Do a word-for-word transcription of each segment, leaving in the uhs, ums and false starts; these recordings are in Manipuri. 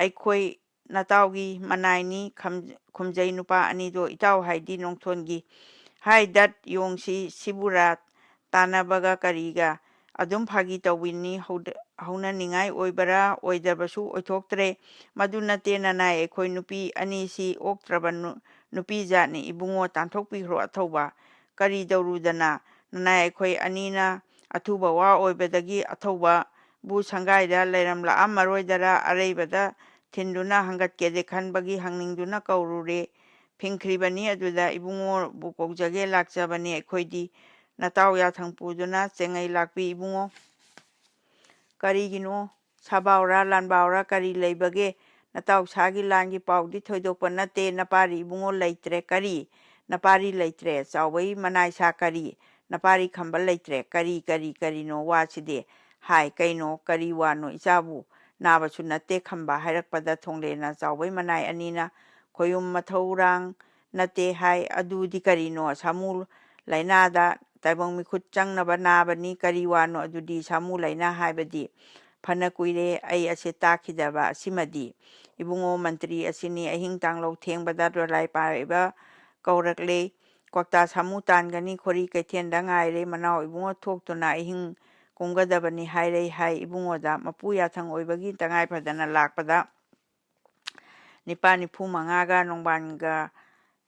ꯑꯩꯈꯣꯏ ꯅꯇꯥꯎꯒꯤ ꯃꯅꯥꯏꯅꯤ ꯈꯝ-, ꯈꯨꯝꯖꯩ ꯅꯨꯄꯥ ꯑꯅꯤꯗꯣ꯫ ꯏꯇꯥꯎ ꯍꯥꯏꯗꯤ ꯅꯣꯡꯊꯣꯟꯒꯤ ꯍꯥꯏ ꯗꯠ ꯌꯣꯡꯁꯤ ꯁꯤꯕꯨꯔꯥ ꯇꯥꯟꯅꯕꯒ ꯀꯔꯤꯒ ꯑꯗꯨꯝ ꯐꯥꯒꯤ ꯇꯧꯕꯤꯅꯤ꯫ ꯍꯧꯗ-, ꯍꯧꯅꯅꯤꯡꯉꯥꯏ ꯑꯣꯏꯕꯔꯥ ꯑꯣꯏꯗꯕꯁꯨ ꯑꯣꯏꯊꯣꯛꯇ꯭ꯔꯦ꯫ ꯃꯗꯨ ꯅꯠꯇꯦ ꯅꯅꯥꯏ ꯑꯩꯈꯣꯏ ꯅꯨꯄꯤ ꯑꯅꯤꯁꯤ ꯑꯣꯛꯇ꯭ꯔꯕ ꯅꯨ-, ꯅꯨꯄꯤ ꯖꯥꯠꯅꯤ ꯏꯕꯨꯡꯉꯣ, ꯇꯥꯟꯊꯣꯛꯄꯤꯈ꯭ꯔꯣ ꯑꯊꯧꯕ꯫ ꯀꯔꯤ ꯇꯧꯔꯨꯗꯅ ꯅꯅꯥꯏ ꯑꯩꯈꯣꯏ ꯑꯅꯤꯅ ꯑꯊꯨꯕ ꯋꯥ ꯑꯣꯏꯕꯗꯒꯤ ꯑꯊꯧꯕꯕꯨ ꯁꯪꯒꯥꯏꯗ ꯂꯩꯔꯝꯂꯛꯑꯝꯃꯔꯣꯏꯗꯔꯥ? ꯑꯔꯩꯕꯗ ꯊꯤꯟꯗꯨꯅ ꯍꯪꯒꯠꯀꯦꯗꯦ ꯈꯟꯕꯒꯤ ꯍꯪꯅꯤꯡꯗꯨꯅ ꯀꯧꯔꯨꯔꯦ꯫ ꯐꯤꯡꯈ꯭ꯔꯤꯕꯅꯤ ꯑꯗꯨꯗ ꯏꯕꯨꯡꯉꯣꯕꯨ ꯀꯧꯖꯒꯦ ꯂꯥꯛꯆꯕꯅꯤ ꯑꯩꯈꯣꯏꯗꯤ꯫ ꯅꯇꯥꯎ ꯌꯥꯊꯪ ꯄꯨꯗꯨꯅ ꯆꯦꯡꯉꯩ ꯂꯥꯛꯄꯤ ꯏꯕꯨꯡꯉꯣ꯫ ꯀꯔꯤꯒꯤꯅꯣ? ꯁꯥꯕꯥꯎꯔꯥ ꯂꯥꯟꯕꯥꯎꯔꯥ ꯀꯔꯤ ꯂꯩꯕꯒꯦ? ꯅꯇꯥꯎ ꯁꯥꯒꯤ ꯂꯥꯟꯒꯤ ꯄꯥꯎꯗꯤ ꯊꯣꯏꯗꯣꯛꯄ ꯅꯠꯇꯦ꯫ ꯅꯄꯥꯔꯤ ꯏꯕꯨꯡꯉꯣ ꯂꯩꯇ꯭ꯔꯦ꯫ ꯀꯔꯤ? ꯅꯄꯥꯔꯤ ꯂꯩꯇ꯭ꯔꯦ꯫ ꯆꯥꯎꯕꯩ ꯃꯅꯥꯏ ꯁꯥ ꯀꯔꯤ? ꯅꯄꯥꯔꯤ ꯈꯝꯕ ꯂꯩꯇ꯭ꯔꯦ꯫ ꯀꯔꯤ, ꯀꯔꯤ, ꯀꯔꯤꯅꯣ ꯋꯥꯁꯤꯗꯤ? ꯍꯥꯏ, ꯀꯩꯅꯣ? ꯀꯔꯤ ꯋꯥꯅꯣ ꯏꯆꯥꯕꯨ? ꯅꯥꯕꯁꯨ ꯅꯠꯇꯦ ꯈꯝꯕ ꯍꯥꯏꯔꯛꯄꯗ ꯊꯣꯡꯂꯦꯅ ꯆꯥꯎꯕꯩ ꯃꯅꯥꯏ ꯑꯅꯤꯅ ꯈꯣꯌꯨꯝ ꯃꯊꯧꯔꯥꯡ ꯅꯠꯇꯦ ꯍꯥꯏ꯫ ꯑꯗꯨꯗꯤ ꯀꯔꯤꯅꯣ? ꯁꯥꯃꯨ ꯂꯥꯏꯅꯥꯗ ꯇꯥꯏꯕꯪ ꯃꯤꯈꯨꯠ ꯆꯪꯅꯕ ꯅꯥꯕꯅꯤ꯫ ꯀꯔꯤ ꯋꯥꯅꯣ ꯑꯗꯨꯗꯤ ꯁꯥꯃꯨ ꯂꯥꯏꯅꯥ ꯍꯥꯏꯕꯗꯤ? ꯐꯅ ꯀꯨꯏꯔꯦ ꯑꯩ ꯑꯁꯤ ꯇꯥꯈꯤꯗꯕ꯫ ꯑꯁꯤꯃꯗꯤ ꯏꯕꯨꯡꯉꯣ ꯃꯟꯇ꯭ꯔꯤ ꯑꯁꯤꯅꯤ꯫ ꯑꯍꯤꯡ ꯇꯥꯡꯂꯧ ꯊꯦꯡꯕꯗ ꯗꯣꯂꯥꯏ ꯄꯥꯏꯕ ꯀꯧꯔꯛꯂꯦ꯫ ꯀ꯭ꯋꯥꯛꯇꯥ ꯁꯥꯃꯨ ꯇꯥꯟꯒꯅꯤ꯫ ꯈꯣꯔꯤ ꯀꯩꯊꯦꯜꯗ ꯉꯥꯏꯔꯦ꯫ ꯃꯅꯥꯎ ꯏꯕꯨꯡꯉꯣ ꯊꯣꯛꯇꯨꯅ ꯑꯍꯤꯡ ꯀꯨꯝꯒꯗꯕꯅꯤ ꯍꯥꯏꯔꯩ ꯍꯥꯏ ꯏꯕꯨꯡꯉꯣꯗ꯫ ꯃꯄꯨ ꯌꯥꯊꯪ ꯑꯣꯏꯕꯒꯤ ꯇꯉꯥꯏ ꯐꯗꯅ ꯂꯥꯛꯄꯗ ꯅꯤꯄꯥ ꯅꯤꯐꯨ ꯃꯉꯥꯒ ꯅꯣꯡꯕꯥꯟꯒ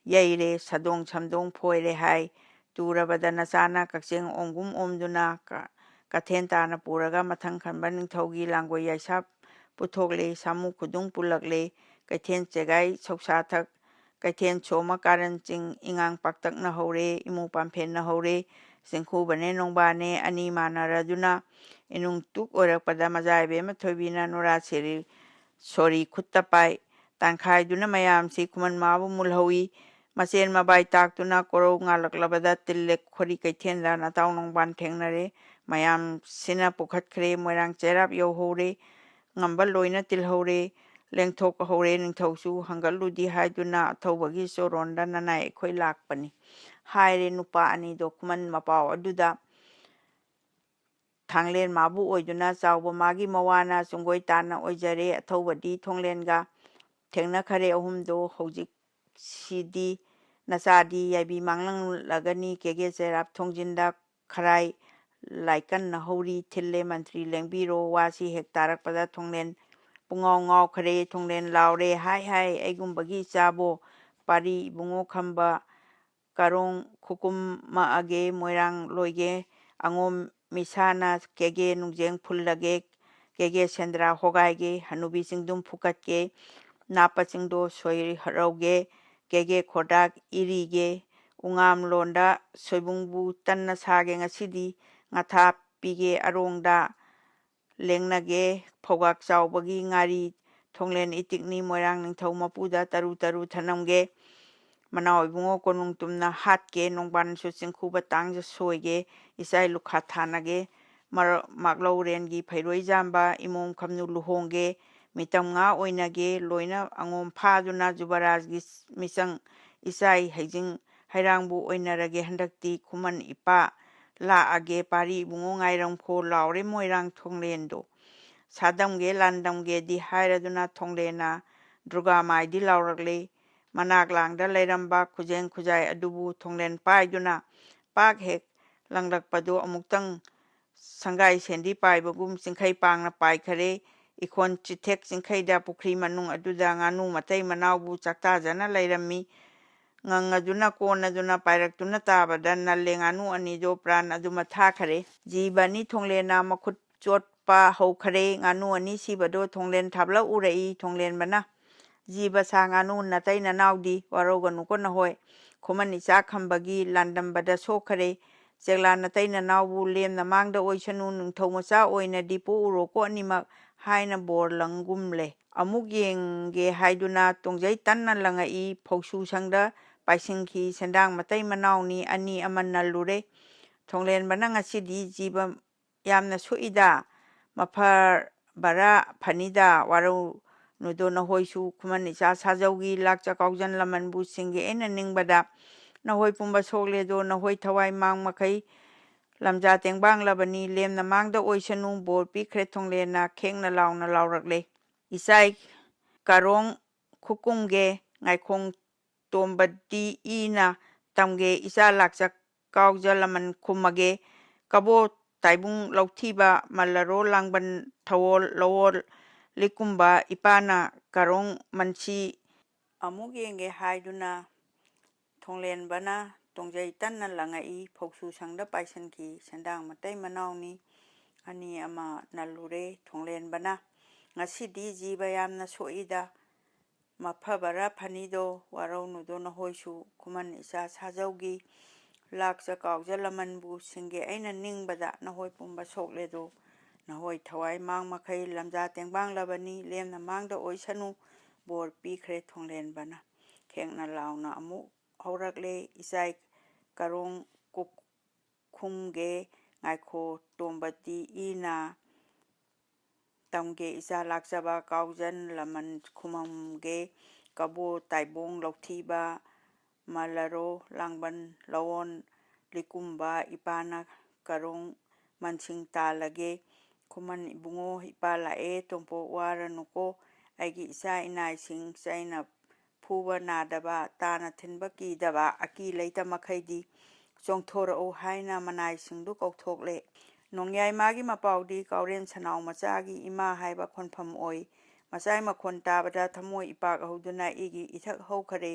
ꯌꯩꯔꯦ, ꯁꯗꯣꯡ ꯁꯝꯗꯣꯡ ꯐꯣꯏꯔꯦ ꯍꯥꯏ꯫ ꯇꯨꯔꯕꯗ ꯅꯆꯥꯅ ꯀꯛꯆꯦꯡ ꯑꯣꯝꯒꯨꯝ ꯑꯣꯝꯗꯨꯅ ꯀ-, ꯀꯊꯦꯟ ꯇꯥꯅ ꯄꯨꯔꯒ ꯃꯊꯪ ꯈꯟꯕ ꯅꯤꯡꯊꯧꯒꯤ ꯂꯥꯡꯒꯣꯏ ꯌꯥꯏꯁꯥ ꯄꯨꯊꯣꯛꯂꯦ, ꯁꯥꯃꯨ ꯈꯨꯗꯨꯡ ꯄꯨꯜꯂꯛꯂꯦ, ꯀꯩꯊꯦꯟ ꯆꯦꯒꯥꯏ ꯁꯧꯁꯥ ꯊꯛ, ꯀꯩꯊꯦꯟ ꯁꯣꯝꯃ ꯀꯥꯔꯟ ꯆꯤꯡ ꯏꯉꯥꯡ ꯄꯥꯛꯇꯛꯅ ꯍꯧꯔꯦ, ꯏꯃꯨ ꯄꯥꯝꯐꯦꯟꯅ ꯍꯧꯔꯦ, ꯆꯤꯡꯈꯨꯕꯅꯦ ꯅꯣꯡꯕꯥꯅꯦ ꯑꯅꯤ ꯃꯥꯟꯅꯔꯗꯨꯅ ꯏꯅꯨꯡ ꯇꯨꯛ ꯑꯣꯏꯔꯛꯄꯗ ꯃꯖꯥ ꯏꯕꯦꯝꯃ ꯊꯣꯏꯕꯤꯅ ꯅꯨꯔꯥ ꯁꯦꯔꯤ ꯁꯣꯔꯤ ꯈꯨꯠꯇ ꯄꯥꯏ꯫ ꯇꯥꯟꯈꯥꯏꯗꯨꯅ ꯃꯌꯥꯝꯁꯤ ꯈꯨꯃꯟ ꯃꯥꯕꯨ ꯃꯨꯜꯍꯧꯏ꯫ ꯃꯆꯦꯟ ꯃꯕꯥꯏ ꯇꯥꯛꯇꯨꯅ ꯀꯣꯔꯧ ꯉꯥꯜꯂꯛꯂꯕꯗ ꯇꯤꯜꯂꯦꯛ ꯈꯣꯔꯤ ꯀꯩꯊꯦꯜꯗ ꯅꯇꯥꯎ ꯅꯣꯡꯕꯥꯟ ꯊꯦꯡꯅꯔꯦ꯫ ꯃꯌꯥꯝꯁꯤꯅ ꯄꯨꯈꯠꯈ꯭ꯔꯦ꯫ ꯃꯣꯏꯔꯥꯡ ꯆꯩꯔꯥꯞ ꯌꯧꯍꯧꯔꯦ꯫ ꯉꯝꯕ ꯂꯣꯏꯅ ꯇꯤꯜꯍꯧꯔꯦ꯫ ꯂꯦꯡꯊꯣꯛꯍꯧꯔꯦ꯫ ꯅꯤꯡꯊꯧꯁꯨ ꯍꯪꯒꯠꯂꯨꯗꯤ ꯍꯥꯏꯗꯨꯅ ꯑꯊꯧꯕꯒꯤ ꯆꯣꯔꯣꯟꯗ ꯅꯅꯥꯏ ꯑꯩꯈꯣꯏ ꯂꯥꯛꯄꯅꯤ ꯍꯥꯏꯔꯦ ꯅꯨꯄꯥ ꯑꯅꯤꯗꯣ ꯈꯨꯃꯟ ꯃꯄꯥꯎ ꯑꯗꯨꯗ꯫ ꯊꯥꯡꯂꯦꯟ ꯃꯥꯕꯨ ꯑꯣꯏꯗꯨꯅ ꯆꯥꯎꯕ ꯃꯥꯒꯤ ꯃꯋꯥꯅ ꯆꯨꯡꯒꯣꯏ ꯇꯥꯅ ꯑꯣꯏꯖꯔꯦ꯫ ꯑꯊꯧꯕꯗꯤ ꯊꯣꯡꯂꯦꯟꯒ ꯊꯦꯡꯅꯈꯔꯦ꯫ ꯑꯍꯨꯝꯗꯣ ꯍꯧꯖꯤꯛꯁꯤꯗꯤ ꯅꯆꯥꯗꯤ ꯌꯥꯏꯕꯤ ꯃꯥꯡꯂꯪꯂꯒꯅꯤ꯫ ꯀꯦꯒꯦ ꯆꯩꯔꯥꯞ ꯊꯣꯡꯖꯤꯟꯗ ꯈꯔꯥꯏ ꯂꯥꯏꯀꯟꯅ ꯍꯧꯔꯤ ꯊꯤꯜꯂꯦ꯫ ꯃꯟꯇ꯭ꯔꯤ ꯂꯦꯡꯕꯤꯔꯣ꯫ ꯋꯥꯁꯤ ꯍꯦꯛ ꯇꯥꯔꯛꯄꯗ ꯊꯣꯡꯂꯦꯟ ꯄꯨꯡꯉꯥꯎ ꯉꯥꯎꯈ꯭ꯔꯦ꯫ ꯊꯣꯡꯂꯦꯟ ꯂꯥꯎꯔꯦ, "ꯍꯥꯏ ꯍꯥꯏ, ꯑꯩꯒꯨꯝꯕꯒꯤ ꯏꯆꯥꯕꯣ? ꯄꯥꯔꯤ ꯏꯕꯨꯡꯉꯣ ꯈꯝꯕ ꯀꯔꯣꯡ ꯈꯨꯀꯨꯝꯃꯛꯑꯒꯦ, ꯃꯣꯏꯔꯥꯡ ꯂꯣꯏꯒꯦ, ꯑꯉꯣꯝ ꯃꯤꯁꯥꯅ ꯀꯦꯒꯦ ꯅꯨꯡꯖꯦꯡ ꯐꯨꯜꯂꯒꯦ, ꯀꯦꯒꯦ ꯁꯦꯟꯗ꯭ꯔꯥ ꯍꯣꯒꯥꯏꯒꯦ, ꯍꯅꯨꯕꯤ ꯆꯤꯡꯗꯨꯝ ꯐꯨꯀꯠꯀꯦ, ꯅꯥꯞꯄ ꯆꯤꯡꯗꯣ ꯁꯣꯏꯔꯧꯒꯦ, ꯀꯦꯒꯦ ꯈꯣꯔꯗꯥꯛ ꯏꯔꯤꯒꯦ, ꯎꯉꯥꯝ ꯂꯣꯟꯗ ꯁꯣꯏꯕꯨꯡꯕꯨ ꯇꯟꯅ ꯁꯥꯒꯦ ꯉꯁꯤꯗꯤ, ꯉꯥꯊꯥ ꯄꯤꯒꯦ ꯑꯔꯣꯡꯗ, ꯂꯦꯡꯅꯒꯦ ꯐꯧꯒꯥꯛ ꯆꯥꯎꯕꯒꯤ ꯉꯥꯔꯤ, ꯊꯣꯡꯂꯦꯟ ꯏꯇꯤꯛꯅꯤ ꯃꯣꯏꯔꯥꯡ ꯅꯤꯡꯊꯧ ꯃꯄꯨꯗ ꯇꯔꯨ ꯇꯔꯨ ꯊꯅꯝꯒꯦ, ꯃꯅꯥꯎ ꯏꯕꯨꯡꯉꯣ ꯀꯣꯅꯨꯡ ꯇꯨꯝꯅ ꯍꯥꯠꯀꯦ, ꯅꯣꯡꯕꯥꯟꯁꯨ ꯆꯤꯡꯈꯨꯕ ꯇꯥꯡꯖ ꯁꯣꯏꯒꯦ, ꯏꯆꯥꯏ ꯂꯨꯈꯥ ꯊꯥꯅꯒꯦ, ꯃꯔ-, ꯃꯥꯛꯂꯧꯔꯦꯟꯒꯤ ꯐꯩꯔꯣꯏ ꯖꯥꯝꯕ, ꯏꯃꯣꯝ ꯈꯝꯅꯨ ꯂꯨꯍꯣꯡꯒꯦ, ꯃꯤꯇꯝ ꯉꯥ ꯑꯣꯏꯅꯒꯦ, ꯂꯣꯏꯅ ꯑꯉꯣꯝ ꯐꯥꯗꯨꯅ ꯖꯨꯕꯔꯥꯖꯒꯤ ꯃꯤꯆꯪ, ꯏꯆꯥꯏ ꯍꯩꯖꯤꯡ ꯍꯩꯔꯥꯡꯕꯨ ꯑꯣꯏꯅꯔꯒꯦ ꯍꯟꯗꯛꯇꯤ, ꯈꯨꯃꯟ ꯏꯄꯥ ꯂꯥꯛꯑꯒꯦ, ꯄꯥꯔꯤ ꯏꯕꯨꯡꯉꯣ ꯉꯥꯏꯔꯝꯈꯣ ꯂꯥꯎꯔꯦ ꯃꯣꯏꯔꯥꯡ ꯊꯣꯡꯂꯦꯟꯗꯣ꯫ ꯁꯥꯗꯝꯒꯦ ꯂꯥꯟꯗꯝꯒꯦꯗꯤ ꯍꯥꯏꯔꯗꯨꯅ ꯊꯣꯡꯂꯦꯟꯅ ꯗꯨꯔꯒꯥ ꯃꯥꯏꯗꯤ ꯂꯥꯎꯔꯛꯂꯦ꯫ ꯃꯅꯥꯛ ꯂꯥꯡꯗ ꯂꯩꯔꯝꯕ ꯈꯨꯖꯦꯡ ꯈꯨꯖꯥꯏ ꯑꯗꯨꯕꯨ ꯊꯣꯡꯂꯦꯟ ꯄꯥꯏꯗꯨꯅ ꯄꯥꯛ ꯍꯦꯛ ꯂꯪꯂꯛꯄꯗꯨ ꯑꯃꯨꯛꯇꯪ ꯁꯪꯒꯥꯏ ꯁꯦꯟꯗꯤ ꯄꯥꯏꯕꯒꯨꯝ ꯆꯤꯡꯈꯩ ꯄꯥꯡꯅ ꯄꯥꯏꯈꯔꯦ꯫ ꯏꯈꯣꯟ ꯆꯤꯊꯦꯛ ꯆꯤꯡꯈꯩꯗ ꯄꯨꯈ꯭ꯔꯤ ꯃꯅꯨꯡ ꯑꯗꯨꯗ ꯉꯥꯅꯨ ꯃꯇꯩ ꯃꯅꯥꯎꯕꯨ ꯆꯥꯛꯇꯥꯖꯅ ꯂꯩꯔꯝꯃꯤ꯫ ꯉꯪꯉꯗꯨꯅ ꯀꯣꯟꯅꯗꯨꯅ ꯄꯥꯏꯔꯛꯇꯨꯅ ꯇꯥꯕꯗ ꯅꯜꯂꯦ ꯉꯥꯅꯨ ꯑꯅꯤꯗꯣ ꯄ꯭ꯔꯥꯟ ꯑꯗꯨꯃ ꯊꯥꯈꯔꯦ꯫ ꯖꯤꯕ ꯑꯅꯤ ꯊꯣꯡꯂꯦꯟꯅ ꯃꯈꯨꯠ ꯆꯣꯠꯄ ꯍꯧꯈꯔꯦ꯫ ꯉꯥꯅꯨ ꯑꯅꯤ ꯁꯤꯕꯗꯣ ꯊꯣꯡꯂꯦꯟ ꯊꯥꯞꯂꯛꯎꯔꯛꯏ꯫ ꯊꯣꯡꯂꯦꯟꯕꯅ, "ꯖꯤꯕ ꯁꯥ ꯉꯥꯅꯨ ꯅꯇꯩ ꯅꯅꯥꯎꯗꯤ ꯋꯥꯔꯧꯒꯅꯨꯀꯣ ꯅꯍꯣꯏ꯫ ꯈꯨꯃꯟ ꯏꯆꯥ ꯈꯝꯕꯒꯤ ꯂꯥꯟꯗꯝꯕꯗ ꯁꯣꯛꯈꯔꯦ꯫ ꯆꯦꯛꯂꯥ ꯅꯇꯩ ꯅꯅꯥꯎꯕꯨ ꯂꯦꯝꯅ ꯃꯥꯡꯗ ꯑꯣꯏꯁꯅꯨ, ꯅꯤꯡꯊꯧ ꯃꯆꯥ ꯑꯣꯏꯅꯗꯤ ꯄꯣꯛꯎꯔꯣꯀꯣ ꯑꯅꯤꯃꯛ" ꯍꯥꯏꯅ ꯕꯣꯔ ꯂꯪꯒꯨꯝꯂꯦ꯫ ꯑꯃꯨꯛ ꯌꯦꯡꯒꯦ ꯍꯥꯏꯗꯨꯅ ꯇꯣꯡꯖꯩ ꯇꯟꯅ ꯂꯪꯉꯛꯏ꯫ ꯐꯧꯁꯨ ꯁꯪꯗ ꯄꯥꯏꯁꯤꯟꯈꯤ ꯁꯦꯟꯗꯥꯡ ꯃꯇꯩ ꯃꯅꯥꯎꯅꯤ ꯑꯅꯤ ꯑꯃ ꯅꯜꯂꯨꯔꯦ꯫ ꯊꯣꯡꯂꯦꯟꯕꯅ, "ꯉꯁꯤꯗꯤ ꯖꯤꯕ ꯌꯥꯝꯅ ꯁꯣꯛꯏꯗ, ꯃꯐꯔꯕꯔꯥ ꯐꯅꯤꯗ, ꯋꯥꯔꯧꯅꯨꯗꯣ ꯅꯍꯣꯏꯁꯨ ꯈꯨꯃꯟ ꯏꯆꯥ ꯁꯥꯖꯧꯒꯤ ꯂꯥꯛ ꯆꯥꯛꯀꯥꯎꯖꯟ ꯂꯃꯟꯕꯨ ꯁꯤꯡꯒꯦ ꯑꯩꯅ ꯅꯤꯡꯕꯗ꯫ ꯅꯍꯣꯏ ꯄꯨꯝꯕ ꯁꯣꯛꯂꯦꯗꯣ ꯅꯍꯣꯏ ꯊꯋꯥꯏ ꯃꯥꯡ ꯃꯈꯩ ꯂꯝꯖꯥ ꯇꯦꯡꯕꯥꯡꯂꯕꯅꯤ, ꯂꯦꯝꯅ ꯃꯥꯡꯗ ꯑꯣꯏꯁꯅꯨ, ꯕꯣꯔ ꯄꯤꯈ꯭ꯔꯦ ꯊꯣꯡꯂꯦꯟꯅ ꯈꯦꯡꯅ ꯂꯥꯎꯅ ꯂꯥꯎꯔꯛꯂꯦ꯫ ꯏꯆꯥꯏ ꯀꯔꯣꯡ ꯈꯨꯀꯨꯝꯒꯦ, ꯉꯥꯏꯈꯣꯡ ꯇꯣꯝꯕꯗꯤ ꯏꯅ ꯇꯝꯒꯦ, ꯏꯆꯥ ꯂꯥꯛꯆ ꯀꯥꯎꯖ ꯂꯃꯟ ꯈꯨꯝꯃꯒꯦ, ꯀꯕꯣ ꯇꯥꯏꯕꯨꯡ ꯂꯧꯊꯤꯕ, ꯃꯜꯂꯔꯣ ꯂꯥꯡꯕꯟ ꯊꯧꯑꯣꯜ ꯂꯧꯑꯣꯜ ꯂꯤꯀꯨꯝꯕ, ꯏꯄꯥꯅ ꯀꯔꯣꯡ ꯃꯟꯁꯤ ꯑꯃꯨꯛ ꯌꯦꯡꯒꯦ ꯍꯥꯏꯗꯨꯅ ꯊꯣꯡꯂꯦꯟꯕꯅ ꯇꯣꯡꯖꯩ ꯇꯟꯅ ꯂꯪꯉꯛꯏ꯫ ꯐꯧꯁꯨ ꯁꯪꯗ ꯄꯥꯏꯁꯟꯈꯤ꯫ ꯁꯦꯟꯗꯥꯡ ꯃꯇꯩ ꯃꯅꯥꯎꯅꯤ꯫ ꯑꯅꯤ ꯑꯃ ꯅꯜꯂꯨꯔꯦ ꯊꯣꯡꯂꯦꯟꯕꯅ꯫ ꯉꯁꯤꯗꯤ ꯖꯤꯕ ꯌꯥꯝꯅ ꯁꯣꯛꯏꯗ꯫ ꯃꯐꯕꯔꯥ ꯐꯅꯤꯗꯣ, ꯋꯥꯔꯧꯅꯨꯗꯣ ꯅꯍꯣꯏꯁꯨ꯫ ꯈꯨꯃꯟ ꯏꯆꯥ ꯁꯥꯖꯧꯒꯤ꯫ ꯂꯥꯛꯆ ꯀꯥꯎꯖ ꯂꯃꯟꯕꯨ ꯁꯤꯡꯒꯦ ꯑꯩꯅ ꯅꯤꯡꯕꯗ, ꯅꯍꯣꯏ ꯄꯨꯝꯕ ꯁꯣꯛꯂꯦꯗꯣ꯫ ꯅꯍꯣꯏ ꯊꯋꯥꯏ ꯃꯥꯡ ꯃꯈꯩ ꯂꯝꯖꯥ ꯇꯦꯡꯕꯥꯡꯂꯕꯅꯤ, ꯂꯦꯝꯅ ꯃꯥꯡꯗ ꯑꯣꯏꯁꯅꯨ꯫ ꯕꯣꯔ ꯄꯤꯈ꯭ꯔꯦ ꯊꯣꯡꯂꯦꯟꯕꯅ꯫ ꯈꯦꯡꯅ ꯂꯥꯎꯅ ꯑꯃꯨꯛ ꯍꯧꯔꯛꯂꯦ, ꯏꯆꯥꯏ ꯀꯔꯣꯡ ꯀꯨꯛ-, ꯈꯨꯝꯒꯦ, ꯉꯥꯏꯈꯣ ꯇꯣꯝꯕꯗꯤ ꯏꯅ ꯇꯝꯒꯦ, ꯏꯆꯥ ꯂꯥꯛꯆꯕ ꯀꯥꯎꯖꯟ ꯂꯃꯟ ꯈꯨꯃꯝꯒꯦ, ꯀꯕꯣ ꯇꯥꯏꯕꯣꯡ ꯂꯧꯊꯤꯕ, ꯃꯂꯔꯣ ꯂꯥꯡꯕꯟ ꯂꯋꯣꯟ ꯂꯤꯀꯨꯝꯕ, ꯏꯄꯥꯅ ꯀꯔꯣꯡ ꯃꯟꯁꯤꯡ ꯇꯥꯜꯂꯒꯦ꯫ ꯈꯨꯃꯟ ꯏꯕꯨꯡꯉꯣ, ꯏꯄꯥ ꯂꯥꯛꯑꯦ, ꯇꯣꯝꯄꯣꯛ ꯋꯥꯔꯅꯨꯀꯣ꯫ ꯑꯩꯒꯤ ꯏꯆꯥ ꯏꯅꯥꯏꯁꯤꯡ ꯆꯩꯅ ꯐꯨꯕ ꯅꯥꯗꯕ, ꯇꯥꯅ ꯊꯤꯟꯕ ꯀꯤꯗꯕ, ꯑꯀꯤ ꯂꯩꯇ ꯃꯈꯩꯗꯤ ꯆꯣꯡꯊꯣꯔꯛꯎ ꯍꯥꯏꯅ ꯃꯅꯥꯏꯁꯤꯡꯗꯨ ꯀꯧꯊꯣꯛꯂꯦ꯫ ꯅꯣꯡꯌꯥꯏ ꯃꯥꯒꯤ ꯃꯄꯥꯎꯗꯤ ꯀꯥꯎꯔꯦꯟ ꯁꯅꯥꯎ ꯃꯆꯥꯒꯤ ꯏꯃꯥ ꯍꯥꯏꯕ ꯈꯣꯟꯐꯝ ꯑꯣꯏ꯫ ꯃꯆꯥꯏ ꯃꯈꯣꯟ ꯇꯥꯕꯗ ꯊꯃꯣꯏ ꯏꯄꯥꯛ ꯍꯧꯗꯨꯅ ꯏꯒꯤ ꯏꯊꯛ ꯍꯧꯈꯔꯦ꯫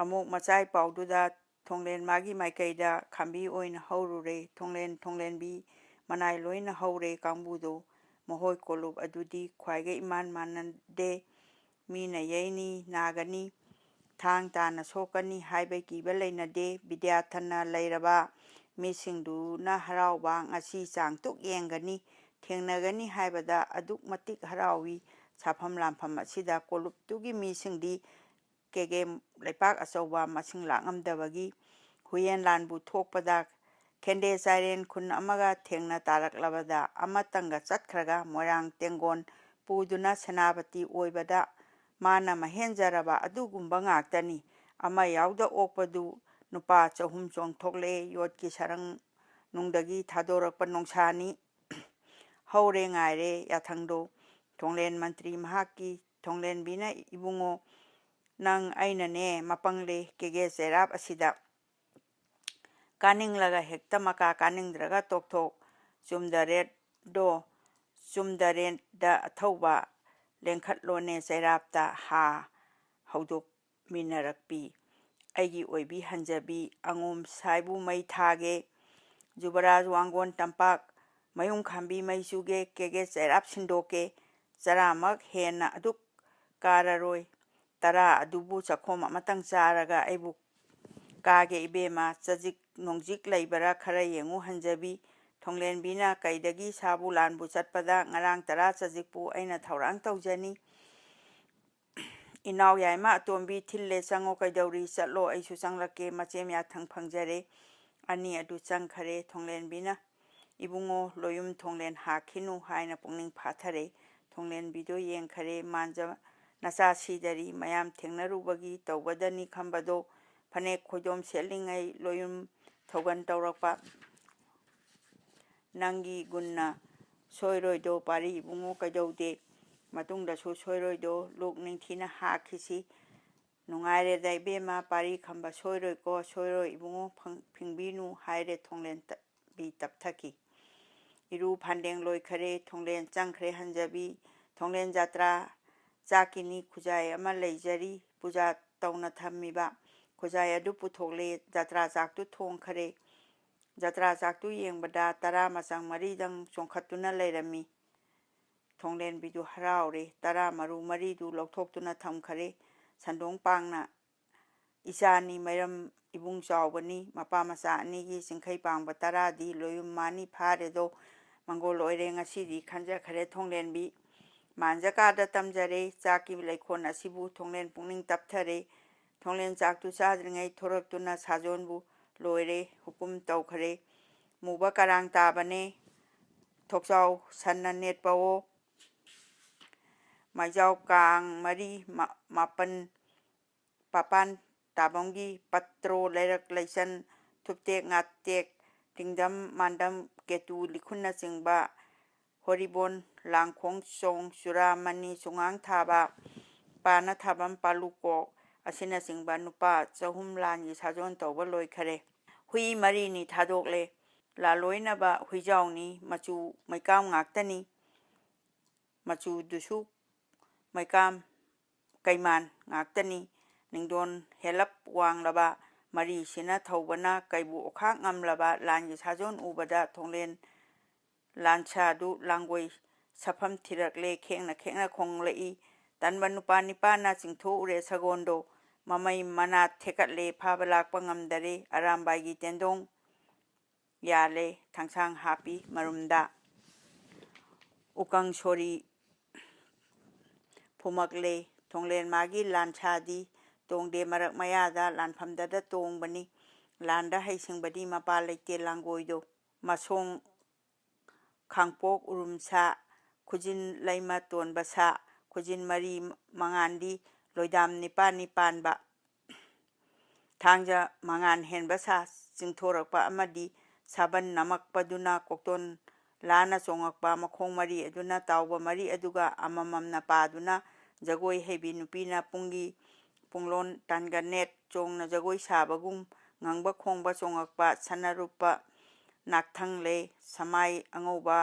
ꯑꯃꯨꯛ ꯃꯆꯥꯏ ꯄꯥꯎꯗꯨꯗ ꯊꯣꯡꯂꯦꯟ ꯃꯥꯒꯤ ꯃꯥꯏꯀꯩꯗ ꯈꯥꯝꯕꯤ ꯑꯣꯏꯅ ꯍꯧꯔꯨꯔꯦ꯫ ꯊꯣꯡꯂꯦꯟ ꯊꯣꯡꯂꯦꯟꯕꯤ ꯃꯅꯥꯏ ꯂꯣꯏꯅ ꯍꯧꯔꯦ ꯀꯥꯡꯕꯨꯗꯣ꯫ ꯃꯈꯣꯏ ꯀꯣꯂꯨꯞ ꯑꯗꯨꯗꯤ ꯈ꯭ꯋꯥꯏꯒꯩ ꯏꯃꯥꯟ ꯃꯥꯟꯅꯗꯦ꯫ ꯃꯤꯅ ꯌꯩꯅꯤ, ꯅꯥꯒꯅꯤ, ꯊꯥꯡ ꯇꯥꯅ ꯁꯣꯛꯀꯅꯤ ꯍꯥꯏꯕ ꯀꯤꯕ ꯂꯩꯅꯗꯦ꯫ ꯕꯤꯗ꯭ꯌꯥꯊꯟꯅ ꯂꯩꯔꯕ ꯃꯤꯁꯤꯡꯗꯨꯅ ꯍꯔꯥꯎꯕ ꯉꯁꯤ ꯆꯥꯡ ꯇꯨꯛ ꯌꯦꯡꯒꯅꯤ, ꯊꯦꯡꯅꯒꯅꯤ ꯍꯥꯏꯕꯗ ꯑꯗꯨꯛ ꯃꯇꯤꯛ ꯍꯔꯥꯎꯏ꯫ ꯁꯥꯐꯝ ꯂꯥꯟꯐꯝ ꯑꯁꯤꯗ ꯀꯣꯂꯨꯞꯇꯨꯒꯤ ꯃꯤꯁꯤꯡꯗꯤ ꯀꯦꯒꯦ ꯂꯩꯄꯥꯛ ꯑꯆꯧꯕ ꯃꯁꯤꯡ ꯂꯥꯛꯉꯝꯗꯕꯒꯤ ꯍꯨꯌꯦꯟ ꯂꯥꯟꯕꯨ ꯊꯣꯛꯄꯗ ꯈꯦꯟꯗꯦ ꯆꯥꯏꯔꯦꯟ ꯈꯨꯟ ꯑꯃꯒ ꯊꯦꯡꯅ ꯇꯥꯔꯛꯂꯕꯗ ꯑꯃꯇꯪꯒ ꯆꯠꯈ꯭ꯔꯒ ꯃꯣꯏꯔꯥꯡ ꯇꯦꯡꯒꯣꯟ ꯄꯨꯗꯨꯅ ꯁꯦꯅꯥꯄꯇꯤ ꯑꯣꯏꯕꯗ ꯃꯥꯅ ꯃꯍꯦꯟꯖꯔꯕ ꯑꯗꯨꯒꯨꯝꯕ ꯉꯥꯛꯇꯅꯤ꯫ ꯑꯃ ꯌꯥꯎꯗ ꯑꯣꯛꯄꯗꯨ ꯅꯨꯄꯥ ꯆꯍꯨꯝ ꯆꯣꯡꯊꯣꯛꯂꯦ꯫ ꯌꯣꯠꯀꯤ ꯁꯔꯪ ꯅꯨꯡꯗꯒꯤ ꯊꯥꯗꯣꯔꯛꯄ ꯅꯣꯡꯁꯥꯅꯤ꯫ ꯍꯧꯔꯦ ꯉꯥꯏꯔꯦ ꯌꯥꯊꯪꯗꯣ꯫ ꯊꯣꯡꯂꯦꯟ ꯃꯟꯇ꯭ꯔꯤ ꯃꯍꯥꯛꯀꯤ ꯊꯣꯡꯂꯦꯟꯕꯤꯅ, "ꯏꯕꯨꯡꯉꯣ, ꯅꯪ ꯑꯩꯅꯅꯦ ꯃꯄꯪꯂꯦ ꯀꯦꯒꯦ ꯆꯩꯔꯥꯞ ꯑꯁꯤꯗ ꯀꯥꯅꯤꯡꯂꯒ ꯍꯦꯛꯇ ꯃꯀꯥ, ꯀꯥꯅꯤꯡꯗ꯭ꯔꯒ ꯇꯣꯛꯊꯣꯛ꯫ ꯆꯨꯝꯗꯔꯦꯗꯣ, ꯆꯨꯝꯗꯔꯦꯗ ꯑꯊꯧꯕ ꯂꯦꯡꯈꯠꯂꯣꯅꯦ ꯆꯩꯔꯥꯞꯇ ꯍꯥ ꯍꯧꯗꯣꯛꯃꯤꯟꯅꯔꯛꯄꯤ꯫ ꯑꯩꯒꯤ ꯑꯣꯏꯕꯤ ꯍꯟꯖꯕꯤ ꯑꯉꯣꯝ ꯁꯥꯏꯕꯨ ꯃꯩ ꯊꯥꯒꯦ꯫ ꯖꯨꯕꯔꯥꯖ ꯋꯥꯡꯒꯣꯟ ꯇꯝꯄꯥꯛ ꯃꯌꯨꯡ ꯈꯥꯝꯕꯤ ꯃꯩ ꯆꯨꯒꯦ, ꯀꯦꯒꯦ ꯆꯩꯔꯥꯞ ꯁꯤꯟꯗꯣꯛꯀꯦ꯫ ꯆꯔꯥꯃꯛ ꯍꯦꯟꯅ ꯑꯗꯨꯛ ꯀꯥꯔꯔꯣꯏ꯫ ꯇꯔꯥ ꯑꯗꯨꯕꯨ ꯆꯈꯣꯝ ꯑꯃꯇꯪ ꯆꯥꯔꯒ ꯑꯩꯕꯨ ꯀꯥꯒꯦ ꯏꯕꯦꯝꯃ꯫ ꯆꯖꯤꯛ ꯅꯣꯡꯖꯤꯛ ꯂꯩꯕꯔꯥ ꯈꯔ ꯌꯦꯡꯉꯨ ꯍꯟꯖꯕꯤ꯫" ꯊꯣꯡꯂꯦꯟꯕꯤꯅ, "ꯀꯩꯗꯒꯤ ꯁꯥꯕꯨ ꯂꯥꯟꯕꯨ ꯆꯠꯄꯗ ꯉꯔꯥꯡ ꯇꯔꯥ ꯆꯖꯤꯛꯄꯨ ꯑꯩꯅ ꯊꯧꯔꯥꯡ ꯇꯧꯖꯅꯤ꯫ ꯏꯅꯥꯎ ꯌꯥꯏꯃ ꯑꯇꯣꯝꯕꯤ ꯊꯤꯜꯂꯦ, ꯆꯪꯉꯣ, ꯀꯩꯗꯧꯔꯤ? ꯆꯠꯂꯣ, ꯑꯩꯁꯨ ꯆꯪꯂꯛꯀꯦ꯫" ꯃꯆꯦꯝ ꯌꯥꯊꯪ ꯐꯪꯖꯔꯦ꯫ ꯑꯅꯤ ꯑꯗꯨ ꯆꯪꯈꯔꯦ꯫ ꯊꯣꯡꯂꯦꯟꯕꯤꯅ, "ꯏꯕꯨꯡꯉꯣ, ꯂꯣꯌꯨꯝ ꯊꯣꯡꯂꯦꯟ ꯍꯥꯈꯤꯅꯨ" ꯍꯥꯏꯅ ꯄꯨꯛꯅꯤꯡ ꯐꯥꯊꯔꯦ꯫ ꯊꯣꯡꯂꯦꯟꯕꯤꯗꯣ ꯌꯦꯡꯈꯔꯦ꯫ "ꯃꯥꯟꯖ ꯅꯆꯥ ꯁꯤꯗꯔꯤ, ꯃꯌꯥꯝ ꯊꯦꯡꯅꯔꯨꯕꯒꯤ ꯇꯧꯒꯗꯅꯤ ꯈꯟꯕꯗꯣ, ꯐꯅꯦꯛ ꯈꯣꯏꯗꯣꯝ ꯁꯦꯠꯂꯤꯉꯩ ꯂꯣꯌꯨꯝ ꯊꯧꯒꯟ ꯇꯧꯔꯛꯄ꯫ ꯅꯪꯒꯤ ꯒꯨꯟꯅ ꯁꯣꯏꯔꯣꯏꯗꯣ ꯄꯥꯔꯤ ꯏꯕꯨꯡꯉꯣ, ꯀꯩꯗꯧꯗꯦ? ꯃꯇꯨꯡꯗꯁꯨ ꯁꯣꯏꯔꯣꯏꯗꯣ, ꯂꯣꯛ ꯅꯤꯡꯊꯤꯅ ꯍꯥꯈꯤꯁꯤ꯫" "ꯅꯨꯡꯉꯥꯏꯔꯦꯗ ꯏꯕꯦꯝꯃ, ꯄꯥꯔꯤ ꯈꯝꯕ ꯁꯣꯏꯔꯣꯏꯀꯣ, ꯁꯣꯏꯔꯣꯏ ꯏꯕꯨꯡꯉꯣ, ꯐꯪ-, ꯐꯤꯡꯕꯤꯅꯨ" ꯍꯥꯏꯔꯦ ꯊꯣꯡꯂꯦꯟ ꯇ-, ꯕꯤ ꯇꯞꯊꯈꯤ꯫ ꯏꯔꯨ ꯐꯥꯟꯗꯦꯡ ꯂꯣꯏꯈꯔꯦ, ꯊꯣꯡꯂꯦꯟ ꯆꯪꯈ꯭ꯔꯦ ꯍꯟꯖꯕꯤ꯫ ꯊꯣꯡꯂꯦꯟ ꯖꯥꯇ꯭ꯔꯥ ꯆꯥꯛꯀꯤꯅꯤ ꯈꯨꯖꯥꯏ ꯑꯃ ꯂꯩꯖꯔꯤ, ꯄꯨꯖꯥ ꯇꯧꯅ ꯊꯝꯃꯤꯕ꯫ ꯈꯨꯖꯥꯏ ꯑꯗꯨ ꯄꯨꯊꯣꯛꯂꯦ, ꯖꯥꯇ꯭ꯔꯥ ꯆꯥꯛꯇꯨ ꯊꯣꯡꯈꯔꯦ꯫ ꯖꯥꯇ꯭ꯔꯥ ꯆꯥꯛꯇꯨ ꯌꯦꯡꯕꯗ ꯇꯔꯥ ꯃꯆꯪ ꯃꯔꯤꯗꯪ ꯆꯣꯡꯈꯠꯇꯨꯅ ꯂꯩꯔꯝꯃꯤ꯫ ꯊꯣꯡꯂꯦꯟꯕꯤꯗꯨ ꯍꯔꯥꯎꯔꯦ, ꯇꯔꯥ ꯃꯔꯨ ꯃꯔꯤꯗꯨ ꯂꯧꯊꯣꯛꯇꯨꯅ ꯊꯝꯈꯔꯦ꯫ ꯁꯟꯗꯣꯡ ꯄꯥꯡꯅ ꯏꯆꯥꯅꯤ, ꯃꯩꯔꯝ ꯏꯕꯨꯡ ꯆꯥꯎꯕꯅꯤ, ꯃꯄꯥ ꯃꯆꯥ ꯑꯅꯤꯒꯤ ꯆꯤꯡꯈꯩ ꯄꯥꯡꯕ ꯇꯔꯥꯗꯤ ꯂꯣꯌꯨꯝ ꯃꯥꯅꯤ ꯐꯥꯔꯦꯗꯣ, ꯃꯪꯒꯣꯜ ꯑꯣꯏꯔꯦ ꯉꯁꯤꯗꯤ ꯈꯟꯖꯈꯔꯦ ꯊꯣꯡꯂꯦꯟꯕꯤ꯫ ꯃꯥꯟꯖꯀꯥꯗ ꯇꯝꯖꯔꯦ, ꯆꯥꯛꯀꯤ ꯂꯩꯈꯣꯟ ꯑꯁꯤꯕꯨ ꯊꯣꯡꯂꯦꯟ ꯄꯨꯛꯅꯤꯡ ꯇꯞꯊꯔꯦ꯫ ꯊꯣꯡꯂꯦꯟ ꯆꯥꯛꯇꯨ ꯆꯥꯗ꯭ꯔꯤꯉꯩ ꯊꯣꯔꯛꯇꯨꯅ ꯁꯥꯖꯣꯟꯕꯨ ꯂꯣꯏꯔꯦ, ꯍꯨꯀꯨꯝ ꯇꯧꯈꯔꯦ꯫ ꯃꯨꯕ ꯀꯔꯥꯡ ꯇꯥꯕꯅꯦ, ꯊꯣꯛꯆꯥꯎ ꯁꯟꯅ ꯅꯦꯠꯄꯋꯣ꯫ ꯃꯩꯖꯥꯎ ꯀꯥꯡ ꯃꯔꯤ ꯃ-, ꯃꯥꯄꯟ ꯄꯥꯄꯥꯟ ꯇꯥꯕꯝꯒꯤ ꯄꯠꯇ꯭ꯔꯣ ꯂꯩꯔꯛ ꯂꯩꯆꯟ ꯊꯨꯞꯇꯦꯛ ꯉꯥꯇꯦꯛ ꯇꯤꯡꯗꯝ, ꯃꯥꯟꯗꯝ, ꯀꯦꯇꯨ, ꯂꯤꯈꯨꯟꯅꯆꯤꯡꯕ, ꯍꯣꯔꯤꯕꯣꯟ, ꯂꯥꯡꯈꯣꯡ, ꯆꯣꯡ, ꯆꯨꯔꯥꯃꯅꯤ, ꯆꯨꯉꯥꯡ ꯊꯥꯕ, ꯄꯥꯅ ꯊꯥꯕꯝ, ꯄꯥꯂꯨꯀꯣꯛ ꯑꯁꯤꯅꯆꯤꯡꯕ ꯅꯨꯄꯥ ꯆꯍꯨꯝ ꯂꯥꯟꯒꯤ ꯁꯥꯖꯣꯟ ꯇꯧꯕ ꯂꯣꯏꯈꯔꯦ꯫ ꯍꯨꯏ ꯃꯔꯤꯅꯤ ꯊꯥꯗꯣꯛꯂꯦ꯫ ꯂꯥꯜꯂꯣꯏꯅꯕ ꯍꯨꯏꯖꯥꯎꯅꯤ, ꯃꯆꯨ ꯃꯩꯀꯥꯝ ꯉꯥꯛꯇꯅꯤ, ꯃꯆꯨꯗꯨꯁꯨ ꯃꯩꯀꯥꯝ ꯀꯩꯃꯥꯟ ꯉꯥꯛꯇꯅꯤ꯫ ꯅꯤꯡꯗꯣꯟ ꯍꯦꯜꯂꯞ ꯋꯥꯡꯂꯕ ꯃꯔꯤꯁꯤꯅ ꯊꯧꯕꯅ ꯀꯩꯕꯨ ꯑꯣꯈꯥꯛ ꯉꯝꯂꯕ ꯂꯥꯟꯒꯤ ꯁꯥꯖꯣꯟ ꯎꯕꯗ ꯊꯣꯡꯂꯦꯟ ꯂꯥꯟꯁꯥꯗꯨ ꯂꯥꯡꯒꯣꯏ ꯁꯥꯐꯝ ꯊꯤꯔꯛꯂꯦ, ꯈꯦꯡꯅ ꯈꯦꯡꯅ ꯈꯣꯡꯂꯛꯏ꯫ ꯇꯟꯕ ꯅꯨꯄꯥ ꯅꯤꯄꯥꯅ ꯆꯤꯡꯊꯣꯛꯎꯔꯦ ꯁꯒꯣꯟꯗꯣ꯫ ꯃꯃꯩ ꯃꯅꯥ ꯊꯦꯛꯀꯠꯂꯦ, ꯐꯥꯕ ꯂꯥꯛꯄ ꯉꯝꯗꯔꯦ꯫ ꯑꯔꯥꯝꯕꯥꯏꯒꯤ ꯇꯦꯟꯗꯣꯡ ꯌꯥꯜꯂꯦ, ꯊꯥꯡꯁꯥꯡ ꯍꯥꯞꯄꯤ ꯃꯔꯨꯝꯗ꯫ ꯎꯀꯪ ꯁꯣꯔꯤ ꯐꯨꯝꯃꯛꯂꯦ꯫ ꯊꯣꯡꯂꯦꯟ ꯃꯥꯒꯤ ꯂꯥꯟꯁꯥꯗꯤ ꯇꯣꯡꯗꯦ, ꯃꯔꯛ ꯃꯌꯥꯗ ꯂꯥꯟꯐꯝꯗꯗ ꯇꯣꯡꯕꯅꯤ꯫ ꯂꯥꯟꯗ ꯍꯩꯁꯤꯡꯕꯗꯤ ꯃꯄꯥ ꯂꯩꯇꯦ ꯂꯥꯡꯒꯣꯏꯗꯣ꯫ ꯃꯁꯣꯡ ꯈꯥꯡꯄꯣꯛ ꯎꯔꯨꯝ ꯁꯥ, ꯈꯨꯖꯤꯟ ꯂꯩꯃ ꯇꯣꯟꯕ ꯁꯥ, ꯈꯨꯖꯤꯟ ꯃꯔꯤ ꯃꯉꯥꯟꯗꯤ ꯂꯣꯏꯗꯥꯝ ꯅꯤꯄꯥꯟꯅꯤ ꯄꯥꯟꯕ꯫ ꯊꯥꯡꯖ ꯃꯉꯥꯟ ꯍꯦꯟꯕ ꯁꯥ ꯆꯤꯡꯊꯣꯔꯛꯄ ꯑꯃꯗꯤ ꯁꯥꯕꯟ ꯅꯝꯃꯛꯄꯗꯨꯅ ꯀꯣꯛꯇꯣꯟ ꯂꯥꯅ ꯆꯣꯡꯉꯛꯄ, ꯃꯈꯣꯡ ꯃꯔꯤ ꯑꯗꯨꯅ ꯇꯥꯎꯕ ꯃꯔꯤ ꯑꯗꯨꯒ ꯑꯃꯃꯝꯅ ꯄꯥꯗꯨꯅ ꯖꯒꯣꯏ ꯍꯩꯕꯤ ꯅꯨꯄꯤꯅ ꯄꯨꯡꯒꯤ ꯄꯨꯡꯂꯣꯟ ꯇꯥꯟꯒ ꯅꯦꯠ ꯆꯣꯡꯅ ꯖꯒꯣꯏ ꯁꯥꯕꯒꯨꯝ ꯉꯪꯕ ꯈꯣꯡꯕ ꯆꯣꯡꯉꯛꯄ, ꯁꯅꯔꯨꯞꯄ ꯅꯥꯛꯊꯪꯂꯦ, ꯁꯃꯥꯏ ꯑꯉꯧꯕ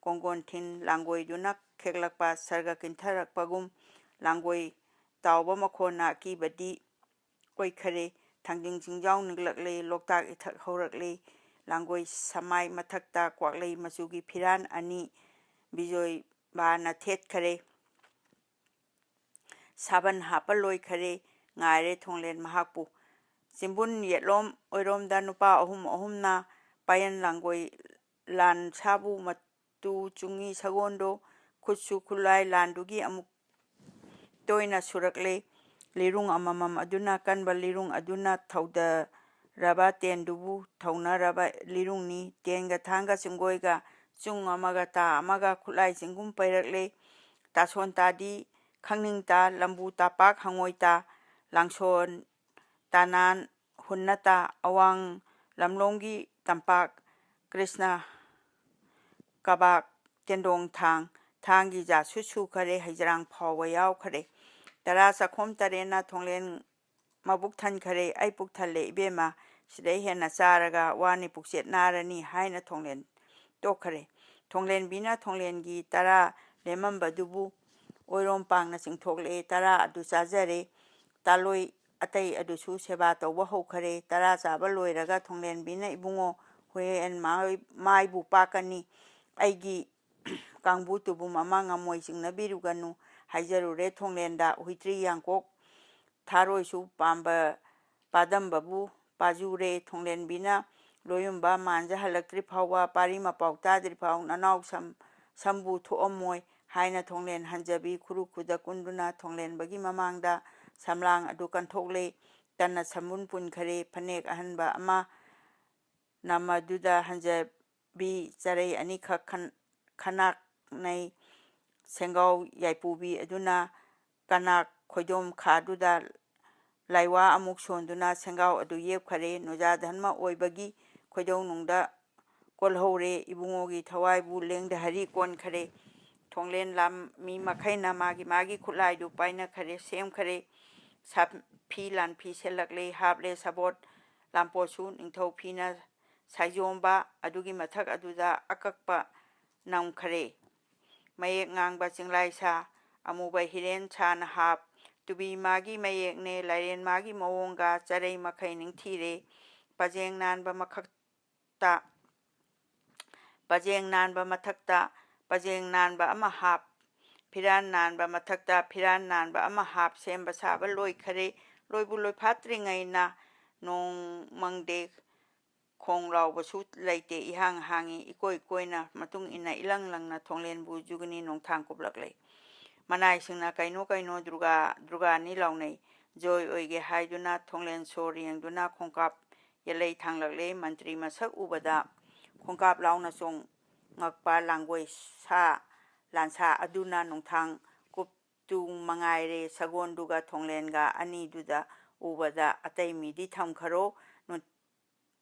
ꯀꯣꯡꯒꯣꯟ ꯊꯤꯟ ꯂꯥꯡꯒꯣꯏꯗꯨꯅ ꯈꯦꯛꯂꯛꯄ, ꯁꯔꯒ ꯀꯤꯟꯊꯔꯛꯄꯒꯨꯝ ꯂꯥꯡꯒꯣꯏ ꯇꯥꯎꯕ ꯃꯈꯣꯟꯅ ꯑꯀꯤꯕꯗꯤ ꯑꯣꯏꯈꯔꯦ꯫ ꯊꯥꯡꯖꯤꯡ ꯆꯤꯡꯖꯥꯎ ꯅꯤꯛꯂꯛꯂꯦ, ꯂꯣꯛꯇꯥꯛ ꯏꯊꯛ ꯍꯧꯔꯛꯂꯦ꯫ ꯂꯥꯡꯒꯣꯏ ꯁꯃꯥꯏ ꯃꯊꯛꯇ ꯀ꯭ꯋꯥꯛꯂꯩ ꯃꯆꯨꯒꯤ ꯐꯤꯔꯥꯟ ꯑꯅꯤ ꯕꯤꯖꯣꯏꯕꯥꯅ ꯊꯦꯠꯈꯔꯦ꯫ ꯁꯥꯕꯟ ꯍꯥꯞꯄ ꯂꯣꯏꯈꯔꯦ, ꯉꯥꯏꯔꯦ ꯊꯣꯡꯂꯦꯟ ꯃꯍꯥꯛꯄꯨ꯫ ꯆꯤꯝꯕꯨꯟ ꯌꯦꯠꯂꯣꯝ ꯑꯣꯏꯔꯣꯝꯗ ꯅꯨꯄꯥ ꯑꯍꯨꯝ ꯑꯍꯨꯝꯅ ꯄꯥꯌꯦꯟ ꯂꯥꯡꯒꯣꯏ ꯂꯥꯟ ꯁꯥꯕꯨ ꯃꯇꯨ ꯆꯨꯡꯉꯤ ꯁꯒꯣꯟꯗꯣ ꯈꯨꯠꯁꯨ ꯈꯨꯠꯂꯥꯏ ꯂꯥꯟꯗꯨꯒꯤ ꯑꯃꯨꯛ ꯇꯣꯏꯅ ꯁꯨꯔꯛꯂꯦ꯫ ꯂꯤꯔꯨꯡ ꯑꯃꯃꯝ ꯑꯗꯨꯅ ꯀꯟꯕ ꯂꯤꯔꯨꯡ ꯑꯗꯨꯅ ꯊꯧꯗꯔꯕ ꯇꯦꯟꯗꯨꯕꯨ ꯊꯧꯅꯔꯕ ꯂꯤꯔꯨꯡꯅꯤ꯫ ꯇꯦꯟꯒ ꯊꯥꯡꯒ ꯆꯤꯡꯒꯣꯏꯒ ꯆꯨꯡ ꯑꯃꯒ ꯇꯥ ꯑꯃꯒ ꯈꯨꯠꯂꯥꯏꯁꯤꯡꯒꯨꯝ ꯄꯩꯔꯛꯂꯦ꯫ ꯇꯥꯁꯣꯟ ꯇꯥꯗꯤ ꯈꯪꯅꯤꯡ ꯇꯥ, ꯂꯝꯕꯨ ꯇꯥꯄꯥꯛ ꯍꯪꯉꯣꯏ ꯇꯥ, ꯂꯥꯡꯁꯣꯟ ꯇꯥꯅꯥꯟ ꯍꯨꯟꯅ ꯇꯥ, ꯑꯋꯥꯡ ꯂꯝꯂꯣꯡꯒꯤ ꯇꯝꯄꯥꯛ, ꯀ꯭ꯔꯤꯁꯅ ꯀꯕꯥꯛ, ꯇꯦꯟꯗꯣꯡ ꯊꯥꯡ, ꯊꯥꯡꯒꯤ ꯖꯥꯠꯁꯨ ꯁꯨꯈꯔꯦ, ꯍꯩꯖꯔꯥꯡ ꯐꯥꯎꯕ ꯌꯥꯎꯈꯔꯦ꯫ ꯇꯔꯥ ꯆꯥꯛꯈꯨꯝ ꯇꯔꯦꯠꯅ ꯊꯣꯡꯂꯦꯟ ꯃꯕꯨꯛ ꯊꯟꯈꯔꯦ, ꯑꯩ ꯄꯨꯛ ꯊꯜꯂꯦ ꯏꯕꯦꯝꯃ, ꯁꯤꯗꯩ ꯍꯦꯟꯅ ꯆꯥꯔꯒ ꯋꯥꯅꯤ ꯄꯨꯛꯆꯦꯠ ꯅꯥꯔꯅꯤ ꯍꯥꯏꯅ ꯊꯣꯡꯂꯦꯟ ꯇꯣꯛꯈꯔꯦ꯫ ꯊꯣꯡꯂꯦꯟꯕꯤꯅ ꯊꯣꯡꯂꯦꯟꯒꯤ ꯇꯔꯥ ꯂꯦꯝꯃꯝꯕꯗꯨꯕꯨ ꯑꯣꯏꯔꯣꯝ ꯄꯥꯡꯅ ꯆꯤꯡꯊꯣꯛꯂꯛꯑꯦ꯫ ꯇꯔꯥ ꯑꯗꯨ ꯆꯥꯖꯔꯦ꯫ ꯇꯥꯂꯣꯏ ꯑꯇꯩ ꯑꯗꯨꯁꯨ ꯁꯦꯕꯥ ꯇꯧꯕ ꯍꯧꯈꯔꯦ꯫ ꯇꯔꯥ ꯆꯥꯕ ꯂꯣꯏꯔꯒ ꯊꯣꯡꯂꯦꯟꯕꯤꯅ "ꯏꯕꯨꯡꯉꯣ, ꯍꯣꯔꯦꯟ ꯃꯥꯏ-, ꯃꯥꯏꯕꯨ ꯄꯥꯛꯀꯅꯤ꯫ ꯑꯩꯒꯤ ꯀꯥꯡꯕꯨ ꯇꯨꯕꯨꯝ ꯑꯃ ꯉꯝꯃꯣꯏ ꯆꯤꯡꯅꯕꯤꯔꯨꯒꯅꯨ" ꯍꯥꯏꯖꯔꯨꯔꯦ ꯊꯣꯡꯂꯦꯟꯗ꯫ ꯍꯨꯏꯇ꯭ꯔꯤ ꯌꯥꯡꯀꯣꯛ ꯊꯥꯔꯣꯏꯁꯨ ꯄꯥꯝꯕ ꯄꯥꯗꯝꯕꯕꯨ ꯄꯥꯖꯨꯔꯦ꯫ ꯊꯣꯡꯂꯦꯟꯕꯤꯅ ꯂꯣꯌꯨꯝꯕ ꯃꯥꯟꯖ ꯍꯜꯂꯛꯇ꯭ꯔꯤ ꯐꯥꯎꯕ, ꯄꯥꯔꯤ ꯃꯄꯥꯎ ꯇꯥꯗ꯭ꯔꯤ ꯐꯥꯎ ꯅꯅꯥꯎ ꯁꯝ-, ꯁꯝꯕꯨ ꯊꯣꯛꯑꯝꯃꯣꯏ ꯍꯥꯏꯅ ꯊꯣꯡꯂꯦꯟ ꯍꯟꯖꯕꯤ ꯈꯨꯔꯨ ꯈꯨꯗ ꯀꯨꯟꯗꯨꯅ ꯊꯣꯡꯂꯦꯟꯕꯒꯤ ꯃꯃꯥꯡꯗ ꯁꯝꯂꯥꯡ ꯑꯗꯨ ꯀꯟꯊꯣꯛꯂꯦ꯫ ꯇꯟꯅ ꯁꯝꯕꯨꯟ ꯄꯨꯟꯈꯔꯦ꯫ ꯐꯅꯦꯛ ꯑꯍꯟꯕ ꯑꯃ ꯅꯃꯗꯨꯗ ꯍꯟꯖꯕꯤ ꯆꯔꯩ ꯑꯅꯤꯈꯛ ꯈꯟ-, ꯈꯅꯥꯛꯅꯩ꯫ ꯁꯦꯡꯒꯥꯎ ꯌꯥꯏꯄꯨꯕꯤ ꯑꯗꯨꯅ ꯀꯅꯥꯛ ꯈꯣꯏꯗꯣꯝ ꯈꯥꯗꯨꯗ ꯂꯥꯏꯋꯥ ꯑꯃꯨꯛ ꯁꯣꯟꯗꯨꯅ ꯁꯦꯡꯒꯥꯎ ꯑꯗꯨ ꯌꯦꯞꯈꯔꯦ꯫ ꯅꯨꯖꯥ ꯙꯔꯃ ꯑꯣꯏꯕꯒꯤ ꯈꯣꯏꯗꯧꯅꯨꯡꯗ ꯀꯣꯜꯍꯧꯔꯦ꯫ ꯏꯕꯨꯡꯉꯣꯒꯤ ꯊꯋꯥꯏꯕꯨ ꯂꯦꯡꯗ ꯍꯔꯤ ꯀꯣꯟꯈꯔꯦ꯫ ꯊꯣꯡꯂꯦꯟ ꯂꯥꯝꯃꯤ ꯃꯈꯩꯅ ꯃꯥꯒꯤ ꯃꯥꯒꯤ ꯈꯨꯠꯂꯥꯏꯗꯨ ꯄꯥꯏꯅꯈꯔꯦ, ꯁꯦꯝꯈꯔꯦ꯫ ꯁꯥ-, ꯐꯤ ꯂꯥꯟꯐꯤ ꯁꯦꯠꯂꯛꯂꯦ, ꯍꯥꯞꯂꯦ ꯁꯥꯕꯣꯠ ꯂꯥꯝꯄꯣꯠꯁꯨ ꯅꯤꯡꯊꯧ ꯐꯤꯅ ꯁꯥꯏꯖꯣꯝꯕ ꯑꯗꯨꯒꯤ ꯃꯊꯛ ꯑꯗꯨꯗ ꯑꯀꯛꯄ ꯅꯝꯈꯔꯦ꯫ ꯃꯌꯦꯛ ꯉꯥꯡꯕ ꯆꯤꯡꯂꯥꯏ ꯁꯥ, ꯑꯃꯨꯕ ꯍꯤꯔꯦꯟ ꯁꯥꯅ ꯍꯥꯞ, ꯇꯨꯕꯤ ꯃꯥꯒꯤ ꯃꯌꯦꯛꯅꯦ, ꯂꯥꯏꯔꯦꯟ ꯃꯥꯒꯤ ꯃꯑꯣꯡꯒ ꯆꯔꯩ ꯃꯈꯩ ꯅꯤꯡꯊꯤꯔꯦ꯫ ꯄꯖꯦꯡ ꯅꯥꯟꯕ ꯃꯈꯛꯇ, ꯄꯖꯦꯡ ꯅꯥꯟꯕ ꯃꯊꯛꯇ ꯄꯖꯦꯡ ꯅꯥꯟꯕ ꯑꯃ ꯍꯥꯞ, ꯐꯤꯔꯥꯟ ꯅꯥꯟꯕ ꯃꯊꯛꯇ ꯐꯤꯔꯥꯟ ꯅꯥꯟꯕ ꯑꯃ ꯍꯥꯞ ꯁꯦꯝꯕ ꯁꯥꯕ ꯂꯣꯏꯈꯔꯦ꯫ ꯂꯣꯏꯕꯨ ꯂꯣꯏꯐꯥꯠꯇ꯭ꯔꯤꯉꯩꯅ ꯅꯣꯡ ꯃꯪꯗꯦ ꯈꯣꯡ ꯂꯥꯎꯕꯁꯨ ꯂꯩꯇꯦ, ꯏꯍꯥꯡ ꯍꯥꯡꯉꯤ꯫ ꯏꯀꯣꯏ ꯀꯣꯏꯅ ꯃꯇꯨꯡ ꯏꯟꯅ ꯏꯂꯪ ꯂꯪꯅ ꯊꯣꯡꯂꯦꯟꯕꯨ ꯖꯨꯒꯅꯤ ꯅꯣꯡꯊꯥꯡ ꯀꯨꯞꯂꯛꯂꯦ꯫ ꯃꯅꯥꯏꯁꯤꯡꯅ "ꯀꯩꯅꯣ, ꯀꯩꯅꯣ, ꯗꯨꯔꯒꯥ, ꯗꯨꯔꯒꯥꯅꯤ" ꯂꯥꯎꯅꯩ꯫ ꯖꯣꯏ ꯑꯣꯏꯒꯦ ꯍꯥꯏꯗꯨꯅ ꯊꯣꯡꯂꯦꯟ ꯁꯣꯔ ꯌꯦꯡꯗꯨꯅ ꯈꯣꯡꯀꯥꯞ ꯌꯦꯠꯂꯩ ꯊꯥꯡꯂꯛꯂꯦ꯫ ꯃꯟꯇ꯭ꯔꯤ ꯃꯁꯛ ꯎꯕꯗ ꯈꯣꯡꯀꯥꯞ ꯂꯥꯎꯅ ꯆꯣꯡꯉꯛꯄ ꯂꯥꯡꯒꯣꯏ ꯁꯥ ꯂꯥꯟꯁꯥ ꯑꯗꯨꯅ ꯅꯣꯡꯊꯥꯡ ꯀꯨꯞꯇꯨ ꯃꯉꯥꯏꯔꯦ꯫ ꯁꯒꯣꯟꯗꯨꯒ ꯊꯣꯡꯂꯦꯟꯒ ꯑꯅꯤꯗꯨꯗ ꯎꯕꯗ "ꯑꯇꯩ ꯃꯤꯗꯤ ꯊꯝꯈꯔꯣ, ꯅꯨ-,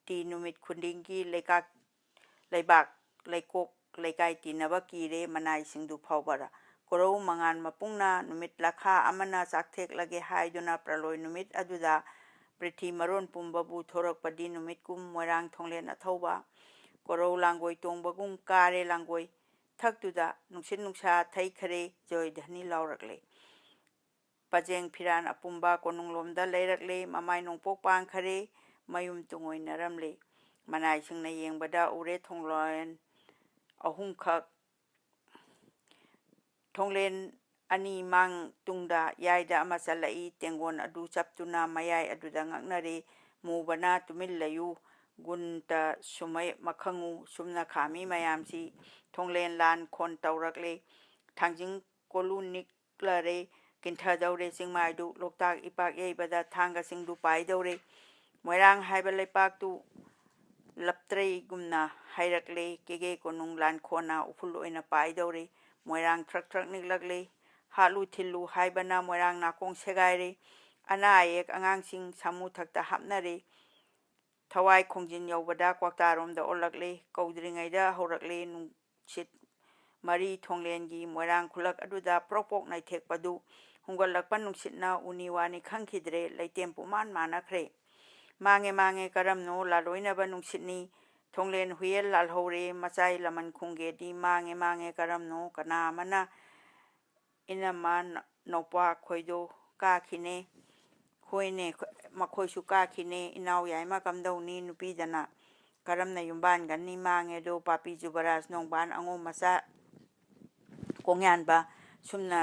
ꯇꯤ ꯅꯨꯃꯤꯠ ꯈꯨꯗꯤꯡꯒꯤ ꯂꯩꯀꯥꯛ, ꯂꯩꯕꯥꯛ, ꯂꯩꯀꯣꯛ, ꯂꯩꯀꯥꯏ ꯇꯤꯟꯅꯕ ꯀꯤꯔꯦ ꯃꯅꯥꯏꯁꯤꯡꯗꯨ ꯐꯥꯎꯕꯔ꯫ ꯀꯣꯔꯧ ꯃꯉꯥꯟ ꯃꯄꯨꯡꯅ ꯅꯨꯃꯤꯠ ꯂꯥꯈꯥ ꯑꯃꯅ ꯆꯥꯛꯊꯦꯛꯂꯒꯦ ꯍꯥꯏꯗꯨꯅ ꯄ꯭ꯔꯂꯣꯏ ꯅꯨꯃꯤꯠ ꯑꯗꯨꯗ ꯄ꯭ꯔꯤꯊꯤ ꯃꯔꯣꯟ ꯄꯨꯝꯕꯕꯨ ꯊꯣꯔꯛꯄꯗꯤ ꯅꯨꯃꯤꯠꯀꯨꯝ ꯃꯣꯏꯔꯥꯡ ꯊꯣꯡꯂꯦꯟ ꯑꯊꯧꯕ꯫ ꯀꯣꯔꯧ ꯂꯥꯡꯒꯣꯏ ꯇꯣꯡꯕꯒꯨꯝ ꯀꯥꯔꯦ ꯂꯥꯡꯒꯣꯏ꯫ ꯊꯛꯇꯨꯗ ꯅꯨꯡꯁꯤꯠ ꯅꯨꯡꯁꯥ ꯊꯩꯈꯔꯦ, ꯖꯣꯏꯙꯅꯤ ꯂꯥꯎꯔꯛꯂꯦ꯫ ꯄꯖꯦꯡ ꯐꯤꯔꯥꯟ ꯑꯄꯨꯝꯕ ꯀꯣꯅꯨꯡꯂꯣꯝꯗ ꯂꯩꯔꯛꯂꯦ, ꯃꯃꯥꯏ ꯅꯣꯡꯄꯣꯛ ꯄꯥꯡꯈꯔꯦ, ꯃꯌꯨꯝ ꯇꯨꯡꯑꯣꯏꯅꯔꯝꯂꯦ꯫ ꯃꯅꯥꯏꯁꯤꯡꯅ ꯌꯦꯡꯕꯗ ꯎꯔꯦ ꯊꯣꯡꯂꯣꯟ ꯑꯍꯨꯝꯈꯛ, ꯊꯣꯡꯂꯦꯟ ꯑꯅꯤ ꯃꯥꯡ ꯇꯨꯡꯗ ꯌꯥꯏꯗ ꯑꯃ ꯆꯠꯂꯛꯏ, ꯇꯦꯡꯒꯣꯟ ꯑꯗꯨ ꯆꯞꯇꯨꯅ ꯃꯌꯥꯏ ꯑꯗꯨꯗ ꯉꯛꯅꯔꯦ꯫ ꯃꯨꯕꯅ ꯇꯨꯃꯤꯟ ꯂꯩꯌꯨ, ꯒꯨꯟꯇ ꯁꯨꯃꯩ ꯃꯈꯪꯉꯨ, ꯁꯨꯝꯅ ꯈꯥꯝꯃꯤ ꯃꯌꯥꯝꯁꯤ꯫ ꯊꯣꯡꯂꯦꯟ ꯂꯥꯟ ꯈꯣꯟ ꯇꯧꯔꯛꯂꯦ꯫ ꯊꯥꯡꯖꯤꯡ ꯀꯣꯂꯨ ꯅꯤꯛꯂꯔꯦ, ꯀꯤꯟꯊꯗꯧꯔꯦ ꯆꯤꯡꯃꯥꯏꯗꯨ꯫ ꯂꯣꯛꯇꯥꯛ ꯏꯄꯥꯛ ꯌꯩꯕꯗ ꯊꯥꯡꯒꯁꯤꯡꯗꯨ ꯄꯥꯏꯗꯧꯔꯦ꯫ ꯃꯣꯏꯔꯥꯡ ꯍꯥꯏꯕ ꯂꯩꯄꯥꯛꯇꯨ ꯂꯞꯇ꯭ꯔꯩꯒꯨꯝꯅ ꯍꯥꯏꯔꯛꯂꯦ꯫ ꯀꯦꯒꯦ ꯀꯣꯅꯨꯡ ꯂꯥꯟꯈꯣꯟꯅ ꯎꯐꯨꯜ ꯑꯣꯏꯅ ꯄꯥꯏꯗꯧꯔꯦ꯫ ꯃꯣꯏꯔꯥꯡ ꯊ꯭ꯔꯛ ꯊ꯭ꯔꯛ ꯅꯤꯛꯂꯛꯂꯦ꯫ ꯍꯥꯠꯂꯨ ꯊꯤꯜꯂꯨ ꯍꯥꯏꯕꯅ ꯃꯣꯏꯔꯥꯡ ꯅꯥꯀꯣꯡ ꯁꯦꯒꯥꯏꯔꯦ꯫ ꯑꯅꯥ ꯑꯌꯦꯛ ꯑꯉꯥꯡꯁꯤꯡ ꯁꯥꯃꯨ ꯊꯛꯇ ꯍꯥꯞꯅꯔꯦ꯫ ꯊꯋꯥꯏ ꯈꯣꯡꯖꯤꯟ ꯌꯧꯕꯗ ꯀ꯭ꯋꯥꯛꯇꯥꯔꯣꯝꯗ ꯑꯣꯜꯂꯛꯂꯦ꯫ ꯀꯧꯗ꯭ꯔꯤꯉꯩꯗ ꯍꯧꯔꯛꯂꯦ ꯅꯨꯡꯁꯤꯠ ꯃꯔꯤ ꯊꯣꯡꯂꯦꯟꯒꯤ ꯃꯣꯏꯔꯥꯡ ꯈꯨꯂꯛ ꯑꯗꯨꯗ ꯄ꯭ꯔꯣꯛ ꯄ꯭ꯔꯣꯛ ꯅꯩꯊꯦꯛꯄꯗꯨ꯫ ꯍꯨꯝꯒꯠꯂꯛꯄ ꯅꯨꯡꯁꯤꯠꯅ ꯎꯅꯤ ꯋꯥꯅꯤ ꯈꯪꯈꯤꯗ꯭ꯔꯦ꯫ ꯂꯩꯇꯦꯝ ꯄꯨꯃꯥꯟ ꯃꯥꯟꯅꯈ꯭ꯔꯦ꯫ ꯃꯥꯡꯉꯦ ꯃꯥꯡꯉꯦ ꯀꯔꯝꯅꯣ ꯂꯥꯂꯣꯏꯅꯕ ꯅꯨꯡꯁꯤꯠꯅꯤ꯫ ꯊꯣꯡꯂꯦꯟ ꯍꯨꯌꯦꯜ ꯂꯥꯜꯍꯧꯔꯦ꯫ ꯃꯆꯥꯏ ꯂꯃꯟ ꯈꯨꯡꯒꯦꯗꯤ ꯃꯥꯡꯉꯦ ꯃꯥꯡꯉꯦ ꯀꯔꯝꯅꯣ꯫ ꯀꯅꯥ ꯑꯃꯅ ꯏꯅꯝꯃ ꯅ-, ꯅꯧꯄꯥ ꯈꯣꯏꯗꯣ ꯀꯥꯈꯤꯅꯦ꯫ ꯍꯣꯏꯅꯦ, ꯃꯈꯣꯏꯁꯨ ꯀꯥꯈꯤꯅꯦ꯫ ꯏꯅꯥꯎ ꯌꯥꯏꯃ ꯀꯝꯗꯧꯅꯤ ꯅꯨꯄꯤꯗꯅ꯫ ꯀꯔꯝꯅ ꯌꯨꯝꯕꯥꯟꯒꯅꯤ ꯃꯥꯡꯉꯦꯗꯣ꯫ ꯄꯥꯄꯤ ꯖꯨꯕꯔꯥꯖ ꯅꯣꯡꯕꯥꯟ ꯑꯉꯣꯝ ꯃꯆꯥ ꯀꯣꯡꯌꯥꯟꯕ ꯁꯨꯝꯅ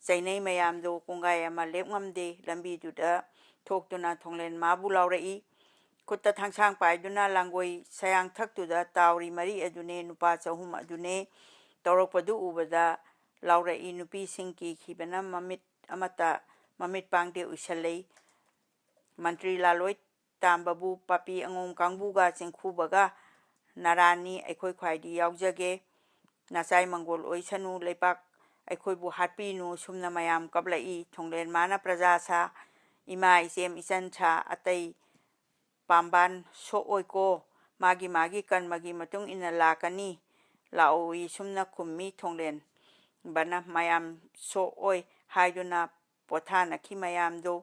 ꯆꯩꯅꯩ ꯃꯌꯥꯝꯗꯣ ꯀꯣꯡꯒꯥꯏ ꯑꯃ ꯂꯦꯞ ꯉꯝꯗꯦ꯫ ꯂꯝꯕꯤꯗꯨꯗ ꯊꯣꯛꯇꯨꯅ ꯊꯣꯡꯂꯦꯟ ꯃꯥꯕꯨ ꯂꯥꯎꯔꯛꯏ꯫ ꯈꯨꯠꯇ ꯊꯥꯡꯁꯥꯡ ꯄꯥꯏꯗꯨꯅ ꯂꯥꯡꯒꯣꯏ ꯁꯌꯥꯡ ꯊꯛꯇꯨꯗ ꯇꯥꯎꯔꯤ ꯃꯔꯤ ꯑꯗꯨꯅꯦ, ꯅꯨꯄꯥ ꯆꯍꯨꯝ ꯑꯗꯨꯅꯦ꯫ ꯇꯧꯔꯛꯄꯗꯨ ꯎꯕꯗ ꯂꯥꯎꯔꯛꯏ ꯅꯨꯄꯤꯁꯤꯡ ꯀꯤꯈꯤꯕꯅ ꯃꯃꯤꯠ ꯑꯃꯠꯇ, ꯃꯃꯤꯠ ꯄꯥꯡꯗꯦ ꯎꯏꯁꯜꯂꯛꯏ꯫ ꯃꯟꯇ꯭ꯔꯤ ꯂꯥꯂꯣꯏ ꯇꯥꯝꯕꯕꯨ ꯄꯥꯄꯤ ꯑꯉꯣꯝ ꯀꯥꯡꯕꯨꯒ ꯆꯤꯡꯈꯨꯕꯒ ꯅꯔꯥꯟꯅꯤ, ꯑꯩꯈꯣꯏ ꯈ꯭ꯋꯥꯏꯗꯤ ꯌꯥꯎꯖꯒꯦ꯫ ꯅꯆꯥꯏ ꯃꯪꯒꯣꯜ ꯑꯣꯏꯁꯅꯨ, ꯂꯩꯄꯥꯛ ꯑꯩꯈꯣꯏꯕꯨ ꯍꯥꯠꯄꯤꯅꯨ, ꯁꯨꯝꯅ ꯃꯌꯥꯝ ꯀꯞꯂꯛꯏ꯫ ꯊꯣꯡꯂꯦꯟ ꯃꯥꯅ ꯄ꯭ꯔꯖꯥ ꯁꯥ, ꯏꯃꯥ ꯏꯆꯦꯝ ꯏꯆꯟ ꯁꯥ, ꯑꯇꯩ ꯄꯥꯝꯕꯥꯟ ꯁꯣꯛꯑꯣꯏꯀꯣ, ꯃꯥꯒꯤ ꯃꯥꯒꯤ ꯀꯔꯃꯒꯤ ꯃꯇꯨꯡ ꯏꯟꯅ ꯂꯥꯛꯀꯅꯤ, ꯂꯥꯛꯑꯣꯏ ꯁꯨꯝꯅ ꯈꯨꯝꯃꯤ꯫ ꯊꯣꯡꯂꯦꯟꯕꯅ ꯃꯌꯥꯝ ꯁꯣꯛꯑꯣꯏ ꯍꯥꯏꯗꯨꯅ ꯄꯣꯊꯥꯅꯈꯤ ꯃꯌꯥꯝꯗꯣ꯫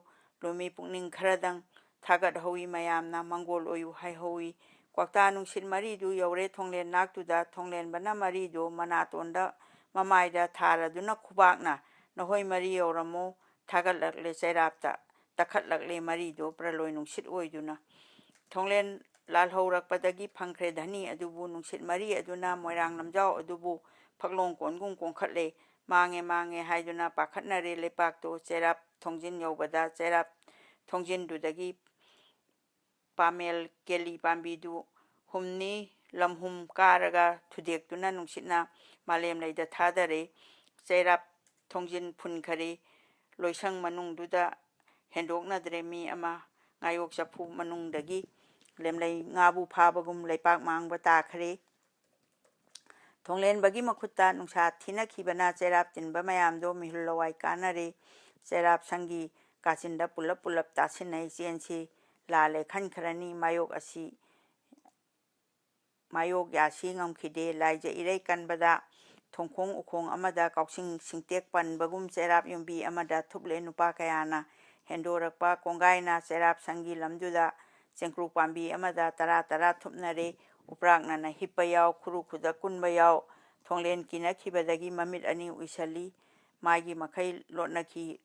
ꯂꯨꯃꯤ ꯄꯨꯛꯅꯤꯡ ꯈꯔꯗꯪ ꯊꯥꯒꯠꯍꯧꯏ ꯃꯌꯥꯝꯅ, ꯃꯪꯒꯣꯜ ꯑꯣꯏꯌꯨ ꯍꯥꯏꯍꯧꯏ꯫ ꯀ꯭ꯋꯥꯛꯇꯥ ꯅꯨꯡꯁꯤꯠ ꯃꯔꯤꯗꯨ ꯌꯧꯔꯦ ꯊꯣꯡꯂꯦꯟ ꯅꯥꯛꯇꯨꯗ꯫ ꯊꯣꯡꯂꯦꯟꯕꯅ ꯃꯔꯤꯗꯨ ꯃꯅꯥꯇꯣꯟꯗ ꯃꯃꯥꯏꯗ ꯊꯥꯔꯗꯨꯅ ꯈꯨꯕꯥꯛꯅ, "ꯅꯈꯣꯏ ꯃꯔꯤ ꯌꯧꯔꯝꯃꯣ", ꯊꯥꯒꯠꯂꯛꯂꯦ ꯆꯩꯔꯥꯞꯇ꯫ ꯇꯛꯈꯠꯂꯛꯂꯦ ꯃꯔꯤꯗꯨ ꯄ꯭ꯔꯂꯣꯏ ꯅꯨꯡꯁꯤꯠ ꯑꯣꯏꯗꯨꯅ꯫ ꯊꯣꯡꯂꯦꯟ ꯂꯥꯜꯍꯧꯔꯛꯄꯗꯒꯤ ꯐꯪꯈ꯭ꯔꯦ ꯙꯅꯤ ꯑꯗꯨꯕꯨ ꯅꯨꯡꯁꯤꯠ ꯃꯔꯤ ꯑꯗꯨꯅ ꯃꯣꯏꯔꯥꯡ ꯂꯝꯖꯥꯎ ꯑꯗꯨꯕꯨ ꯐꯛꯂꯣꯡ ꯀꯣꯟꯒꯨꯝ ꯀꯣꯟꯈꯠꯂꯦ꯫ ꯃꯥꯡꯉꯦ, ꯃꯥꯡꯉꯦ ꯍꯥꯏꯗꯨꯅ ꯄꯥꯈꯠꯅꯔꯦ ꯂꯩꯄꯥꯛꯇꯣ꯫ ꯆꯩꯔꯥꯞ ꯊꯣꯡꯖꯤꯟ ꯌꯧꯕꯗ ꯆꯩꯔꯥꯞ ꯊꯣꯡꯖꯤꯟꯗꯨꯗꯒꯤ ꯄꯥꯃꯦꯜ ꯀꯦꯂꯤ ꯄꯥꯝꯕꯤꯗꯨ ꯍꯨꯝꯅꯤ ꯂꯝꯍꯨꯝ ꯀꯥꯔꯒ ꯊꯨꯗꯦꯛꯇꯨꯅ ꯅꯨꯡꯁꯤꯠꯅ ꯃꯥꯂꯦꯝ ꯂꯩꯗ ꯊꯥꯗꯔꯦ꯫ ꯆꯩꯔꯥꯞ ꯊꯣꯡꯖꯤꯟ ꯐꯨꯟꯈꯔꯦ꯫ ꯂꯣꯏꯁꯪ ꯃꯅꯨꯡꯗꯨꯗ ꯍꯦꯟꯗꯣꯛꯅꯗ꯭ꯔꯦ ꯃꯤ ꯑꯃ꯫ ꯉꯥꯌꯣꯛ ꯆꯐꯨ ꯃꯅꯨꯡꯗꯒꯤ ꯂꯦꯝꯂꯩ ꯉꯥꯕꯨ ꯐꯥꯕꯒꯨꯝ ꯂꯩꯄꯥꯛ ꯃꯥꯡꯕ ꯇꯥꯈ꯭ꯔꯦ꯫ ꯊꯣꯡꯂꯦꯟꯕꯒꯤ ꯃꯈꯨꯠꯇ ꯅꯨꯡꯁꯥ ꯊꯤꯅꯈꯤꯕꯅ ꯆꯩꯔꯥꯞ ꯇꯤꯟꯕ ꯃꯌꯥꯝꯗꯣ ꯃꯤꯍꯨꯜ ꯂꯋꯥꯏ ꯀꯥꯅꯔꯦ꯫ ꯆꯩꯔꯥꯞ ꯁꯪꯒꯤ ꯀꯥꯆꯤꯟꯗ ꯄꯨꯂꯞ ꯄꯨꯂꯞ ꯇꯥꯁꯤꯟꯅꯩ꯫ ꯆꯦꯟꯁꯤ ꯂꯥꯜꯂꯦ ꯈꯟꯈ꯭ꯔꯅꯤ꯫ ꯃꯥꯌꯣꯛ ꯑꯁꯤ, ꯃꯥꯌꯣꯛ ꯌꯥꯁꯤ ꯉꯝꯈꯤꯗꯦ꯫ ꯂꯥꯏꯖ ꯏꯔꯩ ꯀꯟꯕꯗ ꯊꯣꯡꯈꯣꯡ ꯎꯈꯣꯡ ꯑꯃꯗ ꯀꯥꯎꯁꯤꯡ ꯁꯤꯡꯇꯦꯛ ꯄꯟꯕꯒꯨꯝ ꯆꯩꯔꯥꯞ ꯌꯨꯝꯕꯤ ꯑꯃꯗ ꯊꯨꯞꯂꯦ ꯅꯨꯄꯥ ꯀꯌꯥꯅ꯫ ꯍꯦꯟꯗꯣꯔꯛꯄ ꯀꯣꯡꯒꯥꯏꯅ ꯆꯩꯔꯥꯞ ꯁꯪꯒꯤ ꯂꯝꯗꯨꯗ ꯆꯦꯡꯀ꯭ꯔꯨ ꯄꯥꯝꯕꯤ ꯑꯃꯗ ꯇꯔꯥ ꯇꯔꯥ ꯊꯨꯞꯅꯔꯦ꯫ ꯎꯄ꯭ꯔꯥꯛꯅꯅ ꯍꯤꯞꯄ ꯌꯥꯎ, ꯈꯨꯔꯨ ꯈꯨꯗꯛ ꯀꯨꯟꯕ ꯌꯥꯎ꯫ ꯊꯣꯡꯂꯦꯟ ꯀꯤꯅꯈꯤꯕꯗꯒꯤ ꯃꯃꯤꯠ ꯑꯅꯤ ꯎꯏꯁꯜꯂꯤ꯫ ꯃꯥꯒꯤ ꯃꯈꯩ ꯂꯣꯠꯅꯈꯤ꯫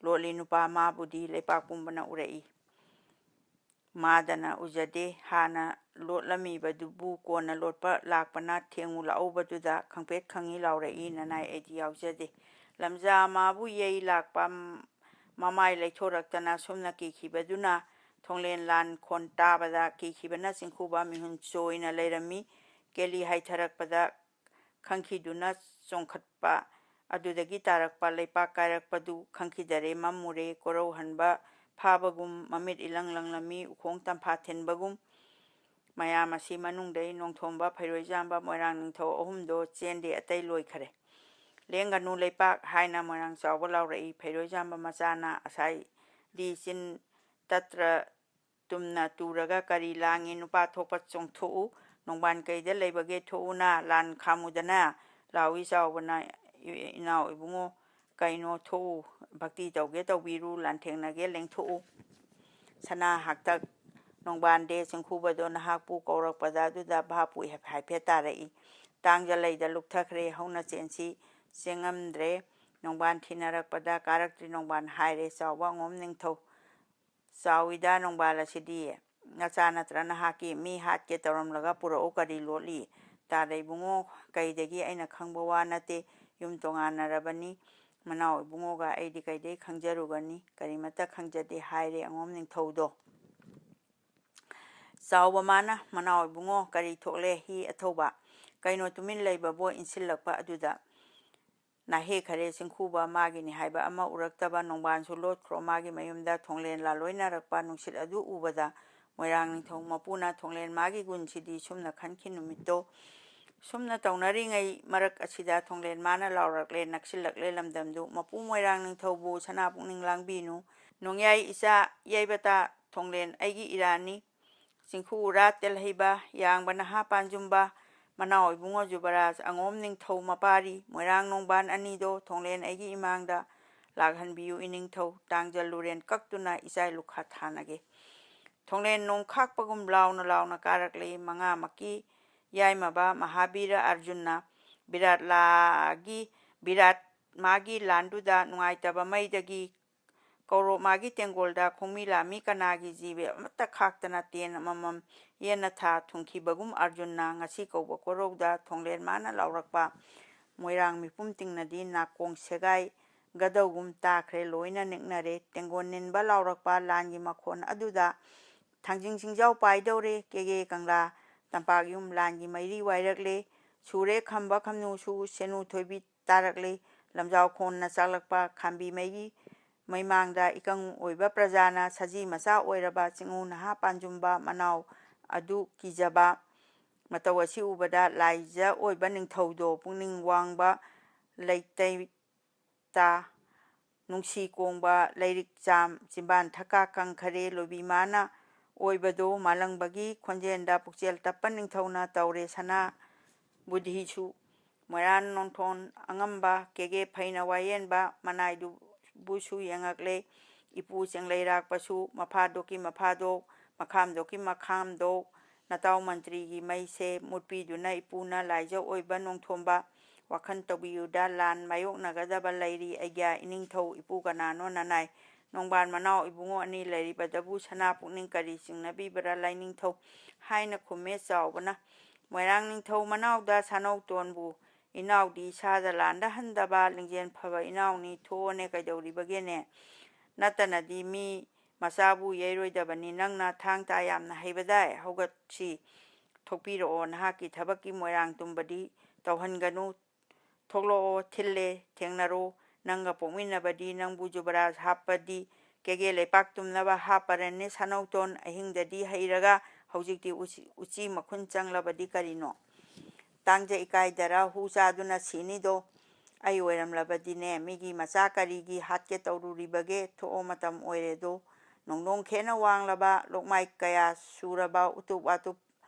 ꯂꯣꯠꯂꯤ ꯅꯨꯄꯥ ꯃꯥꯕꯨꯗꯤ ꯂꯩꯄꯥꯛ ꯄꯨꯝꯕꯅ ꯎꯔꯛꯏ꯫ ꯃꯥꯗꯅ ꯎꯖꯗꯦ꯫ ꯍꯥꯟꯅ ꯂꯣꯠꯂꯝꯃꯤꯕꯗꯨꯕꯨ ꯀꯣꯟꯅ ꯂꯣꯠꯄ ꯂꯥꯛꯄꯅ ꯊꯦꯡꯉꯨ ꯂꯥꯛꯎꯕꯗꯨꯗ ꯈꯪꯄꯦꯠ ꯈꯪꯉꯤ ꯂꯥꯎꯔꯛꯏ꯫ ꯅꯅꯥꯏ ꯑꯩꯗꯤ ꯌꯥꯎꯖꯗꯦ꯫ ꯂꯝꯖꯥ ꯃꯥꯕꯨ ꯌꯩ ꯂꯥꯛꯄ ꯃꯃꯥꯏ ꯂꯩꯊꯣꯔꯛꯇꯅ ꯁꯨꯝꯅ ꯀꯤꯈꯤꯕꯗꯨꯅ ꯊꯣꯡꯂꯦꯟ ꯂꯥꯟ ꯈꯣꯟ ꯇꯥꯕꯗ ꯀꯤꯈꯤꯕꯅ ꯆꯤꯡꯈꯨꯕ ꯃꯤꯍꯨꯟ ꯆꯣꯏꯅ ꯂꯩꯔꯝꯃꯤ꯫ ꯀꯦꯂꯤ ꯍꯥꯏꯊꯔꯛꯄꯗ ꯈꯪꯈꯤꯗꯨꯅ ꯆꯣꯡꯈꯠꯄ, ꯑꯗꯨꯗꯒꯤ ꯇꯥꯔꯛꯄ ꯂꯩꯄꯥꯛ ꯀꯥꯏꯔꯛꯄꯗꯨ ꯈꯪꯈꯤꯗꯔꯦ꯫ ꯃꯝꯃꯨꯔꯦ꯫ ꯀꯣꯔꯧꯍꯟꯕ ꯐꯥꯕꯒꯨꯝ ꯃꯃꯤꯠ ꯏꯂꯪ ꯂꯪꯂꯝꯃꯤ꯫ ꯎꯈꯣꯡ ꯇꯝꯐꯥ ꯊꯤꯟꯕꯒꯨꯝ꯫ ꯃꯌꯥꯝ ꯑꯁꯤ ꯃꯅꯨꯡꯗꯩ ꯅꯣꯡꯊꯣꯝꯕ, ꯐꯩꯔꯣꯏꯖꯥꯝꯕ, ꯃꯣꯏꯔꯥꯡ ꯅꯤꯡꯊꯧ ꯑꯍꯨꯝꯗꯣ ꯆꯦꯟꯗꯦ, ꯑꯇꯩ ꯂꯣꯏꯈꯔꯦ꯫ "ꯂꯦꯡꯒꯅꯨ ꯂꯩꯄꯥꯛ" ꯍꯥꯏꯅ ꯃꯣꯏꯔꯥꯡ ꯆꯥꯎꯕ ꯂꯥꯎꯔꯛꯏ꯫ ꯐꯩꯔꯣꯏꯖꯥꯝꯕ ꯃꯆꯥꯅ ꯑꯁꯥꯏꯗꯤ ꯆꯤꯟ ꯇꯠꯇ꯭ꯔ ꯇꯨꯝꯅ ꯇꯨꯔꯒ ꯀꯔꯤ ꯂꯥꯡꯉꯤ? ꯅꯨꯄꯥ ꯊꯣꯛꯄ ꯆꯣꯡꯊꯣꯛꯎ꯫ ꯅꯣꯡꯕꯥꯟ ꯀꯩꯗ ꯂꯩꯕꯒꯦ? ꯊꯣꯛꯎꯅ ꯂꯥꯟ ꯈꯥꯝꯃꯨꯗꯅ ꯂꯥꯎꯏ꯫ ꯆꯥꯎꯕꯅ, "ꯏ-, ꯏꯅꯥꯎ ꯏꯕꯨꯡꯉꯣ, ꯀꯩꯅꯣ, ꯊꯣꯛꯎ, ꯚꯛꯇꯤ ꯇꯧꯒꯦ ꯇꯧꯕꯤꯔꯨ, ꯂꯥꯟꯊꯦꯡꯅꯒꯦ ꯂꯦꯡꯊꯣꯛꯎ"꯫ ꯁꯅꯥ ꯍꯥꯛꯇꯛ ꯅꯣꯡꯕꯥꯟꯗꯦ ꯆꯤꯡꯈꯨꯕꯗꯣ ꯅꯍꯥꯛꯄꯨ ꯀꯧꯔꯛꯄꯗ ꯑꯗꯨꯗ ꯚꯥꯞꯄꯨ ꯍꯥꯏꯐꯦꯠ ꯇꯥꯔꯛꯏ꯫ ꯇꯥꯡꯖ ꯂꯩꯗ ꯂꯨꯞꯊꯈ꯭ꯔꯦ꯫ ꯍꯧꯅ ꯆꯦꯟꯁꯤ꯫ ꯆꯦꯡꯉꯝꯗ꯭ꯔꯦ꯫ ꯅꯣꯡꯕꯥꯟ ꯊꯤꯅꯔꯛꯄꯗ ꯀꯥꯔꯛꯇ꯭ꯔꯤ꯫ ꯅꯣꯡꯕꯥꯟ ꯍꯥꯏꯔꯦ, "ꯆꯥꯎꯕ ꯑꯉꯣꯝ ꯅꯤꯡꯊꯧ, ꯆꯥꯎꯏꯗ ꯅꯣꯡꯕꯥꯜ ꯑꯁꯤꯗꯤ꯫ ꯅꯆꯥ ꯅꯠꯇ꯭ꯔ ꯅꯍꯥꯛꯀꯤ? ꯃꯤ ꯍꯥꯠꯀꯦ ꯇꯧꯔꯝꯂꯒ ꯄꯨꯔꯛꯎ, ꯀꯔꯤ ꯂꯣꯠꯂꯤ?" "ꯇꯥꯗ ꯏꯕꯨꯡꯉꯣ, ꯀꯩꯗꯒꯤ ꯑꯩꯅ ꯈꯪꯕ ꯋꯥ ꯅꯠꯇꯦ꯫ ꯌꯨꯝ ꯇꯣꯉꯥꯟꯅꯔꯕꯅꯤ꯫ ꯃꯅꯥꯎ ꯏꯕꯨꯡꯉꯣꯒ ꯑꯩꯗꯤ ꯀꯩꯗꯒꯤ ꯈꯪꯖꯔꯨꯒꯅꯤ? ꯀꯔꯤꯃꯠꯇ ꯈꯪꯖꯗꯦ" ꯍꯥꯏꯔꯦ ꯑꯉꯣꯝ ꯅꯤꯡꯊꯧꯗꯣ꯫ ꯆꯥꯎꯕ ꯃꯥꯅ, "ꯃꯅꯥꯎ ꯏꯕꯨꯡꯉꯣ, ꯀꯔꯤ ꯊꯣꯛꯂꯦ ꯍꯤ ꯑꯊꯧꯕ? ꯀꯩꯅꯣ ꯇꯨꯃꯤꯟ ꯂꯩꯕꯕꯣ?" ꯏꯟꯁꯤꯜꯂꯛꯄ ꯑꯗꯨꯗ ꯅꯥꯍꯦ ꯈꯔꯦ ꯆꯤꯡꯈꯨꯕ ꯃꯥꯒꯤꯅꯤ ꯍꯥꯏꯕ ꯑꯃ ꯎꯔꯛꯇꯕ ꯅꯣꯡꯕꯥꯟꯁꯨ ꯂꯣꯠꯈ꯭ꯔꯣ꯫ ꯃꯥꯒꯤ ꯃꯌꯨꯝꯗ ꯊꯣꯡꯂꯦꯟ ꯂꯥꯂꯣꯏꯅꯔꯛꯄ ꯅꯨꯡꯁꯤꯠ ꯑꯗꯨ ꯎꯕꯗ ꯃꯣꯏꯔꯥꯡ ꯅꯤꯡꯊꯧ ꯃꯄꯨꯅ, "ꯊꯣꯡꯂꯦꯟ ꯃꯥꯒꯤ ꯒꯨꯟꯁꯤꯗꯤ" ꯁꯨꯝꯅ ꯈꯟꯈꯤ꯫ ꯅꯨꯃꯤꯠꯇꯣ ꯁꯨꯝꯅ ꯇꯧꯅꯔꯤꯉꯩ ꯃꯔꯛ ꯑꯁꯤꯗ ꯊꯣꯡꯂꯦꯟ ꯃꯥꯅ ꯂꯥꯎꯔꯛꯂꯦ, ꯅꯛꯁꯤꯜꯂꯛꯂꯦ ꯂꯝꯗꯝꯗꯨ꯫ "ꯃꯄꯨ ꯃꯣꯏꯔꯥꯡ ꯅꯤꯡꯊꯧꯕꯨ ꯁꯅꯥ ꯄꯨꯛꯅꯤꯡ ꯂꯥꯡꯕꯤꯅꯨ꯫ ꯅꯣꯡꯌꯥꯏ ꯏꯆꯥ ꯌꯩꯕꯇ ꯊꯣꯡꯂꯦꯟ ꯑꯩꯒꯤ ꯏꯔꯥꯅꯤ꯫ ꯆꯤꯡꯈꯨ ꯎꯔꯥ ꯇꯦꯜꯍꯩꯕ, ꯌꯥꯡꯕ ꯅꯍꯥ ꯄꯥꯟꯖꯨꯝꯕ, ꯃꯅꯥꯎ ꯏꯕꯨꯡꯉꯣ ꯖꯨꯕꯔꯥꯖ, ꯑꯉꯣꯝ ꯅꯤꯡꯊꯧ ꯃꯄꯥꯔꯤ, ꯃꯣꯏꯔꯥꯡ ꯅꯣꯡꯕꯥꯟ ꯑꯅꯤꯗꯣ ꯊꯣꯡꯂꯦꯟ ꯑꯩꯒꯤ ꯏꯃꯥꯡꯗ ꯂꯥꯛꯍꯟꯕꯤꯌꯨ ꯏꯅꯤꯡꯊꯧ꯫ ꯇꯥꯡꯖꯜ ꯂꯨꯔꯦꯟ ꯀꯛꯇꯨꯅ ꯏꯆꯥꯏ ꯂꯨꯈꯥ ꯊꯥꯅꯒꯦ"꯫ ꯊꯣꯡꯂꯦꯟ ꯅꯣꯡ ꯈꯥꯛꯄꯒꯨꯝ ꯂꯥꯎꯅ ꯂꯥꯎꯅ ꯀꯥꯔꯛꯂꯤ꯫ ꯃꯉꯥꯃꯛꯀꯤ ꯌꯥꯏꯃꯕ ꯃꯍꯥꯕꯤꯔ ꯑꯔꯖꯨꯟꯅ ꯕꯤꯔꯥꯠ ꯂꯥꯒꯤ, ꯕꯤꯔꯥꯠ ꯃꯥꯒꯤ ꯂꯥꯟꯗꯨꯗ ꯅꯨꯡꯉꯥꯏꯇꯕ ꯃꯩꯗꯒꯤ ꯀꯧꯔꯣꯞ ꯃꯥꯒꯤ ꯇꯦꯡꯒꯣꯜꯗ ꯈꯣꯡꯃꯤ ꯂꯥꯃꯤ ꯀꯅꯥꯒꯤ ꯖꯤꯕ ꯑꯃꯠꯇ ꯈꯥꯛꯇꯅ ꯇꯦꯟ ꯑꯃꯃꯝ ꯌꯦꯟꯅ ꯊꯥ ꯊꯨꯡꯈꯤꯕꯒꯨꯝ ꯑꯔꯖꯨꯟꯅ ꯉꯁꯤ ꯀꯧꯕ ꯀꯣꯔꯧꯗ ꯊꯣꯡꯂꯦꯟ ꯃꯥꯅ ꯂꯥꯎꯔꯛꯄ ꯃꯣꯏꯔꯥꯡ ꯃꯤꯄꯨꯝ ꯇꯤꯡꯅꯗꯤ ꯅꯥꯀꯣꯡ ꯁꯦꯒꯥꯏ ꯒꯗꯧꯒꯨꯝ ꯇꯥꯈ꯭ꯔꯦ꯫ ꯂꯣꯏꯅ ꯅꯤꯛꯅꯔꯦ꯫ ꯇꯦꯡꯒꯣꯟ ꯅꯤꯟꯕ ꯂꯥꯎꯔꯛꯄ ꯂꯥꯟꯒꯤ ꯃꯈꯣꯟ ꯑꯗꯨꯗ ꯊꯥꯡꯖꯤꯡ ꯆꯤꯡꯖꯥꯎ ꯄꯥꯏꯗꯧꯔꯦ꯫ ꯀꯦꯒꯦ ꯀꯪꯂꯥ ꯇꯝꯄꯥꯛ ꯌꯨꯝ ꯂꯥꯟꯒꯤ ꯃꯩꯔꯤ ꯋꯥꯏꯔꯛꯂꯦ꯫ ꯁꯨꯔꯦ ꯈꯝꯕ ꯈꯝꯅꯨꯁꯨ ꯁꯦꯅꯨ ꯊꯣꯏꯕꯤ ꯇꯥꯔꯛꯂꯦ꯫ ꯂꯝꯖꯥꯎ ꯈꯣꯟꯅ ꯆꯥꯛꯂꯛꯄ ꯈꯥꯝꯕꯤ ꯃꯩꯒꯤ ꯃꯩꯃꯥꯡꯗ ꯏꯀꯪ ꯑꯣꯏꯕ ꯄ꯭ꯔꯖꯥꯅ ꯁꯖꯤ ꯃꯆꯥ ꯑꯣꯏꯔꯕ ꯆꯤꯡꯉꯨ ꯅꯍꯥ ꯄꯥꯟꯖꯨꯝꯕ ꯃꯅꯥꯎ ꯑꯗꯨ ꯀꯤꯖꯕ꯫ ꯃꯇꯧ ꯑꯁꯤ ꯎꯕꯗ ꯂꯥꯏꯖ ꯑꯣꯏꯕ ꯅꯤꯡꯊꯧꯗꯣ ꯄꯨꯛꯅꯤꯡ ꯋꯥꯡꯕ ꯂꯩꯇꯩ ꯇ ꯅꯨꯡꯁꯤ ꯀꯣꯡꯕ ꯂꯩꯔꯤꯛ ꯆꯥꯝ ꯆꯤꯝꯕꯥꯟ ꯊꯛꯀꯥ ꯀꯪꯈꯔꯦ꯫ ꯂꯣꯏꯕꯤ ꯃꯥꯅ ꯑꯣꯏꯕꯗꯣ ꯃꯥꯂꯪꯕꯒꯤ ꯈꯣꯟꯖꯦꯜꯗ ꯄꯨꯛꯆꯦꯜ ꯇꯞꯄ ꯅꯤꯡꯊꯧꯅ ꯇꯧꯔꯦ ꯁꯅꯥ ꯕꯨꯙꯤꯁꯨ꯫ ꯃꯣꯏꯔꯥꯡ ꯅꯣꯡꯊꯣꯟ ꯑꯉꯝꯕ ꯀꯦꯒꯦ ꯐꯩꯅ ꯋꯥꯌꯦꯟꯕ ꯃꯅꯥꯏꯗꯨꯕꯨꯁꯨ ꯌꯦꯡꯉꯛꯂꯦ꯫ ꯏꯄꯨ ꯆꯦꯡꯂꯩꯔꯥꯛꯄꯁꯨ ꯃꯐꯥꯗꯣꯛꯀꯤ ꯃꯐꯥꯗꯣꯛ, ꯃꯈꯥꯝꯗꯣꯛꯀꯤ ꯃꯈꯥꯝꯗꯣꯛ ꯅꯇꯥꯎ ꯃꯟꯇ꯭ꯔꯤꯒꯤ ꯃꯩꯁꯦ ꯃꯨꯠꯄꯤꯗꯨꯅ ꯏꯄꯨꯅ ꯂꯥꯏꯖ ꯑꯣꯏꯕ ꯅꯣꯡꯊꯣꯝꯕ ꯋꯥꯈꯜ ꯇꯧꯕꯤꯌꯨꯗ ꯂꯥꯟ ꯃꯥꯌꯣꯛꯅꯒꯗꯕ ꯂꯩꯔꯤ ꯑꯩꯒ꯭ꯌꯥ ꯏꯅꯤꯡꯊꯧ ꯏꯄꯨ ꯀꯅꯥꯅꯣ ꯅꯅꯥꯏ ꯅꯣꯡꯕꯥꯟ ꯃꯅꯥꯎ ꯏꯕꯨꯡꯉꯣ ꯑꯅꯤ ꯂꯩꯔꯤꯕꯗꯕꯨ ꯁꯅꯥ ꯄꯨꯛꯅꯤꯡ ꯀꯔꯤ ꯆꯤꯡꯅꯕꯤꯕ꯭ꯔꯥ ꯂꯥꯏꯅꯤꯡꯊꯧ ꯍꯥꯏꯅ ꯈꯨꯝꯃꯦ ꯆꯥꯎꯕꯅ꯫ ꯃꯣꯏꯔꯥꯡ ꯅꯤꯡꯊꯧ ꯃꯅꯥꯎꯗ ꯁꯥꯅꯧꯇꯣꯟꯕꯨ ꯏꯅꯥꯎꯗꯤ ꯏꯁꯥꯗ ꯂꯥꯟꯗ ꯍꯟꯗꯕ ꯂꯤꯡꯖꯦꯜ ꯐꯕ ꯏꯅꯥꯎꯅꯤ ꯊꯣꯛꯑꯣꯅꯦ ꯀꯩꯗꯧꯔꯤꯕꯒꯦꯅꯦ? ꯅꯠꯇꯅꯗꯤ ꯃꯤ ꯃꯆꯥꯕꯨ ꯌꯩꯔꯣꯏꯗꯕꯅꯤ꯫ ꯅꯪꯅ ꯊꯥꯡ ꯇꯥ ꯌꯥꯝꯅ ꯍꯩꯕꯗꯥꯏ? ꯍꯧꯒꯠꯁꯤ, ꯊꯣꯛꯄꯤꯔꯛꯑꯣ꯫ ꯅꯍꯥꯛꯀꯤ ꯊꯕꯛꯀꯤ ꯃꯣꯏꯔꯥꯡ ꯇꯨꯝꯕꯗꯤ ꯇꯧꯍꯟꯒꯅꯨ꯫ ꯊꯣꯛꯂꯛꯑꯣ, ꯊꯤꯜꯂꯦ, ꯊꯦꯡꯅꯔꯣ꯫ ꯅꯪꯒ ꯄꯣꯛꯃꯤꯟꯅꯕꯗꯤ ꯅꯪꯕꯨ ꯖꯨꯕꯔꯥꯖ ꯍꯥꯞꯄꯗꯤ ꯀꯦꯒꯦ ꯂꯩꯄꯥꯛ ꯇꯨꯝꯅꯕ ꯍꯥꯞꯄꯔꯅꯤ ꯁꯥꯅꯧꯇꯣꯟ꯫ ꯑꯍꯤꯡꯗꯗꯤ ꯍꯩꯔꯒ ꯍꯧꯖꯤꯛꯇꯤ ꯎꯆꯤ, ꯎꯆꯤ ꯃꯈꯨꯟ ꯆꯪꯂꯕꯗꯤ ꯀꯔꯤꯅꯣ? ꯇꯥꯡꯖ ꯏꯀꯥꯏꯗꯔ ꯍꯨ ꯆꯥꯗꯨꯅ ꯁꯤꯅꯤꯗꯣ? ꯑꯩ ꯑꯣꯏꯔꯝꯂꯕꯗꯤꯅꯦ ꯃꯤꯒꯤ ꯃꯆꯥ ꯀꯔꯤꯒꯤ ꯍꯥꯠꯀꯦ ꯇꯧꯔꯨꯔꯤꯕꯒꯦ? ꯊꯣꯛꯑꯣ, ꯃꯇꯝ ꯑꯣꯏꯔꯦꯗꯣ꯫ ꯅꯣꯡꯗꯣꯡ ꯈꯦꯠꯅ ꯋꯥꯡꯂꯕ ꯂꯣꯛꯃꯥꯏ ꯀꯌꯥ ꯁꯨꯔꯕ ꯎꯇꯨꯞ ꯋꯥꯇꯨꯞ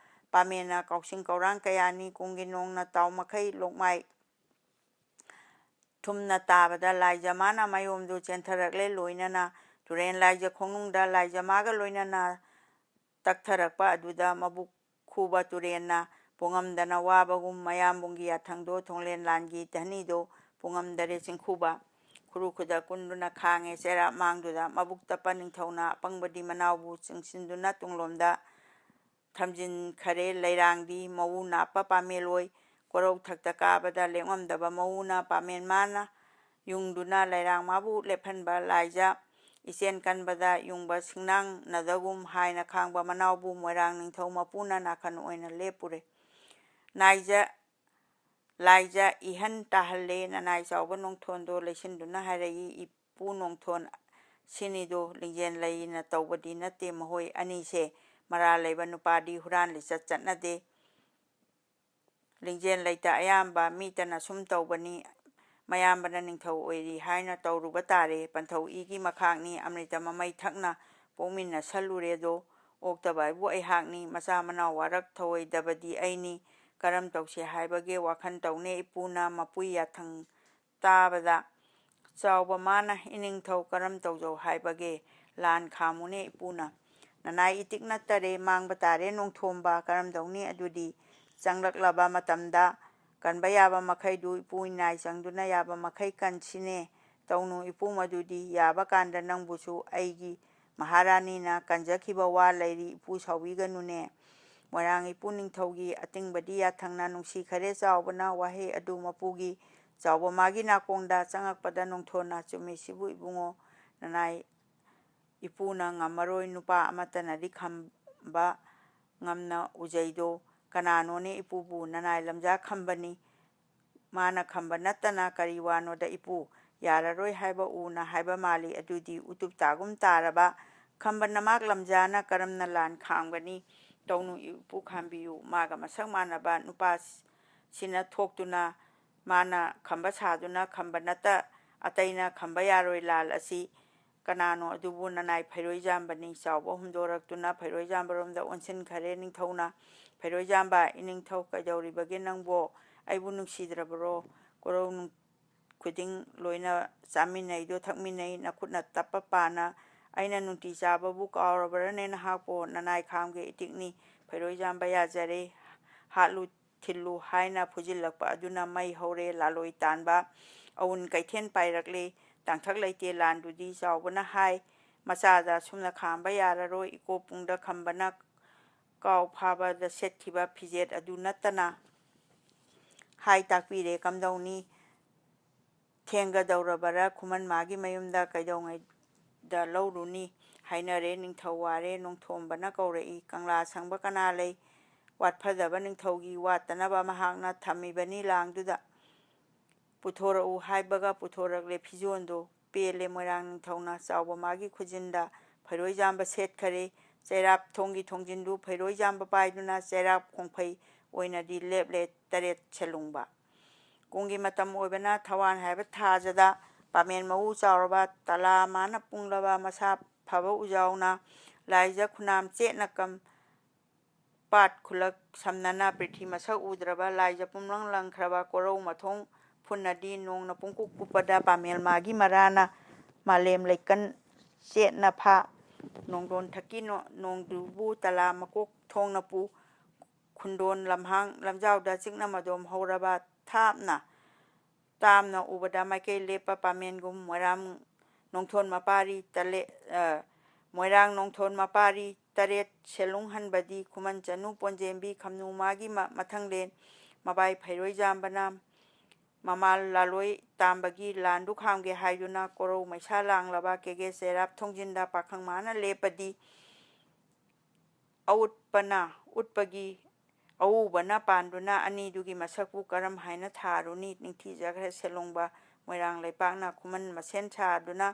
ꯄꯥꯃꯦꯟꯅ ꯀꯥꯎꯁꯤꯡ ꯀꯧꯔꯥꯡ ꯀꯌꯥꯅꯤ ꯀꯨꯝꯒꯤ ꯅꯣꯡꯅ ꯇꯥꯎ ꯃꯈꯩ ꯂꯣꯛꯃꯥꯏ ꯊꯨꯝꯅ ꯇꯥꯕꯗ ꯂꯥꯏꯖ ꯃꯥꯅ ꯃꯌꯣꯝꯗꯨ ꯆꯦꯟꯊꯔꯛꯂꯦ꯫ ꯂꯣꯏꯅꯅ ꯇꯨꯔꯦꯟ ꯂꯥꯏꯖ ꯈꯣꯡꯅꯨꯡꯗ ꯂꯥꯏꯖ ꯃꯥꯒ ꯂꯣꯏꯅꯅ ꯇꯛꯊꯔꯛꯄ ꯑꯗꯨꯗ ꯃꯕꯨꯛ ꯈꯨꯕ ꯇꯨꯔꯦꯟꯅ ꯄꯨꯡꯉꯝꯗꯅ ꯋꯥꯕꯒꯨꯝ ꯃꯌꯥꯝꯕꯨꯡꯒꯤ ꯌꯥꯊꯪꯗꯣ ꯊꯣꯡꯂꯦꯟ ꯂꯥꯟꯒꯤ ꯙꯅꯤꯗꯣ ꯄꯨꯡꯉꯝꯗꯔꯦ ꯆꯤꯡꯈꯨꯕ꯫ ꯈꯨꯔꯨ ꯈꯨꯗ ꯀꯨꯟꯗꯨꯅ ꯈꯥꯡꯉꯦ ꯆꯩꯔꯥꯛ ꯃꯥꯡꯗꯨꯗ꯫ ꯃꯕꯨꯛ ꯇꯞꯄ ꯅꯤꯡꯊꯧꯅ ꯑꯄꯪꯕꯗꯤ ꯃꯅꯥꯎꯕꯨ ꯆꯤꯡꯁꯤꯟꯗꯨꯅ ꯇꯨꯡꯂꯣꯝꯗ ꯊꯝꯖꯤꯟꯈꯔꯦ꯫ ꯂꯩꯔꯥꯡꯗꯤ ꯃꯎ ꯅꯥꯞꯄ ꯄꯥꯃꯦꯜꯑꯣꯏ꯫ ꯀꯣꯔꯧ ꯊꯛꯇ ꯀꯥꯕꯗ ꯂꯦꯞꯉꯝꯗꯕ ꯃꯎꯅ ꯄꯥꯃꯦꯟ ꯃꯥꯅ ꯌꯨꯡꯗꯨꯅ ꯂꯩꯔꯥꯡ ꯃꯥꯕꯨ ꯂꯦꯞꯍꯟꯕ꯫ ꯂꯥꯏꯖ ꯏꯆꯦꯟ ꯀꯟꯕꯗ ꯌꯨꯡꯕ ꯁꯤꯡꯅꯥꯡꯅꯗꯒꯨꯝ ꯍꯥꯏꯅ ꯈꯥꯡꯕ ꯃꯅꯥꯎꯕꯨ ꯃꯣꯏꯔꯥꯡ ꯅꯤꯡꯊꯧ ꯃꯄꯨꯅ ꯅꯥꯀꯟ ꯑꯣꯏꯅ ꯂꯦꯞꯄꯨꯔꯦ꯫ ꯅꯥꯏꯖ, ꯂꯥꯏꯖ ꯏꯍꯟ ꯇꯥꯍꯜꯂꯦ꯫ ꯅꯅꯥꯏ ꯆꯥꯎꯕ ꯅꯣꯡꯊꯣꯟꯗꯣ ꯂꯩꯁꯤꯟꯗꯨꯅ ꯍꯥꯏꯔꯛꯏ, ꯏꯄꯨ ꯅꯣꯡꯊꯣꯟ ꯁꯤꯅꯤꯗꯣ ꯂꯤꯡꯖꯦꯜ ꯂꯩꯅ ꯇꯧꯕꯗꯤ ꯅꯠꯇꯦ꯫ ꯃꯈꯣꯏ ꯑꯅꯤꯁꯦ ꯃꯔꯥꯜ ꯂꯩꯕ ꯅꯨꯄꯥꯗꯤ ꯍꯨꯔꯥꯟ ꯂꯤꯆꯠ ꯆꯠꯅꯗꯦ꯫ ꯂꯤꯡꯖꯦꯜ ꯂꯩꯇ ꯑꯌꯥꯝꯕ ꯃꯤꯇꯅ ꯁꯨꯝ ꯇꯧꯕꯅꯤ꯫ ꯃꯌꯥꯝꯕꯅ ꯅꯤꯡꯊꯧ ꯑꯣꯏꯔꯤ ꯍꯥꯏꯅ ꯇꯧꯔꯨꯕ ꯇꯥꯔꯦ꯫ ꯄꯟꯊꯧ ꯏꯒꯤ ꯃꯈꯥꯛꯅꯤ꯫ ꯑꯃ꯭ꯔꯤꯇ ꯃꯃꯩ ꯊꯛꯅ ꯄꯣꯛꯃꯤꯟꯅꯁꯜꯂꯨꯔꯦꯗꯣ꯫ ꯑꯣꯛꯇꯕ ꯍꯥꯏꯕꯨ ꯑꯩꯍꯥꯛꯅꯤ꯫ ꯃꯆꯥ ꯃꯅꯥꯎ ꯋꯥꯔꯛ ꯊꯧꯑꯣꯏꯗꯕꯗꯤ ꯑꯩꯅꯤ꯫ ꯀꯔꯝ ꯇꯧꯁꯤ ꯍꯥꯏꯕꯒꯦ ꯋꯥꯈꯜ ꯇꯧꯅꯦ ꯏꯄꯨꯅ ꯃꯄꯨꯏ ꯌꯥꯊꯪ ꯇꯥꯕꯗ꯫ ꯆꯥꯎꯕ ꯃꯥꯅ, "ꯏꯅꯤꯡꯊꯧ ꯀꯔꯝ ꯇꯧꯖꯧ ꯍꯥꯏꯕꯒꯦ? ꯂꯥꯟ ꯈꯥꯝꯃꯨꯅꯦ ꯏꯄꯨꯅ꯫ ꯅꯅꯥꯏ ꯏꯇꯤꯛ ꯅꯠꯇꯔꯦ, ꯃꯥꯡꯕ ꯇꯥꯔꯦ ꯅꯣꯡꯊꯣꯝꯕ, ꯀꯔꯝ ꯇꯧꯅꯤ ꯑꯗꯨꯗꯤ?" ꯆꯪꯂꯛꯂꯕ ꯃꯇꯝꯗ ꯀꯟꯕ ꯌꯥꯕ ꯃꯈꯩꯗꯨ ꯏꯄꯨ ꯏꯅꯥꯏ ꯆꯪꯗꯨꯅ ꯌꯥꯕ ꯃꯈꯩ ꯀꯟꯁꯤꯅꯦ꯫ ꯇꯧꯅꯨ ꯏꯄꯨ, ꯃꯗꯨꯗꯤ ꯌꯥꯕ ꯀꯥꯟꯗ ꯅꯪꯕꯨꯁꯨ ꯑꯩꯒꯤ ꯃꯍꯥꯔꯥꯅꯤꯅ ꯀꯟꯖꯈꯤꯕ ꯋꯥ ꯂꯩꯔꯤ, ꯏꯄꯨ ꯁꯥꯎꯕꯤꯒꯅꯨꯅꯦ꯫ ꯃꯣꯏꯔꯥꯡ ꯏꯄꯨ ꯅꯤꯡꯊꯧꯒꯤ ꯑꯇꯤꯡꯕꯗꯤ ꯌꯥꯊꯪꯅ ꯅꯨꯡꯁꯤꯈꯔꯦ ꯆꯥꯎꯕꯅ ꯋꯥꯍꯩ ꯑꯗꯨ ꯃꯄꯨꯒꯤ ꯆꯥꯎꯕ ꯃꯥꯒꯤ ꯅꯥꯀꯣꯡꯗ ꯆꯪꯉꯛꯄꯗ ꯅꯣꯡꯊꯣꯟꯅ, "ꯆꯨꯝꯃꯤ ꯁꯤꯕꯨ ꯏꯕꯨꯡꯉꯣ, ꯅꯅꯥꯏ ꯏꯄꯨꯅ ꯉꯝꯃꯔꯣꯏ, ꯅꯨꯄꯥ ꯑꯃꯠꯇꯅꯗꯤ ꯈꯝꯕ ꯉꯝꯅ ꯎꯖꯩꯗꯣ꯫ ꯀꯅꯥꯅꯣꯅꯦ ꯏꯄꯨꯕꯨ ꯅꯅꯥꯏ ꯂꯝꯖꯥ ꯈꯝꯕꯅꯤ꯫ ꯃꯥꯅ ꯈꯝꯕ ꯅꯠꯇꯅ ꯀꯔꯤ ꯋꯥꯅꯣꯗ ꯏꯄꯨ? ꯌꯥꯔꯔꯣꯏ ꯍꯥꯏꯕ ꯎꯅ ꯍꯥꯏꯕ ꯃꯥꯜꯂꯤ꯫ ꯑꯗꯨꯗꯤ ꯎꯇꯨꯞ ꯇꯥꯒꯨꯝ ꯇꯥꯔꯕ꯫ ꯈꯝꯕ ꯅꯃꯥꯛ ꯂꯝꯖꯥꯅ ꯀꯔꯝꯅ ꯂꯥꯟ ꯈꯥꯝꯒꯅꯤ? ꯇꯧꯅꯨ ꯏꯄꯨ, ꯈꯥꯝꯕꯤꯌꯨ꯫ ꯃꯥꯒ ꯃꯁꯛ ꯃꯥꯟꯅꯕ ꯅꯨꯄꯥꯁꯤꯅ ꯊꯣꯛꯇꯨꯅ ꯃꯥꯅ ꯈꯝꯕ ꯁꯥꯗꯨꯅ ꯈꯝꯕ ꯅꯠꯇ ꯑꯇꯩꯅ ꯈꯝꯕ ꯌꯥꯔꯣꯏ ꯂꯥꯜ ꯑꯁꯤ꯫ ꯀꯅꯥꯅꯣ ꯑꯗꯨꯕꯨ? ꯅꯅꯥꯏ ꯐꯩꯔꯣꯏꯖꯥꯝꯕꯅꯤ꯫" ꯆꯥꯎꯕ ꯍꯨꯝꯗꯣꯔꯛꯇꯨꯅ ꯐꯩꯔꯣꯏꯖꯥꯝꯕꯔꯣꯝꯗ ꯑꯣꯟꯁꯤꯟꯈꯔꯦ ꯅꯤꯡꯊꯧꯅ꯫ "ꯐꯩꯔꯣꯏꯖꯥꯝꯕ, ꯏꯅꯤꯡꯊꯧ ꯀꯩꯗꯧꯔꯤꯕꯒꯦ ꯅꯪꯕꯣ? ꯑꯩꯕꯨ ꯅꯨꯡꯁꯤꯗ꯭ꯔꯕꯔꯣ? ꯀꯣꯔꯧ ꯅꯨꯡ-, ꯈꯨꯗꯤꯡ ꯂꯣꯏꯅ ꯆꯥꯃꯤꯟꯅꯩꯗꯣ, ꯊꯛꯃꯤꯟꯅꯩ, ꯅꯈꯨꯠꯅ ꯇꯞꯄ ꯄꯥꯅ꯫ ꯑꯩꯅ ꯅꯨꯡꯇꯤ ꯆꯥꯕꯕꯨ ꯀꯥꯎꯔꯕ꯭ꯔꯅꯦ ꯅꯍꯥꯛꯄꯣ? ꯅꯅꯥꯏ ꯈꯥꯝꯒꯦ ꯏꯇꯤꯛꯅꯤ꯫ ꯐꯩꯔꯣꯏꯖꯥꯝꯕ ꯌꯥꯖꯔꯦ, ꯍꯥꯠꯂꯨ ꯊꯤꯜꯂꯨ ꯍꯥꯏꯅ ꯐꯨꯖꯤꯜꯂꯛꯄ ꯑꯗꯨꯅ ꯃꯩ ꯍꯧꯔꯦ꯫ ꯂꯥꯂꯣꯏ ꯇꯥꯟꯕ ꯑꯎꯟ ꯀꯩꯊꯦꯜ ꯄꯥꯏꯔꯛꯂꯦ꯫ ꯇꯥꯡꯊꯛ ꯂꯩꯇꯦ ꯂꯥꯟꯗꯨꯗꯤ ꯆꯥꯎꯕꯅ ꯍꯥꯏ꯫ ꯃꯆꯥꯗ ꯑꯁꯨꯝꯅ ꯈꯥꯝꯕ ꯌꯥꯔꯔꯣꯏ꯫ ꯏꯀꯣ ꯄꯨꯡꯗ ꯈꯝꯕꯅ ꯀꯥꯎ ꯐꯥꯕꯗ ꯁꯦꯠꯈꯤꯕ ꯐꯤꯖꯦꯠ ꯑꯗꯨ ꯅꯠꯇꯅ ꯍꯥꯏ ꯇꯥꯛꯄꯤꯔꯦ ꯀꯝꯗꯧꯅꯤ? ꯊꯦꯡꯒꯗꯧꯔꯕꯔꯥ? ꯈꯨꯃꯟ ꯃꯥꯒꯤ ꯃꯌꯨꯝꯗ ꯀꯩꯗꯧꯉꯩꯗ ꯂꯧꯔꯨꯅꯤ? ꯍꯥꯏꯅꯔꯦ ꯅꯤꯡꯊꯧ ꯋꯥꯔꯦ꯫ ꯅꯣꯡꯊꯣꯝꯕꯅ ꯀꯧꯔꯛꯏ, "ꯀꯪꯂꯥ ꯁꯪꯕ ꯀꯅꯥ ꯂꯩ? ꯋꯥꯠꯐꯗꯕ ꯅꯤꯡꯊꯧꯒꯤ ꯋꯥꯠꯇꯅꯕ ꯃꯍꯥꯛꯅ ꯊꯝꯃꯤꯕꯅꯤ ꯂꯥꯡꯗꯨꯗ꯫ ꯄꯨꯊꯣꯔꯛꯎ" ꯍꯥꯏꯕꯒ ꯄꯨꯊꯣꯔꯛꯂꯦ ꯐꯤꯖꯣꯜꯗꯣ꯫ ꯄꯦꯜꯂꯦ ꯃꯣꯏꯔꯥꯡ ꯅꯤꯡꯊꯧꯅ꯫ ꯆꯥꯎꯕ ꯃꯥꯒꯤ ꯈꯨꯖꯤꯟꯗ ꯐꯩꯔꯣꯏꯖꯥꯝꯕ ꯁꯦꯠꯈꯔꯦ꯫ ꯆꯩꯔꯥꯛ, ꯊꯣꯡꯒꯤ ꯊꯣꯡꯖꯤꯟꯗꯨ ꯐꯩꯔꯣꯏꯖꯥꯝꯕ ꯄꯥꯏꯗꯨꯅ ꯆꯩꯔꯥꯛ ꯈꯣꯡꯐꯩ ꯑꯣꯏꯅꯗꯤ ꯂꯦꯞꯂꯦ ꯇꯔꯦꯠ ꯁꯦꯂꯨꯡꯕ꯫ ꯀꯨꯝꯒꯤ ꯃꯇꯝ ꯑꯣꯏꯕꯅ ꯊꯋꯥꯟ ꯍꯥꯏꯕ ꯊꯥꯖꯗ ꯄꯥꯃꯦꯟ ꯃꯎ ꯆꯥꯎꯔꯕ ꯇꯂꯥ ꯃꯥꯅ ꯄꯨꯡꯂꯕ ꯃꯁꯥ ꯐꯕ ꯎꯖꯥꯎꯅ ꯂꯥꯏꯖ ꯈꯨꯅꯥꯝ ꯆꯦꯠꯅ ꯀꯝ ꯄꯥꯠ ꯈꯨꯜꯂꯛ ꯁꯝꯅꯅ ꯄ꯭ꯔꯤꯊꯤ ꯃꯁꯛ ꯎꯗ꯭ꯔꯕ ꯂꯥꯏꯖ ꯄꯨꯝꯂꯪ ꯂꯪꯈ꯭ꯔꯕ ꯀꯣꯔꯧ ꯃꯊꯣꯡ ꯐꯨꯟꯅꯗꯤ ꯅꯣꯡꯅ ꯄꯨꯡꯀꯨꯞ ꯀꯨꯞꯄꯗ ꯄꯥꯃꯦꯜ ꯃꯥꯒꯤ ꯃꯔꯥꯅ ꯃꯥꯂꯦꯝ ꯂꯩꯀꯟ ꯆꯦꯠꯅ ꯐꯥ꯫ ꯅꯣꯡꯗꯣꯟ ꯊꯛꯀꯤ ꯅꯣ-, ꯅꯣꯡꯗꯨꯕꯨ ꯇꯂꯥ ꯃꯀꯣꯛ ꯊꯣꯡꯅ ꯄꯨ꯫ ꯈꯨꯟꯗꯣꯟ ꯂꯝꯍꯥꯡ ꯂꯝꯖꯥꯎꯗ ꯆꯤꯛꯅ ꯃꯗꯣꯝ ꯍꯧꯔꯕ ꯊꯥꯞꯅ ꯇꯥꯝꯅ ꯎꯕꯗ ꯃꯥꯏꯀꯩ ꯂꯦꯞꯄ ꯄꯥꯃꯦꯟꯒꯨꯝ ꯃꯣꯏꯔꯥꯡ ꯅꯣꯡꯊꯣꯟ ꯃꯄꯥꯔꯤ ꯇꯂꯦ-, ꯑ, ꯃꯣꯏꯔꯥꯡ ꯅꯣꯡꯊꯣꯟ ꯃꯄꯥꯔꯤ ꯇꯔꯦꯠ ꯁꯦꯂꯨꯡ ꯍꯟꯕꯗꯤ ꯈꯨꯃꯟ ꯆꯅꯨ ꯄꯣꯟꯖꯦꯝꯕꯤ ꯈꯝꯅꯨ ꯃꯥꯒꯤ ꯃ-, ꯃꯊꯪꯂꯦꯟ ꯃꯕꯥꯏ ꯐꯩꯔꯣꯏ ꯖꯥꯝꯕꯅ ꯃꯃꯥꯜ ꯂꯥꯂꯣꯏ ꯇꯥꯝꯕꯒꯤ ꯂꯥꯟꯗꯨ ꯈꯥꯝꯒꯦ ꯍꯥꯏꯗꯨꯅ ꯀꯣꯔꯧ ꯃꯩꯁꯥ ꯂꯥꯡꯂꯕ ꯀꯦꯒꯦ ꯆꯩꯔꯥꯞ ꯊꯣꯡꯖꯤꯟꯗ ꯄꯥꯈꯪ ꯃꯥꯅ ꯂꯦꯞꯄꯗꯤ ꯑꯎꯠꯄꯅ ꯎꯠꯄꯒꯤ ꯑꯎꯕꯅ ꯄꯥꯟꯗꯨꯅ ꯑꯅꯤꯗꯨꯒꯤ ꯃꯁꯛꯄꯨ ꯀꯔꯝ ꯍꯥꯏꯅ ꯊꯥꯔꯨꯅꯤ? ꯅꯤꯡꯊꯤꯖꯈ꯭ꯔꯦ ꯁꯦꯂꯣꯡꯕ ꯃꯣꯏꯔꯥꯡ ꯂꯩꯄꯥꯛꯅ ꯈꯨꯃꯟ ꯃꯁꯦꯟ ꯁꯥꯗꯨꯅ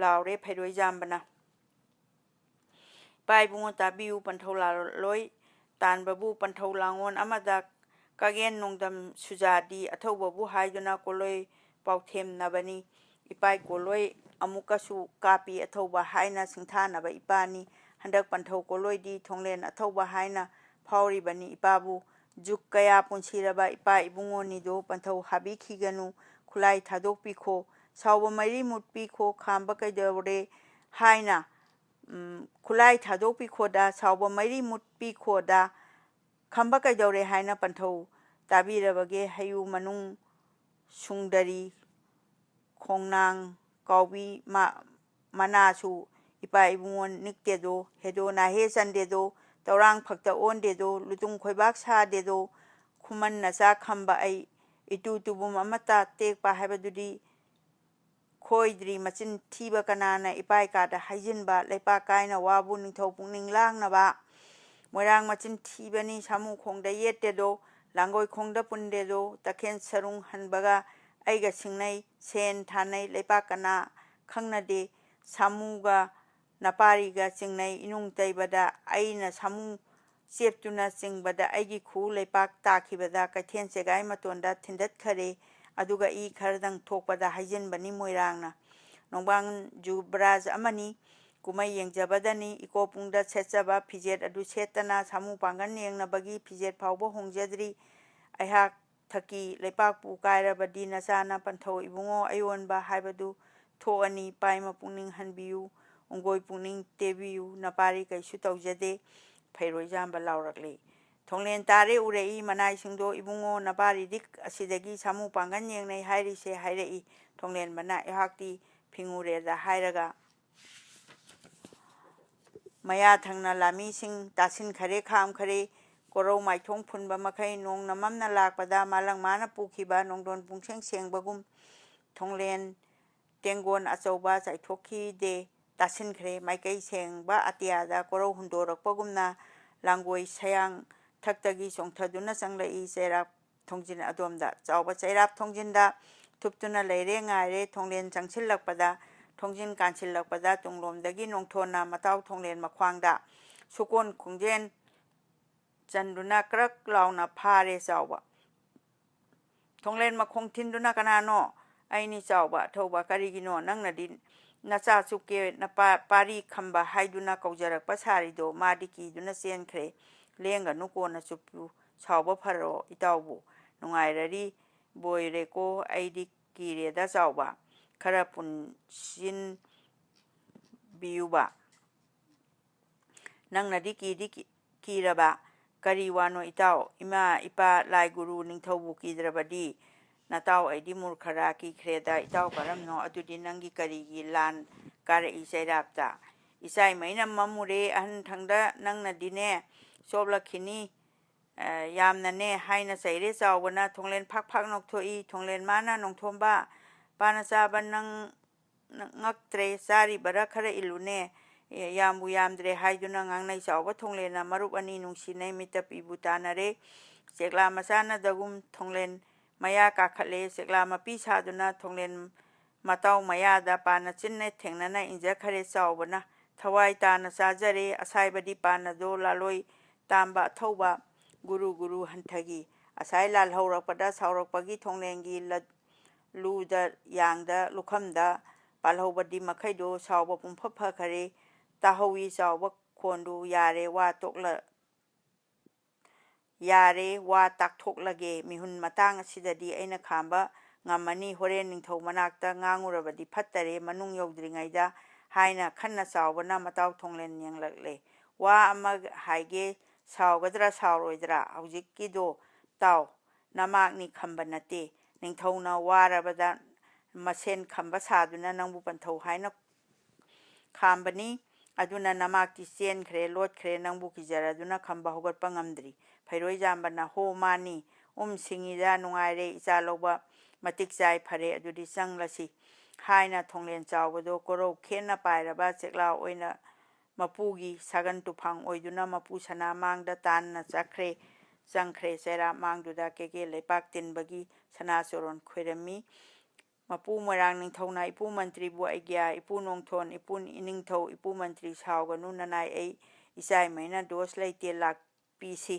ꯂꯥꯎꯔꯦ ꯐꯩꯔꯣꯏ ꯖꯥꯝꯕꯅ꯫ ꯏꯄꯥ ꯏꯕꯨꯡꯉꯣ ꯇꯥꯕꯤꯌꯨ, ꯄꯟꯊꯧ ꯂꯥꯂꯣꯏ ꯇꯥꯟꯕꯕꯨ ꯄꯟꯊꯧ ꯂꯥꯡꯑꯣꯟ ꯑꯃꯗ ꯀꯥꯒꯦꯟ ꯅꯣꯡꯗꯝ ꯁꯨꯖꯥꯗꯤ ꯑꯊꯧꯕꯕꯨ ꯍꯥꯏꯗꯨꯅ ꯀꯣꯂꯣꯏ ꯄꯥꯎꯊꯦꯝꯅꯕꯅꯤ꯫ ꯏꯄꯥꯏ ꯀꯣꯂꯣꯏ ꯑꯃꯨꯛꯀꯁꯨ ꯀꯥꯞꯄꯤ ꯑꯊꯧꯕ ꯍꯥꯏꯅ ꯁꯤꯡꯊꯥꯅꯕ ꯏꯄꯥꯅꯤ꯫ ꯍꯟꯗꯛ ꯄꯟꯊꯧ ꯀꯣꯂꯣꯏꯗꯤ ꯊꯣꯡꯂꯦꯟ ꯑꯊꯧꯕ ꯍꯥꯏꯅ ꯐꯥꯎꯔꯤꯕꯅꯤ꯫ ꯏꯄꯥꯕꯨ ꯖꯨꯛ ꯀꯌꯥ ꯄꯨꯟꯁꯤꯔꯕ ꯏꯄꯥ ꯏꯕꯨꯡꯉꯣꯅꯤꯗꯣ ꯄꯟꯊꯧ ꯍꯥꯕꯤꯈꯤꯒꯅꯨ꯫ ꯈꯨꯠꯂꯥꯏ ꯊꯥꯗꯣꯛꯄꯤꯈꯣ, ꯁꯥꯎꯕ ꯃꯩꯔꯤ ꯃꯨꯠꯄꯤꯈꯣ, ꯈꯥꯝꯕ ꯀꯩꯗꯧꯔꯦ ꯍꯥꯏꯅ, ꯎꯝ, ꯈꯨꯠꯂꯥꯏ ꯊꯥꯗꯣꯛꯄꯤꯈꯣꯗ, ꯁꯥꯎꯕ ꯃꯩꯔꯤ ꯃꯨꯠꯄꯤꯈꯣꯗ, ꯈꯝꯕ ꯀꯩꯗꯧꯔꯦ ꯍꯥꯏꯅ ꯄꯟꯊꯧ ꯇꯥꯕꯤꯔꯕꯒꯦ? ꯍꯌꯨ ꯃꯅꯨꯡ ꯁꯨꯡꯗꯔꯤ ꯈꯣꯡꯅꯥꯡ ꯀꯥꯎꯕꯤ ꯃ-, ꯃꯅꯥꯁꯨ ꯏꯄꯥ ꯏꯕꯨꯡꯉꯣ ꯅꯤꯛꯇꯦꯗꯣ, ꯍꯦꯗꯣ ꯅꯥꯍꯦ ꯆꯟꯗꯦꯗꯣ, ꯇꯧꯔꯥꯡ ꯐꯛꯇ ꯑꯣꯟꯗꯦꯗꯣ, ꯂꯨꯇꯨꯡ ꯈꯣꯏꯕꯥꯛ ꯁꯥꯗꯦꯗꯣ, ꯈꯨꯃꯟ ꯅꯆꯥ ꯈꯝꯕ ꯑꯩ, ꯏꯇꯨ ꯇꯨꯕꯨꯝ ꯑꯃꯠꯇ ꯇꯦꯛꯄ ꯍꯥꯏꯕꯗꯨꯗꯤ ꯈꯣꯏꯗ꯭ꯔꯤ꯫ ꯃꯆꯤꯟ ꯊꯤꯕ ꯀꯅꯥꯅ ꯏꯄꯥꯏ ꯀꯥꯗ ꯍꯥꯏꯖꯤꯟꯕ? ꯂꯩꯄꯥꯛ ꯀꯥꯏꯅ ꯋꯥꯕꯨ ꯅꯤꯡꯊꯧ ꯄꯨꯛꯅꯤꯡ ꯂꯥꯡꯅꯕ꯫ ꯃꯣꯏꯔꯥꯡ ꯃꯆꯤꯟ ꯊꯤꯕꯅꯤ, ꯁꯥꯃꯨ ꯈꯣꯡꯗ ꯌꯦꯠꯇꯦꯗꯣ, ꯂꯥꯡꯒꯣꯏ ꯈꯣꯡꯗ ꯄꯨꯟꯗꯦꯗꯣ, ꯇꯈꯦꯟ ꯁꯔꯨꯡ ꯍꯟꯕꯒ ꯑꯩꯒ ꯁꯤꯡꯅꯩ, ꯁꯦꯟ ꯊꯥꯅꯩ, ꯂꯩꯄꯥꯛ ꯀꯅꯥ ꯈꯪꯅꯗꯦ, ꯁꯥꯃꯨꯒ ꯅꯄꯥꯔꯤꯒ ꯆꯤꯡꯅꯩ, ꯏꯅꯨꯡ ꯇꯩꯕꯗ ꯑꯩꯅ ꯁꯥꯃꯨ ꯆꯦꯞꯇꯨꯅ ꯆꯤꯡꯕꯗ ꯑꯩꯒꯤ ꯈꯨꯎ ꯂꯩꯄꯥꯛ ꯇꯥꯈꯤꯕꯗ ꯀꯩꯊꯦꯜ ꯆꯦꯒꯥꯏ ꯃꯇꯣꯟꯗ ꯊꯤꯟꯗꯠꯈꯔꯦ꯫ ꯑꯗꯨꯒ ꯏ ꯈꯔꯗꯪ ꯊꯣꯛꯄꯗ ꯍꯥꯏꯖꯤꯟꯕꯅꯤ ꯃꯣꯏꯔꯥꯡꯅ꯫ ꯅꯣꯡꯕꯥꯡ ꯖꯨꯕꯔꯥꯖ ꯑꯃꯅꯤ꯫ ꯀꯨꯝꯍꯩ ꯌꯦꯡꯖꯕꯗꯅꯤ꯫ ꯏꯀꯣ ꯄꯨꯡꯗ ꯁꯦꯠꯆꯕ ꯐꯤꯖꯦꯠ ꯑꯗꯨ ꯁꯦꯠꯇꯅ ꯁꯥꯃꯨ ꯄꯥꯡꯒꯜ ꯌꯦꯡꯅꯕꯒꯤ ꯐꯤꯖꯦꯠ ꯐꯥꯎꯕ ꯍꯣꯡꯖꯗ꯭ꯔꯤ꯫ ꯑꯩꯍꯥꯛ ꯊꯛꯀꯤ ꯂꯩꯄꯥꯛꯄꯨ ꯀꯥꯏꯔꯕꯗꯤ ꯅꯆꯥꯅ ꯄꯟꯊꯧ ꯏꯕꯨꯡꯉꯣ ꯑꯌꯣꯟꯕ ꯍꯥꯏꯕꯗꯨ ꯊꯣꯛꯑꯅꯤ꯫ ꯄꯥꯏꯃ ꯄꯨꯛꯅꯤꯡ ꯍꯟꯕꯤꯌꯨ, ꯎꯪꯒꯣꯏ ꯄꯨꯛꯅꯤꯡ ꯇꯦꯕꯤꯌꯨ, ꯅꯄꯥꯔꯤ ꯀꯩꯁꯨ ꯇꯧꯖꯗꯦ꯫ ꯐꯩꯔꯣꯏꯖꯥꯝꯕ ꯂꯥꯎꯔꯛꯂꯤ꯫ ꯊꯣꯡꯂꯦꯟ ꯇꯥꯔꯦ ꯎꯔꯛꯏ ꯃꯅꯥꯏꯁꯤꯡꯗꯣ ꯏꯕꯨꯡꯉꯣ ꯅꯄꯥꯔꯤꯗꯤ ꯑꯁꯤꯗꯒꯤ ꯁꯥꯃꯨ ꯄꯥꯡꯒꯜ ꯌꯦꯡꯅꯩ ꯍꯥꯏꯔꯤꯁꯦ ꯍꯥꯏꯔꯛꯏ꯫ ꯊꯣꯡꯂꯦꯟꯕꯅ ꯑꯩꯍꯥꯛꯇꯤ ꯐꯤꯡꯉꯨꯔꯦꯗ ꯍꯥꯏꯔꯒ ꯃꯌꯥ ꯊꯪꯅ ꯂꯥꯃꯤꯁꯤꯡ ꯇꯥꯁꯤꯟꯈꯔꯦ ꯈꯥꯝꯈꯔꯦ꯫ ꯀꯣꯔꯧ ꯃꯥꯏꯊꯣꯡ ꯐꯨꯟꯕ ꯃꯈꯩ ꯅꯣꯡ ꯅꯃꯝꯅ ꯂꯥꯛꯄꯗ ꯃꯥꯂꯪ ꯃꯥꯅ ꯄꯨꯈꯤꯕ ꯅꯣꯡꯗꯣꯟ ꯄꯨꯡꯁꯦꯡ ꯁꯦꯡꯕꯒꯨꯝ ꯊꯣꯡꯂꯦꯟ ꯇꯦꯡꯒꯣꯟ ꯑꯆꯧꯕ ꯆꯥꯏꯊꯣꯛꯈꯤꯗꯦ ꯇꯥꯁꯤꯟꯈ꯭ꯔꯦ꯫ ꯃꯥꯏꯀꯩ ꯁꯦꯡꯕ ꯑꯇꯤꯌꯥꯗ ꯀꯣꯔꯧ ꯍꯨꯟꯗꯣꯔꯛꯄꯒꯨꯝꯅ ꯂꯥꯡꯒꯣꯏ ꯁꯌꯥꯡ ꯊꯛꯇꯒꯤ ꯆꯣꯡꯊꯗꯨꯅ ꯆꯪꯂꯛꯏ꯫ ꯆꯩꯔꯥꯛ ꯊꯣꯡꯖꯤꯟ ꯑꯗꯣꯝꯗ ꯆꯥꯎꯕ ꯆꯩꯔꯥꯛ ꯊꯣꯡꯖꯤꯟꯗ ꯊꯨꯞꯇꯨꯅ ꯂꯩꯔꯦ ꯉꯥꯏꯔꯦ꯫ ꯊꯣꯡꯂꯦꯟ ꯆꯪꯁꯤꯜꯂꯛꯄꯗ, ꯊꯣꯡꯖꯤꯟ ꯀꯥꯟꯁꯤꯜꯂꯛꯄꯗ ꯇꯨꯡꯂꯣꯝꯗꯒꯤ ꯅꯣꯡꯊꯣꯟꯅ ꯃꯇꯥꯎ ꯊꯣꯡꯂꯦꯟ ꯃꯈ꯭ꯋꯥꯡꯗ ꯁꯨꯀꯣꯟ ꯈꯣꯡꯖꯦꯟ ꯆꯟꯗꯨꯅ ꯀ꯭ꯔꯛ ꯂꯥꯎꯅ ꯐꯥꯔꯦ ꯆꯥꯎꯕ꯫ ꯊꯣꯡꯂꯦꯟ ꯃꯈꯣꯡ ꯊꯤꯟꯗꯨꯅ "ꯀꯅꯥꯅꯣ?" "ꯑꯩꯅꯤ ꯆꯥꯎꯕ ꯑꯊꯧꯕ꯫ ꯀꯔꯤꯒꯤꯅꯣ ꯅꯪꯅꯗꯤ ꯅꯆꯥ ꯆꯨꯞꯀꯦ ꯅꯄꯥ ꯄꯥꯔꯤ ꯈꯝꯕ ꯍꯥꯏꯗꯨꯅ ꯀꯧꯖꯔꯛꯄ ꯁꯥꯔꯤꯗꯣ?" ꯃꯥꯗꯤ ꯀꯤꯗꯨꯅ ꯆꯦꯟꯈ꯭ꯔꯦ꯫ "ꯂꯦꯡꯒꯅꯨ ꯀꯣꯟꯅ ꯆꯨꯞꯄꯨ꯫ ꯁꯥꯎꯕ ꯐꯔꯣ ꯏꯇꯥꯎꯕꯨ꯫ ꯅꯨꯡꯉꯥꯏꯔꯔꯤ ꯕꯣꯏꯔꯦꯀꯣ ꯑꯩꯗꯤ ꯀꯤꯔꯦꯗ ꯆꯥꯎꯕ꯫ ꯈꯔ ꯄꯨꯟꯁꯤꯟꯕꯤꯌꯨꯕ꯫ ꯅꯪꯅꯗꯤ ꯀꯤꯗꯤ ꯀꯤ-, ꯀꯤꯔꯕ? ꯀꯔꯤ ꯋꯥꯅꯣ ꯏꯇꯥꯎ? ꯏꯃꯥ, ꯏꯄꯥ, ꯂꯥꯏ ꯒꯨꯔꯨ, ꯅꯤꯡꯊꯧꯕꯨ ꯀꯤꯗ꯭ꯔꯕꯗꯤ? ꯅꯇꯥꯎ ꯑꯩꯗꯤ ꯃꯨꯔꯈꯔꯥ ꯀꯤꯈ꯭ꯔꯦꯗ꯫ ꯏꯇꯥꯎ ꯀꯔꯝꯅꯣ? ꯑꯗꯨꯗꯤ ꯅꯪꯒꯤ ꯀꯔꯤꯒꯤ ꯂꯥꯟ ꯀꯥꯔꯛꯏ ꯆꯩꯔꯥꯞꯇ? ꯏꯆꯥꯏꯃꯩꯅ ꯃꯝꯃꯨꯔꯦ ꯑꯍꯟ ꯊꯪꯗ ꯅꯪꯅꯗꯤꯅꯦ ꯆꯣꯞꯂꯛꯈꯤꯅꯤ꯫ ꯑ, ꯌꯥꯝꯅꯅꯦ ꯍꯥꯏꯅ ꯆꯩꯔꯦ ꯆꯥꯎꯕꯅ꯫ ꯊꯣꯡꯂꯦꯟ ꯐꯥꯛ ꯐꯥꯛ ꯅꯣꯛꯊꯣꯛꯏ꯫ ꯊꯣꯡꯂꯦꯟ ꯃꯥꯅ ꯅꯣꯡꯊꯣꯝꯕ, ꯄꯥꯅ ꯆꯥꯕ ꯅꯪ ꯅ-, ꯉꯛꯇ꯭ꯔꯦ, ꯆꯥꯔꯤꯕꯔꯥ ꯈꯔ ꯏꯜꯂꯨꯅꯦ꯫ ꯑꯦ, ꯌꯥꯝꯕꯨ ꯌꯥꯝꯗ꯭ꯔꯦ ꯍꯥꯏꯗꯨꯅ ꯉꯥꯡꯅꯩ ꯆꯥꯎꯕ ꯊꯣꯡꯂꯦꯟꯅ꯫ ꯃꯔꯨꯞ ꯑꯅꯤ ꯅꯨꯡꯁꯤꯅꯩ ꯃꯤꯠꯇ ꯄꯤꯕꯨ ꯇꯥꯅꯔꯦ꯫ ꯆꯦꯛꯂꯥ ꯃꯆꯥꯅꯗꯒꯨꯝ ꯊꯣꯡꯂꯦꯟ ꯃꯌꯥ ꯀꯥꯈꯠꯂꯦ꯫ ꯆꯦꯛꯂꯥ ꯃꯄꯤ ꯁꯥꯗꯨꯅ ꯊꯣꯡꯂꯦꯟ ꯃꯇꯥꯎ ꯃꯌꯥꯗ ꯄꯥꯅ ꯆꯤꯟꯅ ꯊꯦꯡꯅꯅ ꯏꯟꯖꯈꯔꯦ ꯆꯥꯎꯕꯅ꯫ ꯊꯋꯥꯏ ꯇꯥꯅ ꯆꯥꯖꯔꯦ꯫ ꯑꯁꯥꯏꯕꯗꯤ ꯄꯥꯅꯗꯣ ꯂꯥꯂꯣꯏ ꯇꯥꯝꯕ ꯑꯊꯧꯕ ꯒꯨꯔꯨ ꯒꯨꯔꯨ ꯍꯟꯊꯈꯤ꯫ ꯑꯁꯥꯏ ꯂꯥꯜꯍꯧꯔꯛꯄꯗ ꯁꯥꯎꯔꯛꯄꯒꯤ ꯊꯣꯡꯂꯦꯟꯒꯤ ꯂ-, ꯂꯨꯗ ꯌꯥꯡꯗ ꯂꯨꯈꯝꯗ ꯄꯥꯜꯍꯧꯕꯗꯤ ꯃꯈꯩꯗꯨ ꯁꯥꯎꯕ ꯄꯨꯝꯐ ꯐꯈꯔꯦ꯫ ꯇꯥꯍꯧꯏ ꯆꯥꯎꯕ ꯈꯣꯟꯗꯨ, ꯌꯥꯔꯦ ꯋꯥ ꯇꯣꯛꯂ-, ꯌꯥꯔꯦ ꯋꯥ ꯇꯥꯛꯊꯣꯛꯂꯒꯦ, ꯃꯤꯍꯨꯟ ꯃꯇꯥꯡ ꯑꯁꯤꯗꯗꯤ ꯑꯩꯅ ꯈꯥꯝꯕ ꯉꯝꯃꯅꯤ, ꯍꯣꯔꯦꯟ ꯅꯤꯡꯊꯧ ꯃꯅꯥꯛꯇ ꯉꯥꯡꯉꯨꯔꯕꯗꯤ ꯐꯠꯇꯔꯦ, ꯃꯅꯨꯡ ꯌꯧꯗ꯭ꯔꯤꯉꯩꯗ, ꯍꯥꯏꯅ ꯈꯟꯅ ꯆꯥꯎꯕꯅ ꯃꯇꯥꯎ ꯊꯣꯡꯂꯦꯟ ꯌꯦꯡꯂꯛꯂꯦ꯫ ꯋꯥ ꯑꯃ ꯍꯥꯏꯒꯦ, ꯁꯥꯎꯒꯗ꯭ꯔꯥ ꯁꯥꯎꯔꯣꯏꯗ꯭ꯔꯥ? ꯍꯧꯖꯤꯛꯀꯤꯗꯣ ꯇꯥꯎ, ꯅꯃꯥꯛꯅꯤ ꯈꯝꯕ ꯅꯠꯇꯦ꯫ ꯅꯤꯡꯊꯧꯅ ꯋꯥꯔꯕꯗ ꯃꯁꯦꯟ ꯈꯝꯕ ꯁꯥꯗꯨꯅ ꯅꯪꯕꯨ ꯄꯟꯊꯧ ꯍꯥꯏꯅ ꯈꯥꯝꯕꯅꯤ꯫ ꯑꯗꯨꯅ ꯅꯃꯥꯛꯇꯤ ꯆꯦꯟꯈ꯭ꯔꯦ, ꯂꯣꯠꯈ꯭ꯔꯦ, ꯅꯪꯕꯨ ꯀꯤꯖꯔꯗꯨꯅ ꯈꯝꯕ ꯍꯧꯒꯠꯄ ꯉꯝꯗ꯭ꯔꯤ꯫ ꯐꯩꯔꯣꯏꯖꯥꯝꯕꯅ, "ꯍꯣ, ꯃꯥꯅꯤ, ꯎꯝ, ꯁꯤꯡꯉꯤꯗ, ꯅꯨꯡꯉꯥꯏꯔꯦ, ꯏꯆꯥ ꯂꯧꯕ ꯃꯇꯤꯛ ꯆꯥꯏ, ꯐꯔꯦ, ꯑꯗꯨꯗꯤ ꯆꯪꯂꯁꯤ," ꯍꯥꯏꯅ ꯊꯣꯡꯂꯦꯟ ꯆꯥꯎꯕꯗꯣ ꯀꯣꯔꯧ ꯈꯦꯠꯅ ꯄꯥꯏꯔꯕ ꯆꯦꯛꯂꯥ ꯑꯣꯏꯅ ꯃꯄꯨꯒꯤ ꯁꯥꯒꯟ ꯇꯨꯐꯥꯡ ꯑꯣꯏꯗꯨꯅ ꯃꯄꯨ ꯁꯅꯥ ꯃꯥꯡꯗ ꯇꯥꯟꯅ ꯆꯠꯈ꯭ꯔꯦ꯫ ꯆꯪꯈ꯭ꯔꯦ꯫ ꯆꯩꯔꯥꯛ ꯃꯥꯡꯗꯨꯗ ꯀꯦꯀꯦ ꯂꯩꯄꯥꯛ ꯇꯤꯟꯕꯒꯤ ꯁꯅꯥ ꯆꯣꯔꯣꯟ ꯈꯣꯏꯔꯝꯃꯤ꯫ ꯃꯄꯨ ꯃꯣꯏꯔꯥꯡ ꯅꯤꯡꯊꯧꯅ ꯏꯄꯨ ꯃꯟꯇ꯭ꯔꯤꯕꯨ ꯑꯩꯒ꯭ꯌꯥ, ꯏꯄꯨ ꯅꯣꯡꯊꯣꯟ, ꯏꯄꯨ ꯏꯅꯤꯡꯊꯧ, ꯏꯄꯨ ꯃꯟꯇ꯭ꯔꯤ ꯁꯥꯎꯒꯅꯨ, ꯅꯅꯥꯏ ꯑꯩ ꯏꯆꯥꯏꯃꯩꯅ ꯗꯣꯁ ꯂꯩꯇꯦ, ꯂꯥꯛꯄꯤꯁꯤ꯫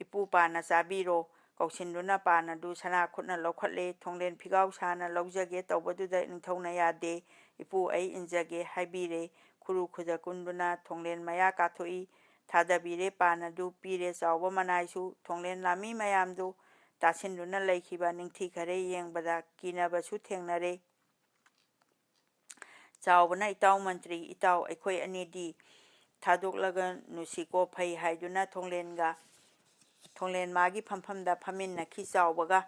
ꯏꯄꯨ ꯄꯥꯅ ꯆꯥꯕꯤꯔꯣ꯫ ꯀꯧꯁꯤꯟꯗꯨꯅ ꯄꯥꯅꯗꯨ ꯁꯅꯥ ꯈꯨꯠꯅ ꯂꯧꯈꯠꯂꯦ꯫ ꯊꯣꯡꯂꯦꯟ ꯐꯤꯒꯥꯎ ꯁꯥꯅ ꯂꯧꯖꯒꯦ ꯇꯧꯕꯗꯨꯗ ꯅꯤꯡꯊꯧꯅ ꯌꯥꯗꯦ꯫ ꯏꯄꯨ ꯑꯩ ꯏꯟꯖꯒꯦ ꯍꯥꯏꯕꯤꯔꯦ꯫ ꯈꯨꯔꯨ ꯈꯨꯗ ꯀꯨꯟꯗꯨꯅ ꯊꯣꯡꯂꯦꯟ ꯃꯌꯥ ꯀꯥꯊꯣꯛꯏ꯫ ꯊꯥꯗꯕꯤꯔꯦ꯫ ꯄꯥꯅꯗꯨ ꯄꯤꯔꯦ꯫ ꯆꯥꯎꯕ ꯃꯅꯥꯏꯁꯨ ꯊꯣꯡꯂꯦꯟ ꯂꯥꯟꯃꯤ ꯃꯌꯥꯝꯗꯨ ꯇꯥꯁꯤꯟꯗꯨꯅ ꯂꯩꯈꯤꯕ ꯅꯤꯡꯊꯤꯈꯔꯦ ꯌꯦꯡꯕꯗ ꯀꯤꯅꯕꯁꯨ ꯊꯦꯡꯅꯔꯦ꯫ ꯆꯥꯎꯕꯅ, "ꯏꯇꯥꯎ ꯃꯟꯇ꯭ꯔꯤ, ꯏꯇꯥꯎ, ꯑꯩꯈꯣꯏ ꯑꯅꯤꯗꯤ ꯊꯥꯗꯣꯛꯂꯒ ꯅꯨꯡꯁꯤꯀꯣ ꯐꯩ," ꯍꯥꯏꯗꯨꯅ ꯊꯣꯡꯂꯦꯟꯒ, ꯊꯣꯡꯂꯦꯟ ꯃꯥꯒꯤ ꯐꯝꯐꯝꯗ ꯐꯝꯃꯤꯟꯅꯈꯤ꯫ ꯆꯥꯎꯕꯒ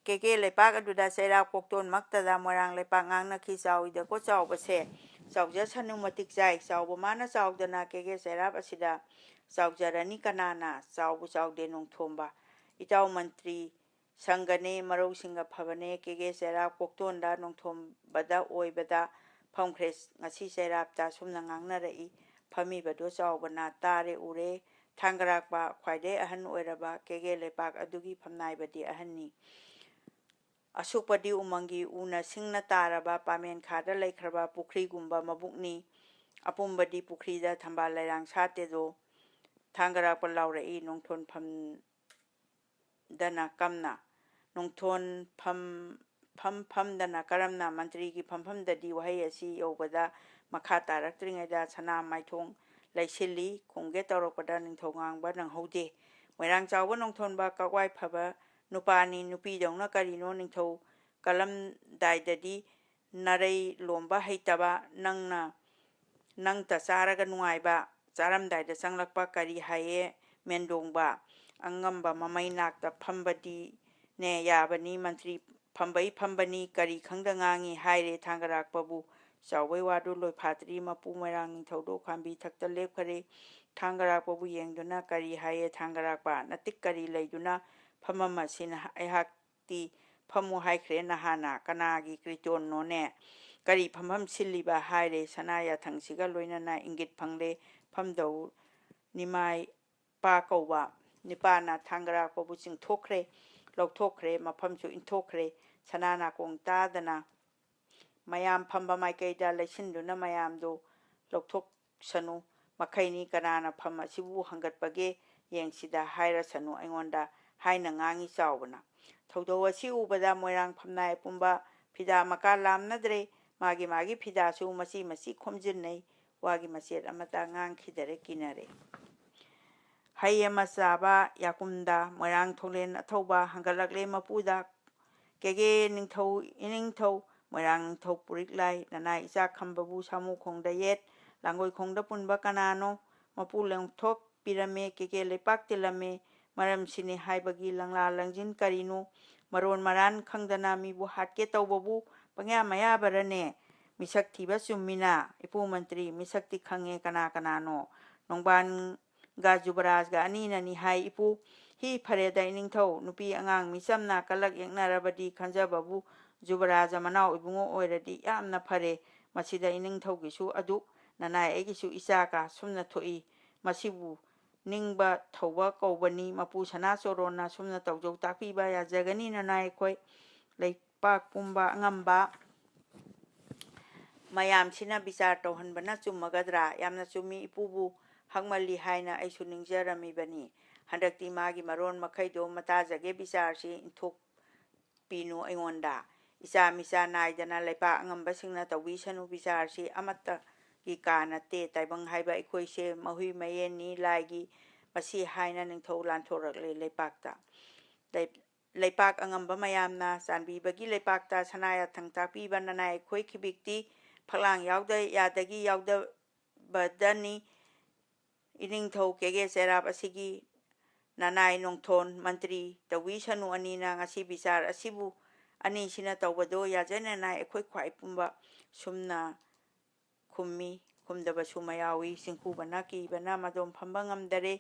ꯀꯦꯀꯦ ꯂꯩꯄꯥꯛ ꯑꯗꯨꯗ ꯆꯩꯔꯥꯛ ꯀꯣꯛꯇꯣꯟꯃꯛꯇꯗ ꯃꯣꯏꯔꯥꯡ ꯂꯩꯄꯥꯛ ꯉꯥꯡꯅꯈꯤ꯫ "ꯆꯥꯎꯏꯗꯀꯣ ꯆꯥꯎꯕꯁꯦ, ꯆꯥꯎꯖꯁꯅꯨ, ꯃꯇꯤꯛ ꯆꯥꯏ꯫" ꯆꯥꯎꯕ ꯃꯥꯅ ꯆꯥꯎꯗꯅ ꯀꯦꯀꯦ ꯆꯩꯔꯥꯛ ꯑꯁꯤꯗ ꯆꯥꯎꯖꯔꯅꯤ ꯀꯅꯥꯅ? ꯆꯥꯎꯕꯨ ꯆꯥꯎꯗꯦ ꯅꯣꯡꯊꯣꯝꯕ꯫ ꯏꯇꯥꯎ ꯃꯟꯇ꯭ꯔꯤ, ꯁꯪꯒꯅꯦ, ꯃꯔꯧꯁꯤꯡꯒ ꯐꯕꯅꯦ꯫ ꯀꯦꯒꯦ ꯆꯩꯔꯥꯛ ꯀꯣꯛꯇꯣꯟꯗ ꯅꯣꯡꯊꯣꯝꯕꯗ ꯑꯣꯏꯕꯗ ꯐꯝꯈ꯭ꯔꯦ꯫ ꯉꯁꯤ ꯆꯩꯔꯥꯞꯇ ꯑꯁꯨꯝꯅ ꯉꯥꯡꯅꯔꯛꯏ꯫ ꯐꯝꯃꯤꯕꯗꯣ ꯆꯥꯎꯕꯅ ꯇꯥꯔꯦ ꯎꯔꯦ꯫ ꯊꯥꯡꯒꯔꯥꯛꯄ ꯈ꯭ꯋꯥꯏꯗꯩ ꯑꯍꯟ ꯑꯣꯏꯔꯕ ꯀꯦꯒꯦ ꯂꯩꯄꯥꯛ ꯑꯗꯨꯒꯤ ꯐꯝꯅꯥꯏꯕꯗꯤ ꯑꯍꯟꯅꯤ꯫ ꯑꯁꯨꯛꯄꯗꯤ ꯎꯃꯪꯒꯤ ꯎꯅ ꯁꯤꯡꯅ ꯇꯥꯔꯕ ꯄꯥꯃꯦꯟꯈꯥꯗ ꯂꯩꯈ꯭ꯔꯕ ꯄꯨꯈ꯭ꯔꯤꯒꯨꯝꯕ ꯃꯕꯨꯛꯅꯤ꯫ ꯑꯄꯨꯝꯕꯗꯤ ꯄꯨꯈ꯭ꯔꯤꯗ ꯊꯝꯕꯥꯜ ꯂꯩꯔꯥꯡ ꯁꯥꯠꯇꯦꯗꯣ꯫ ꯊꯥꯡꯒꯔꯥꯛꯄ ꯂꯥꯎꯔꯛꯏ ꯅꯣꯡꯊꯣꯟꯐꯝ ꯗꯅ ꯀꯝꯅ꯫ ꯅꯣꯡꯊꯣꯟ ꯐꯝ-, ꯐꯝ ꯐꯝꯗꯅ ꯀꯔꯝꯅ ꯃꯟꯇ꯭ꯔꯤꯒꯤ ꯐꯝꯐꯝꯗꯗꯤ ꯋꯥꯍꯩ ꯑꯁꯤ ꯌꯧꯕꯗ ꯃꯈꯥ ꯇꯥꯔꯛꯇ꯭ꯔꯤꯉꯩꯗ ꯁꯅꯥ ꯃꯥꯏꯊꯣꯡ ꯂꯩꯁꯤꯜꯂꯤ꯫ ꯈꯨꯝꯒꯦ ꯇꯧꯔꯛꯄꯗ ꯅꯤꯡꯊꯧ ꯉꯥꯡꯕ ꯅꯪꯍꯧꯗꯦ꯫ ꯃꯣꯏꯔꯥꯡ ꯆꯥꯎꯕ ꯅꯣꯡꯊꯣꯟꯕ ꯀꯛꯋꯥꯏ ꯐꯕ ꯅꯨꯄꯥꯅꯤ꯫ ꯅꯨꯄꯤꯗꯧꯅ ꯀꯔꯤꯅꯣ ꯅꯤꯡꯊꯧ ꯀꯜꯂꯝꯗꯥꯏꯗꯗꯤ ꯅꯔꯩ ꯂꯣꯝꯕ ꯍꯩꯇꯕ ꯅꯪꯅ ꯅꯪꯇ ꯆꯥꯔꯒ ꯅꯨꯡꯉꯥꯏꯕ, ꯆꯥꯔꯝꯗꯥꯏꯗ ꯆꯪꯂꯛꯄ ꯀꯔꯤ ꯍꯥꯏꯌꯦ ꯃꯦꯟꯗꯣꯡꯕ? ꯑꯉꯝꯕ ꯃꯃꯩ ꯅꯥꯛꯇ ꯐꯝꯕꯗꯤꯅꯦ ꯌꯥꯕꯅꯤ, ꯃꯟꯇ꯭ꯔꯤ ꯐꯝꯕꯩ ꯐꯝꯕꯅꯤ, ꯀꯔꯤ ꯈꯪꯗ ꯉꯥꯡꯉꯤ ꯍꯥꯏꯔꯦ ꯊꯥꯡꯒꯔꯥꯛꯄꯕꯨ꯫ ꯆꯥꯎꯕꯩ ꯋꯥꯗꯨ ꯂꯣꯏꯐꯥꯠꯇ꯭ꯔꯤ ꯃꯄꯨ ꯃꯣꯏꯔꯥꯡ ꯅꯤꯡꯊꯧꯗꯨ ꯈꯥꯝꯕꯤ ꯊꯛꯇ ꯂꯦꯞꯈꯔꯦ꯫ ꯊꯥꯡꯒꯔꯥꯛꯄꯕꯨ ꯌꯦꯡꯗꯨꯅ ꯀꯔꯤ ꯍꯥꯏꯌꯦ ꯊꯥꯡꯒꯔꯥꯛꯄ? ꯅꯇꯤꯛ ꯀꯔꯤ ꯂꯩꯗꯨꯅ ꯐꯝꯃꯝꯃꯁꯤꯅ ꯑꯩꯍꯥꯛ ꯇꯤ ꯐꯝꯃꯨ ꯍꯥꯏꯈ꯭ꯔꯦ ꯅꯍꯥꯟꯅ, ꯀꯅꯥꯒꯤ ꯀ꯭ꯔꯤꯇꯣꯟꯅꯣꯅꯦ? ꯀꯔꯤ ꯐꯝꯐꯝ ꯁꯤꯜꯂꯤꯕ ꯍꯥꯏꯔꯦ ꯁꯅꯥ ꯌꯥꯊꯪꯁꯤꯒ ꯂꯣꯏꯅꯅ ꯏꯪꯒꯤꯠ ꯐꯪꯂꯦ꯫ ꯐꯝꯗꯧ ꯅꯤꯃꯥꯏ ꯄꯥ ꯀꯧꯕ ꯅꯤꯄꯥꯅ ꯊꯥꯡꯒꯔꯥꯛꯄꯕꯨ ꯆꯤꯡꯊꯣꯛꯈ꯭ꯔꯦ, ꯂꯧꯊꯣꯛꯈ꯭ꯔꯦ, ꯃꯐꯝꯁꯨ ꯏꯟꯊꯣꯛꯈ꯭ꯔꯦ꯫ ꯁꯅꯥ ꯅꯥꯀꯣꯡ ꯇꯥꯗꯅ ꯃꯌꯥꯝ ꯐꯝꯕ ꯃꯥꯏꯀꯩꯗ ꯂꯩꯁꯤꯟꯗꯨꯅ ꯃꯌꯥꯝꯗꯨ ꯂꯧꯊꯣꯛꯁꯅꯨ꯫ ꯃꯈꯩꯅꯤ, ꯀꯅꯥꯅ ꯐꯝ ꯑꯁꯤꯕꯨ ꯍꯪꯒꯠꯄꯒꯦ ꯌꯦꯡꯁꯤꯗ ꯍꯥꯏꯔꯁꯅꯨ ꯑꯩꯉꯣꯟꯗ ꯍꯥꯏꯅ ꯉꯥꯡꯉꯤ ꯆꯥꯎꯕꯅ꯫ ꯊꯧꯗꯧ ꯑꯁꯤ ꯎꯕꯗ ꯃꯣꯏꯔꯥꯡ ꯐꯝꯅꯥꯏ ꯄꯨꯝꯕ ꯐꯤꯗꯥ ꯃꯀꯥ ꯂꯥꯝꯅꯗ꯭ꯔꯦ꯫ ꯃꯥꯒꯤ ꯃꯥꯒꯤ ꯐꯤꯗꯥꯁꯨ ꯃꯆꯤ ꯃꯆꯤ ꯈꯣꯝꯖꯤꯟꯅꯩ꯫ ꯋꯥꯒꯤ ꯃꯆꯦꯠ ꯑꯃꯠꯇ ꯉꯥꯡꯈꯤꯗꯔꯦ, ꯀꯤꯅꯔꯦ꯫ ꯍꯩ ꯑꯃ ꯆꯥꯕ ꯌꯥꯀꯨꯝꯗ ꯃꯣꯏꯔꯥꯡ ꯊꯣꯡꯂꯦꯟ ꯑꯊꯧꯕ ꯍꯪꯒꯠꯂꯛꯂꯦ ꯃꯄꯨꯗ꯫ ꯀꯦꯒꯦ ꯅꯤꯡꯊꯧ, ꯏꯅꯤꯡꯊꯧ, ꯃꯣꯏꯔꯥꯡ ꯅꯤꯡꯊꯧ ꯄꯨꯔꯤꯛ ꯂꯥꯏ, ꯅꯅꯥꯏ ꯏꯆꯥ ꯈꯝꯕꯕꯨ ꯁꯥꯃꯨ ꯈꯣꯡꯗ ꯌꯦꯠ, ꯂꯥꯡꯒꯣꯏ ꯈꯣꯡꯗ ꯄꯨꯟꯕ ꯀꯅꯥꯅꯣ? ꯃꯄꯨ ꯂꯦꯡꯊꯣꯛꯄꯤꯔꯝꯃꯦ, ꯀꯦꯒꯦ ꯂꯩꯄꯥꯛ ꯇꯤꯜꯂꯝꯃꯦ꯫ ꯃꯔꯝꯁꯤꯅꯤ ꯍꯥꯏꯕꯒꯤ ꯂꯪꯂꯥ ꯂꯪꯖꯤꯟ ꯀꯔꯤꯅꯣ? ꯃꯔꯣꯟ ꯃꯔꯥꯟ ꯈꯪꯗꯅ ꯃꯤꯕꯨ ꯍꯥꯠꯀꯦ ꯇꯧꯕꯕꯨ ꯄꯪꯌꯥ ꯃꯌꯥꯕꯔꯅꯦ? ꯃꯤꯁꯛ ꯊꯤꯕ ꯆꯨꯝꯃꯤꯅ, ꯏꯄꯨ ꯃꯟꯇ꯭ꯔꯤ, ꯃꯤꯁꯛꯇꯤ ꯈꯪꯉꯦ ꯀꯅꯥ ꯀꯅꯥꯅꯣ? ꯅꯣꯡꯕꯥꯟ ꯒ ꯖꯨꯕꯔꯥꯖꯒ ꯑꯅꯤꯅꯅꯤ ꯍꯥꯏ ꯏꯄꯨ꯫ ꯍꯤ ꯐꯔꯦꯗ ꯏꯅꯤꯡꯊꯧ, ꯅꯨꯄꯤ ꯑꯉꯥꯡ ꯃꯤꯆꯝꯅ ꯀꯂꯛ ꯌꯦꯛꯅꯔꯕꯗꯤ ꯈꯟꯖꯕꯕꯨ ꯖꯨꯕꯔꯥꯖ ꯃꯅꯥꯎ ꯏꯕꯨꯡꯉꯣ ꯑꯣꯏꯔꯗꯤ ꯌꯥꯝꯅ ꯐꯔꯦ꯫ ꯃꯁꯤꯗ ꯏꯅꯤꯡꯊꯧꯒꯤꯁꯨ ꯑꯗꯨꯛ, ꯅꯅꯥꯏ ꯑꯩꯒꯤꯁꯨ ꯏꯆꯥꯒ ꯁꯨꯝꯅ ꯊꯣꯛꯏ꯫ ꯃꯁꯤꯕꯨ ꯅꯤꯡꯕ ꯊꯧꯕ ꯀꯧꯕꯅꯤ꯫ ꯃꯄꯨ ꯁꯅꯥꯆꯣꯔꯣꯟꯅ ꯁꯨꯝꯅ ꯇꯧꯖꯧ ꯇꯥꯛꯄꯤꯕ ꯌꯥꯖꯒꯅꯤ ꯅꯅꯥꯏ ꯑꯩꯈꯣꯏ꯫ ꯂꯩꯄꯥꯛ ꯄꯨꯝꯕ ꯑꯉꯝꯕ ꯃꯌꯥꯝꯁꯤꯅ ꯕꯤꯆꯥꯔ ꯇꯧꯍꯟꯕꯅ ꯆꯨꯝꯃꯒꯗ꯭ꯔꯥ? ꯌꯥꯝꯅ ꯆꯨꯝꯃꯤ ꯏꯄꯨꯕꯨ ꯍꯛꯃꯜꯂꯤ ꯍꯥꯏꯅ ꯑꯩꯁꯨ ꯅꯤꯡꯖꯔꯝꯃꯤꯕꯅꯤ꯫ ꯍꯟꯗꯛꯇꯤ ꯃꯥꯒꯤ ꯃꯔꯣꯟ ꯃꯈꯩꯗꯣ ꯃꯇꯥꯖꯒꯦ ꯕꯤꯆꯥꯔꯁꯤ ꯏꯟꯊꯣꯛꯄꯤꯅꯨ ꯑꯩꯉꯣꯟꯗ꯫ ꯏꯆꯥ ꯃꯤꯆꯥ ꯅꯥꯏꯗꯅ ꯂꯩꯄꯥꯛ ꯑꯉꯝꯕꯁꯤꯡꯅ ꯇꯧꯕꯤꯁꯅꯨ꯫ ꯕꯤꯆꯥꯔꯁꯤ ꯑꯃꯠꯇꯒꯤ ꯀꯥ ꯅꯠꯇꯦ꯫ ꯇꯥꯏꯕꯪ ꯍꯥꯏꯕ ꯑꯩꯈꯣꯏꯁꯦ ꯃꯍꯨꯏ ꯃꯌꯦꯟꯅꯤ ꯂꯥꯏꯒꯤ, ꯃꯁꯤ ꯍꯥꯏꯅ ꯅꯤꯡꯊꯧ ꯂꯥꯟꯊꯣꯔꯛꯂꯦ ꯂꯩꯄꯥꯛꯇ꯫ ꯂꯩ-, ꯂꯩꯄꯥꯛ ꯑꯉꯝꯕ ꯃꯌꯥꯝꯅ ꯆꯥꯟꯕꯤꯕꯒꯤ ꯂꯩꯄꯥꯛꯇ ꯁꯅꯥ ꯌꯥꯊꯪ ꯇꯥꯛꯄꯤꯕ ꯅꯅꯥꯏ ꯑꯩꯈꯣꯏ ꯈꯤꯕꯤꯛꯇꯤ ꯐꯛꯂꯥꯡ ꯌꯥꯎꯗ ꯌꯥꯗꯒꯤ ꯌꯥꯎꯗꯕꯗꯅꯤ꯫ ꯏꯅꯤꯡꯊꯧ ꯀꯦꯒꯦ ꯆꯩꯔꯥꯞ ꯑꯁꯤꯒꯤ ꯅꯅꯥꯏ ꯅꯣꯡꯊꯣꯟ ꯃꯟꯇ꯭ꯔꯤ ꯇꯧꯕꯤꯁꯅꯨ ꯑꯅꯤꯅ ꯉꯁꯤ ꯕꯤꯆꯥꯔ ꯑꯁꯤꯕꯨ ꯑꯅꯤꯁꯤꯅ ꯇꯧꯕꯗꯣ ꯌꯥꯖꯅꯅꯥꯏ ꯑꯩꯈꯣꯏ ꯈ꯭ꯋꯥꯏ ꯄꯨꯝꯕ ꯁꯨꯝꯅ ꯈꯨꯝꯃꯤ꯫ ꯈꯨꯝꯗꯕꯁꯨ ꯃꯌꯥꯎꯏ꯫ ꯆꯤꯡꯈꯨꯕꯅ ꯀꯤꯕꯅ ꯃꯗꯣꯝ ꯐꯝꯕ ꯉꯝꯗꯔꯦ꯫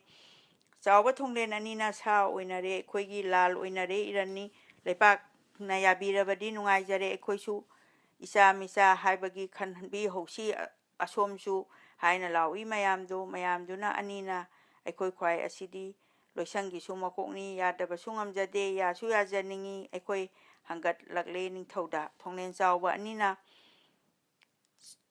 ꯆꯥꯎꯕ ꯊꯣꯡꯂꯦꯟ ꯑꯅꯤꯅ ꯁꯥ ꯑꯣꯏꯅꯔꯦ, ꯑꯩꯈꯣꯏꯒꯤ ꯂꯥꯜ ꯑꯣꯏꯅꯔꯦ ꯏꯔꯟꯅꯤ꯫ ꯂꯩꯄꯥꯛꯅ ꯌꯥꯕꯤꯔꯕꯗꯤ ꯅꯨꯡꯉꯥꯏꯖꯔꯦ, ꯑꯩꯈꯣꯏꯁꯨ ꯏꯆꯥ ꯃꯤꯆꯥ ꯍꯥꯏꯕꯒꯤ ꯈꯟꯕꯤꯍꯧꯁꯤ꯫ ꯑꯁꯣꯝꯁꯨ ꯍꯥꯏꯅ ꯂꯥꯎꯏ ꯃꯌꯥꯝꯗꯨ꯫ ꯃꯌꯥꯝꯗꯨꯅ ꯑꯅꯤꯅ ꯑꯩꯈꯣꯏ ꯈ꯭ꯋꯥꯏ ꯑꯁꯤꯗꯤ ꯂꯣꯏꯁꯪꯒꯤꯁꯨ ꯃꯀꯣꯛꯅꯤ, ꯌꯥꯗꯕꯁꯨ ꯉꯝꯖꯗꯦ, ꯌꯥꯁꯨ ꯌꯥꯖꯅꯤꯡꯉꯤ꯫ ꯑꯩꯈꯣꯏ ꯍꯪꯒꯠꯂꯛꯂꯦ ꯅꯤꯡꯊꯧꯗ꯫ ꯊꯣꯡꯂꯦꯟ ꯆꯥꯎꯕ ꯑꯅꯤꯅ,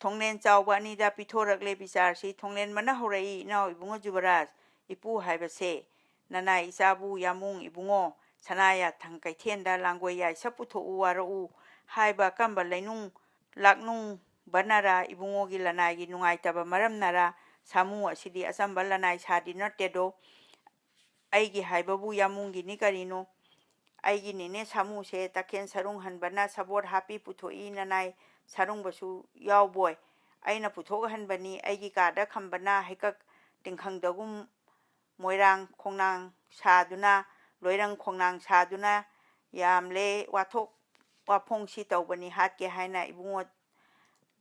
ꯊꯣꯡꯂꯦꯟ ꯆꯥꯎꯕ ꯑꯅꯤꯗ ꯄꯤꯊꯣꯔꯛꯂꯦ ꯕꯤꯆꯥꯔꯁꯤ꯫ ꯊꯣꯡꯂꯦꯟꯕꯅ ꯍꯧꯔꯛꯏ, "ꯏꯅꯥꯎ ꯏꯕꯨꯡꯉꯣ ꯖꯨꯕꯔꯥꯖ, ꯏꯄꯨ ꯍꯥꯏꯕꯁꯦ ꯅꯅꯥꯏ ꯏꯆꯥꯕꯨ ꯌꯥꯃꯨꯡ ꯏꯕꯨꯡꯉꯣ ꯁꯅꯥ ꯌꯥꯊꯪ ꯀꯩꯊꯦꯜꯗ ꯂꯥꯡꯒꯣꯏ ꯌꯥꯏꯁ ꯄꯨꯊꯣꯛꯎ ꯋꯥꯔꯛꯎ ꯍꯥꯏꯕ ꯀꯔꯝꯕ ꯂꯩꯅꯨꯡ ꯂꯥꯛꯅꯨꯡꯕꯅꯔ? ꯏꯕꯨꯡꯉꯣꯒꯤ ꯂꯅꯥꯏꯒꯤ ꯅꯨꯡꯉꯥꯏꯇꯕ ꯃꯔꯝꯅꯔ? ꯁꯥꯃꯨ ꯑꯁꯤꯗꯤ ꯑꯆꯝꯕ ꯂꯅꯥꯏ ꯁꯥꯗꯤ ꯅꯠꯇꯦꯗꯣ꯫ ꯑꯩꯒꯤ ꯍꯥꯏꯕꯕꯨ ꯌꯥꯃꯨꯡꯒꯤꯅꯤ ꯀꯔꯤꯅꯣ? ꯑꯩꯒꯤ ꯅꯦꯅꯦ ꯁꯥꯃꯨꯁꯦ ꯇꯈꯦꯟ ꯁꯔꯨꯡ ꯍꯟꯕꯅ ꯁꯕꯣꯠ ꯍꯥꯞꯄꯤ ꯄꯨꯊꯣꯛꯏ, ꯅꯅꯥꯏ ꯁꯥꯔꯨꯡꯕꯁꯨ ꯌꯥꯎꯕꯣꯏ꯫ ꯑꯩꯅ ꯄꯨꯊꯣꯛꯍꯟꯕꯅꯤ, ꯑꯩꯒꯤ ꯀꯥꯗ ꯈꯝꯕꯅ ꯍꯩꯀꯛ ꯇꯤꯡꯈꯪꯗꯒꯨꯝ ꯃꯣꯏꯔꯥꯡ ꯈꯣꯡꯅꯥꯡ ꯁꯥꯗꯨꯅ, ꯂꯣꯏꯔꯪ ꯈꯣꯡꯅꯥꯡ ꯁꯥꯗꯨꯅ ꯌꯥꯝꯂꯦ ꯋꯥꯊꯣꯛ ꯋꯥꯐꯣꯡꯁꯤ ꯇꯧꯕꯅꯤ ꯍꯥꯠꯀꯦ ꯍꯥꯏꯅ ꯏꯕꯨꯡꯉꯣ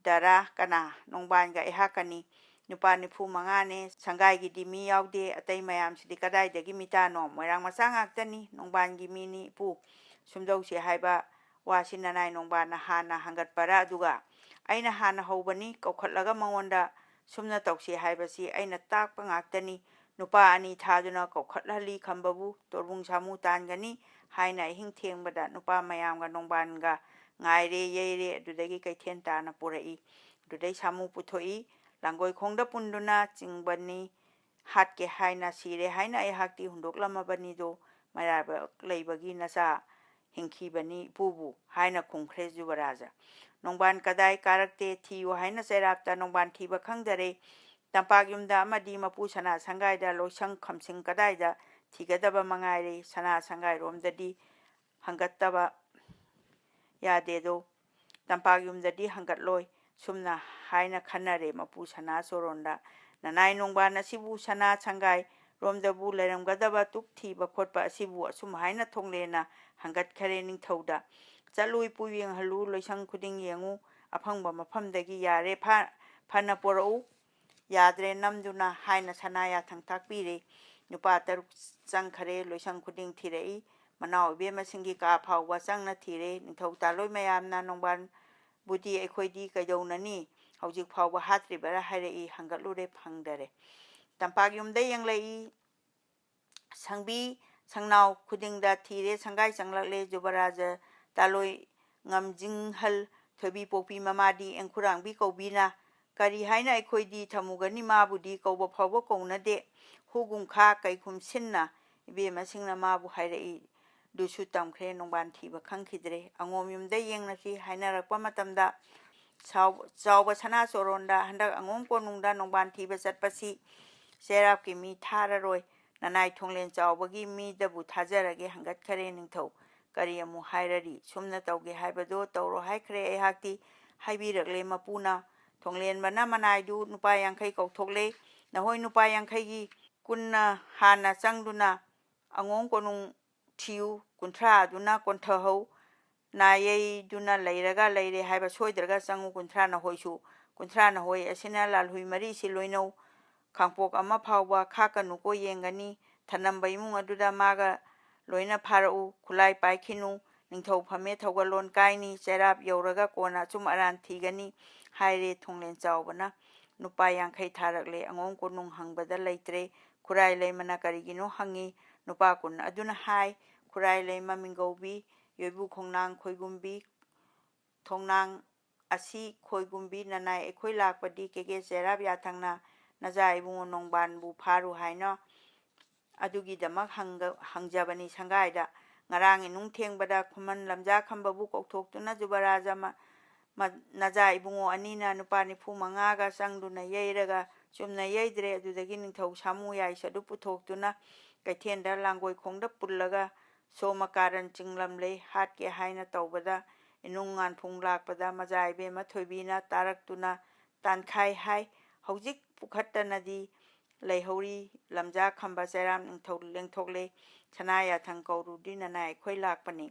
ꯗꯔꯥ ꯀꯅꯥ? ꯅꯣꯡꯕꯥꯟꯒ ꯑꯩꯍꯥꯛꯀꯅꯤ꯫ ꯅꯨꯄꯥ ꯅꯤꯐꯨ ꯃꯉꯥꯅꯦ, ꯁꯪꯒꯥꯏꯒꯤꯗꯤ ꯃꯤ ꯌꯥꯎꯗꯦ, ꯑꯇꯩ ꯃꯌꯥꯝꯁꯤꯗꯤ ꯀꯗꯥꯏꯗꯒꯤ ꯃꯤꯇꯥꯅꯣ? ꯃꯣꯏꯔꯥꯡ ꯃꯆꯥ ꯉꯥꯛꯇꯅꯤ, ꯅꯣꯡꯕꯥꯟꯒꯤ ꯃꯤꯅꯤ ꯏꯄꯨ꯫ ꯁꯨꯝꯗꯧꯁꯤ ꯍꯥꯏꯕ ꯋꯥꯁꯤ ꯅꯅꯥꯏ ꯅꯣꯡꯕꯥꯟꯅ ꯍꯥꯟꯅ ꯍꯪꯒꯠꯄꯔꯥ? ꯑꯗꯨꯒ ꯑꯩꯅ ꯍꯥꯟꯅ ꯍꯧꯕꯅꯤ, ꯀꯧꯈꯠꯂꯒ ꯃꯉꯣꯟꯗ ꯁꯨꯝꯅ ꯇꯧꯁꯤ ꯍꯥꯏꯕꯁꯤ ꯑꯩꯅ ꯇꯥꯛꯄ ꯉꯥꯛꯇꯅꯤ꯫ ꯅꯨꯄꯥ ꯑꯅꯤ ꯊꯥꯗꯨꯅ ꯀꯧꯈꯠꯍꯜꯂꯤ ꯈꯝꯕꯕꯨ, ꯇꯣꯔꯕꯨꯡ ꯁꯥꯃꯨ ꯇꯥꯟꯒꯅꯤ ꯍꯥꯏꯅ ꯑꯍꯤꯡ ꯊꯦꯡꯕꯗ ꯅꯨꯄꯥ ꯃꯌꯥꯝꯒ ꯅꯣꯡꯕꯥꯟꯒ ꯉꯥꯏꯔꯦ ꯌꯩꯔꯦ꯫ ꯑꯗꯨꯗꯒꯤ ꯀꯩꯊꯦꯜ ꯇꯥꯅ ꯄꯨꯔꯛꯏ꯫ ꯑꯗꯨꯗꯩ ꯁꯥꯃꯨ ꯄꯨꯊꯣꯛꯏ꯫ ꯂꯥꯡꯒꯣꯏꯈꯣꯡꯗ ꯄꯨꯟꯗꯨꯅ ꯆꯤꯡꯕꯅꯤ꯫ ꯍꯥꯠꯀꯦ ꯍꯥꯏꯅ, ꯁꯤꯔꯦ ꯍꯥꯏꯅ ꯑꯩꯍꯥꯛꯇꯤ ꯍꯨꯟꯗꯣꯛꯂꯝꯃꯕꯅꯤꯗꯣ, ꯃꯔꯥꯏꯕꯛ ꯂꯩꯕꯒꯤ ꯅꯆꯥ ꯍꯤꯡꯈꯤꯕꯅꯤ ꯏꯄꯨꯕꯨ" ꯍꯥꯏꯅ ꯈꯨꯝꯈ꯭ꯔꯦ ꯖꯨꯕꯔꯥꯖ꯫ "ꯅꯣꯡꯕꯥꯟ ꯀꯗꯥꯏ ꯀꯥꯔꯛꯇꯦ, ꯊꯤꯌꯨ" ꯍꯥꯏꯅ ꯆꯩꯔꯥꯞꯇ ꯅꯣꯡꯕꯥꯟ ꯊꯤꯕ ꯈꯪꯗꯔꯦ꯫ ꯇꯝꯄꯥꯛ ꯌꯨꯝꯗ ꯑꯃꯗꯤ ꯃꯄꯨ ꯁꯅꯥ ꯁꯪꯒꯥꯏꯗ ꯂꯣꯏꯁꯪ ꯈꯝꯁꯤꯡ ꯀꯗꯥꯏꯗ ꯊꯤꯒꯗꯕ ꯃꯉꯥꯏꯔꯦ꯫ ꯁꯅꯥ ꯁꯪꯒꯥꯏꯔꯣꯝꯗꯗꯤ ꯍꯪꯒꯠꯇꯕ ꯌꯥꯗꯦꯗꯣ, ꯇꯝꯄꯥꯛ ꯌꯨꯝꯗꯗꯤ ꯍꯪꯒꯠꯂꯣꯏ꯫ ꯁꯨꯝꯅ ꯍꯥꯏꯅ ꯈꯟꯅꯔꯦ ꯃꯄꯨ ꯁꯅꯥ ꯆꯣꯔꯣꯟꯗ, "ꯅꯅꯥꯏ ꯅꯣꯡꯕꯥꯟ ꯑꯁꯤꯕꯨ ꯁꯅꯥ ꯁꯪꯒꯥꯏ ꯔꯣꯝꯗꯕꯨ ꯂꯩꯔꯝꯒꯗꯕ ꯇꯨꯛ ꯊꯤꯕ ꯈꯣꯠꯄ ꯑꯁꯤꯕꯨ?" ꯑꯁꯨꯝ ꯍꯥꯏꯅ ꯊꯣꯡꯂꯦꯅ ꯍꯪꯒꯠꯈꯔꯦ ꯅꯤꯡꯊꯧꯗ꯫ "ꯆꯠꯂꯨ ꯏꯄꯨ, ꯌꯦꯡꯍꯜꯂꯨ, ꯂꯣꯏꯁꯪ ꯈꯨꯗꯤꯡ ꯌꯦꯡꯉꯨ, ꯑꯐꯪꯕ ꯃꯐꯝꯗꯒꯤ ꯌꯥꯔꯦ ꯐꯥ-, ꯐꯅ ꯄꯣꯔꯛꯎ, ꯌꯥꯗ꯭ꯔꯦ ꯅꯝꯗꯨꯅ" ꯍꯥꯏꯅ ꯁꯅꯥ ꯌꯥꯊꯪ ꯇꯥꯛꯄꯤꯔꯦ꯫ ꯅꯨꯄꯥ ꯇꯔꯨꯛ ꯆꯪꯈꯔꯦ, ꯂꯣꯏꯁꯪ ꯈꯨꯗꯤꯡ ꯊꯤꯔꯛꯏ꯫ ꯃꯅꯥꯎ ꯏꯕꯦꯝꯃꯁꯤꯡꯒꯤ ꯀꯥ ꯐꯥꯎꯕ ꯆꯪꯅ ꯊꯤꯔꯦ꯫ ꯅꯤꯡꯊꯧ ꯇꯥꯂꯣꯏ ꯃꯌꯥꯝꯅ ꯅꯣꯡꯕꯥꯟꯕꯨꯗꯤ ꯑꯩꯈꯣꯏꯗꯤ ꯀꯩꯗꯧꯅꯅꯤ, ꯍꯧꯖꯤꯛ ꯐꯥꯎꯕ ꯍꯥꯠꯇ꯭ꯔꯤꯕꯔꯥ ꯍꯥꯏꯔꯛꯏ, ꯍꯪꯒꯠꯂꯨꯔꯦ, ꯐꯪꯗꯔꯦ꯫ ꯇꯝꯄꯥꯛ ꯌꯨꯝꯗ ꯌꯦꯡꯂꯛꯏ, ꯁꯪꯕꯤ ꯁꯪꯅꯥꯎ ꯈꯨꯗꯤꯡꯗ ꯊꯤꯔꯦ, ꯁꯪꯒꯥꯏ ꯆꯪꯂꯛꯂꯦ꯫ ꯖꯨꯕꯔꯥꯖ ꯇꯥꯂꯣꯏ ꯉꯝꯖꯤꯡꯍꯜ ꯊꯣꯏꯕꯤ ꯄꯣꯛꯄꯤ ꯃꯃꯥꯗꯤ ꯑꯦꯡꯈꯨꯔꯥꯡꯕꯤ ꯀꯧꯕꯤꯅ ꯀꯔꯤ ꯍꯥꯏꯅ ꯑꯩꯈꯣꯏꯗꯤ ꯊꯝꯃꯨꯒꯅꯤ, ꯃꯥꯕꯨꯗꯤ ꯀꯧꯕ ꯐꯥꯎꯕ ꯀꯧꯅꯗꯦ꯫ ꯍꯨꯒꯨꯝꯈꯥ ꯀꯩꯈꯨꯝ ꯁꯤꯟꯅ ꯏꯕꯦꯝꯃꯁꯤꯡꯅ ꯃꯥꯕꯨ ꯍꯥꯏꯔꯛꯏ꯫ ꯗꯨꯁꯨ ꯇꯝꯈ꯭ꯔꯦ, ꯅꯣꯡꯕꯥꯟ ꯊꯤꯕ ꯈꯪꯈꯤꯗ꯭ꯔꯦ꯫ ꯑꯉꯣꯝ ꯌꯨꯝꯗ ꯌꯦꯡꯂꯁꯤ ꯍꯥꯏꯅꯔꯛꯄ ꯃꯇꯝꯗ, ꯁꯥꯎ-, ꯆꯥꯎꯕ ꯁꯅꯥ ꯆꯣꯔꯣꯟꯗ ꯍꯟꯗꯛ ꯑꯉꯣꯝ ꯀꯣꯅꯨꯡꯗ ꯅꯣꯡꯕꯥꯟ ꯊꯤꯕ ꯆꯠꯄꯁꯤ ꯆꯩꯔꯥꯞꯀꯤ ꯃꯤ ꯊꯥꯔꯔꯣꯏ, ꯅꯅꯥꯏ ꯊꯣꯡꯂꯦꯟ ꯆꯥꯎꯕꯒꯤ ꯃꯤꯗꯕꯨ ꯊꯥꯖꯔꯒꯦ ꯍꯪꯒꯠꯈꯔꯦ ꯅꯤꯡꯊꯧ꯫ ꯀꯔꯤ ꯑꯃꯨꯛ ꯍꯥꯏꯔꯔꯤ? ꯁꯨꯝꯅ ꯇꯧꯒꯦ ꯍꯥꯏꯕꯗꯣ ꯇꯧꯔꯣ ꯍꯥꯏꯈ꯭ꯔꯦ ꯑꯩꯍꯥꯛꯇꯤ, ꯍꯥꯏꯕꯤꯔꯛꯂꯦ ꯃꯄꯨꯅ꯫ ꯊꯣꯡꯂꯦꯟꯕꯅ ꯃꯅꯥꯏꯗꯨ ꯅꯨꯄꯥ ꯌꯥꯡꯈꯩ ꯀꯧꯊꯣꯛꯂꯦ꯫ "ꯅꯈꯣꯏ ꯅꯨꯄꯥ ꯌꯥꯡꯈꯩꯒꯤ ꯀꯨꯟꯅ ꯍꯥꯟꯅ ꯆꯪꯗꯨꯅ ꯑꯉꯣꯝ ꯀꯣꯅꯨꯡ ꯊꯤꯌꯨ, ꯀꯨꯟꯊ꯭ꯔꯥ ꯑꯗꯨꯅ ꯀꯣꯟꯊꯍꯧ, ꯅꯥ ꯌꯩꯗꯨꯅ ꯂꯩꯔꯒ ꯂꯩꯔꯦ ꯍꯥꯏꯕ ꯁꯣꯏꯗ꯭ꯔꯒ ꯆꯪꯉꯨ, ꯀꯨꯟꯊ꯭ꯔꯥ ꯅꯈꯣꯏꯁꯨ, ꯀꯨꯟꯊ꯭ꯔꯥ ꯅꯈꯣꯏ ꯑꯁꯤꯅ ꯂꯥꯜꯍꯨꯏ ꯃꯔꯤꯁꯤ ꯂꯣꯏꯅꯧ, ꯈꯥꯡꯄꯣꯛ ꯑꯃ ꯐꯥꯎꯕ ꯈꯥꯛꯀꯅꯨꯀꯣ ꯌꯦꯡꯒꯅꯤ, ꯊꯅꯝꯕ ꯏꯃꯨꯡ ꯑꯗꯨꯗ ꯃꯥꯒ ꯂꯣꯏꯅ ꯐꯥꯔꯛꯎ, ꯈꯨꯠꯂꯥꯏ ꯄꯥꯏꯈꯤꯅꯨ, ꯅꯤꯡꯊꯧ ꯐꯝꯃꯦ ꯊꯧꯒꯜꯂꯣꯟ ꯀꯥꯏꯅꯤ, ꯆꯩꯔꯥꯞ ꯌꯧꯔꯒ ꯀꯣꯟꯅ ꯑꯆꯨꯝ ꯑꯔꯥꯟ ꯊꯤꯒꯅꯤ" ꯍꯥꯏꯔꯦ ꯊꯣꯡꯂꯦꯟ ꯆꯥꯎꯕꯅ꯫ ꯅꯨꯄꯥ ꯌꯥꯡꯈꯩ ꯊꯥꯔꯛꯂꯦ, ꯑꯉꯣꯝ ꯀꯣꯅꯨꯡ ꯍꯪꯕꯗ ꯂꯩꯇ꯭ꯔꯦ, ꯈꯨꯔꯥꯏ ꯂꯩꯃꯅ ꯀꯔꯤꯒꯤꯅꯣ ꯍꯪꯉꯤ, ꯅꯨꯄꯥ ꯀꯨꯟ ꯑꯗꯨꯅ ꯍꯥꯏ, ꯈꯨꯔꯥꯏ ꯂꯩꯃ ꯃꯤꯡꯒꯧꯕꯤ, ꯌꯣꯏꯕꯨ ꯈꯣꯡꯅꯥꯡ ꯈꯣꯏꯒꯨꯝꯕꯤ, ꯊꯣꯡꯅꯥꯡ ꯑꯁꯤ ꯈꯣꯏꯒꯨꯝꯕꯤ ꯅꯅꯥꯏ ꯑꯩꯈꯣꯏ ꯂꯥꯛꯄꯗꯤ ꯀꯦꯀꯦ ꯆꯩꯔꯥꯞ ꯌꯥꯊꯪꯅ ꯅꯆꯥ ꯏꯕꯨꯡꯉꯣ ꯅꯣꯡꯕꯥꯟꯕꯨ ꯐꯥꯔꯨ ꯍꯥꯏꯅ ꯑꯗꯨꯒꯤꯗꯃꯛ ꯍꯪꯒ-, ꯍꯪꯖꯕꯅꯤ ꯁꯪꯒꯥꯏꯗ꯫ ꯉꯔꯥꯡ ꯏꯅꯨꯡ ꯊꯦꯡꯕꯗ ꯈꯨꯃꯟ ꯂꯝꯖꯥ ꯈꯝꯕꯕꯨ ꯀꯧꯊꯣꯛꯇꯨꯅ ꯖꯨꯕꯔꯥꯖ ꯃ-, ꯃ-, ꯅꯖꯥ ꯏꯕꯨꯡꯉꯣ ꯑꯅꯤꯅ ꯅꯨꯄꯥ ꯅꯤꯐꯨ ꯃꯉꯥꯒ ꯆꯪꯗꯨꯅ ꯌꯩꯔꯒ ꯆꯨꯝꯅ ꯌꯩꯗ꯭ꯔꯦ꯫ ꯑꯗꯨꯗꯒꯤ ꯅꯤꯡꯊꯧ ꯁꯥꯃꯨ ꯌꯥꯏꯁꯗꯨ ꯄꯨꯊꯣꯛꯇꯨꯅ ꯀꯩꯊꯦꯜꯗ ꯂꯥꯡꯒꯣꯏꯈꯣꯡꯗ ꯄꯨꯜꯂꯒ ꯁꯣꯃꯀꯥꯔꯟ ꯆꯤꯡꯂꯝꯂꯦ ꯍꯥꯠꯀꯦ ꯍꯥꯏꯅ ꯇꯧꯕꯗ ꯏꯅꯨꯡ ꯉꯥꯟꯐꯣꯡ ꯂꯥꯛꯄꯗ ꯃꯖꯥ ꯏꯕꯦꯝꯃ ꯊꯣꯏꯕꯤꯅ ꯇꯥꯔꯛꯇꯨꯅ ꯇꯥꯟꯈꯥꯏ ꯍꯥꯏ꯫ ꯍꯧꯖꯤꯛ ꯄꯨꯈꯠꯇꯅꯗꯤ ꯂꯩꯍꯧꯔꯤ꯫ ꯂꯝꯖꯥ ꯈꯝꯕ ꯆꯩꯔꯥꯝ ꯅꯤꯡꯊꯧ ꯂꯦꯡꯊꯣꯛꯂꯦ꯫ ꯁꯅꯥ ꯌꯥꯊꯪ ꯀꯧꯔꯨꯗꯤ ꯅꯅꯥꯏ ꯑꯩꯈꯣꯏ ꯂꯥꯛꯄꯅꯤ꯫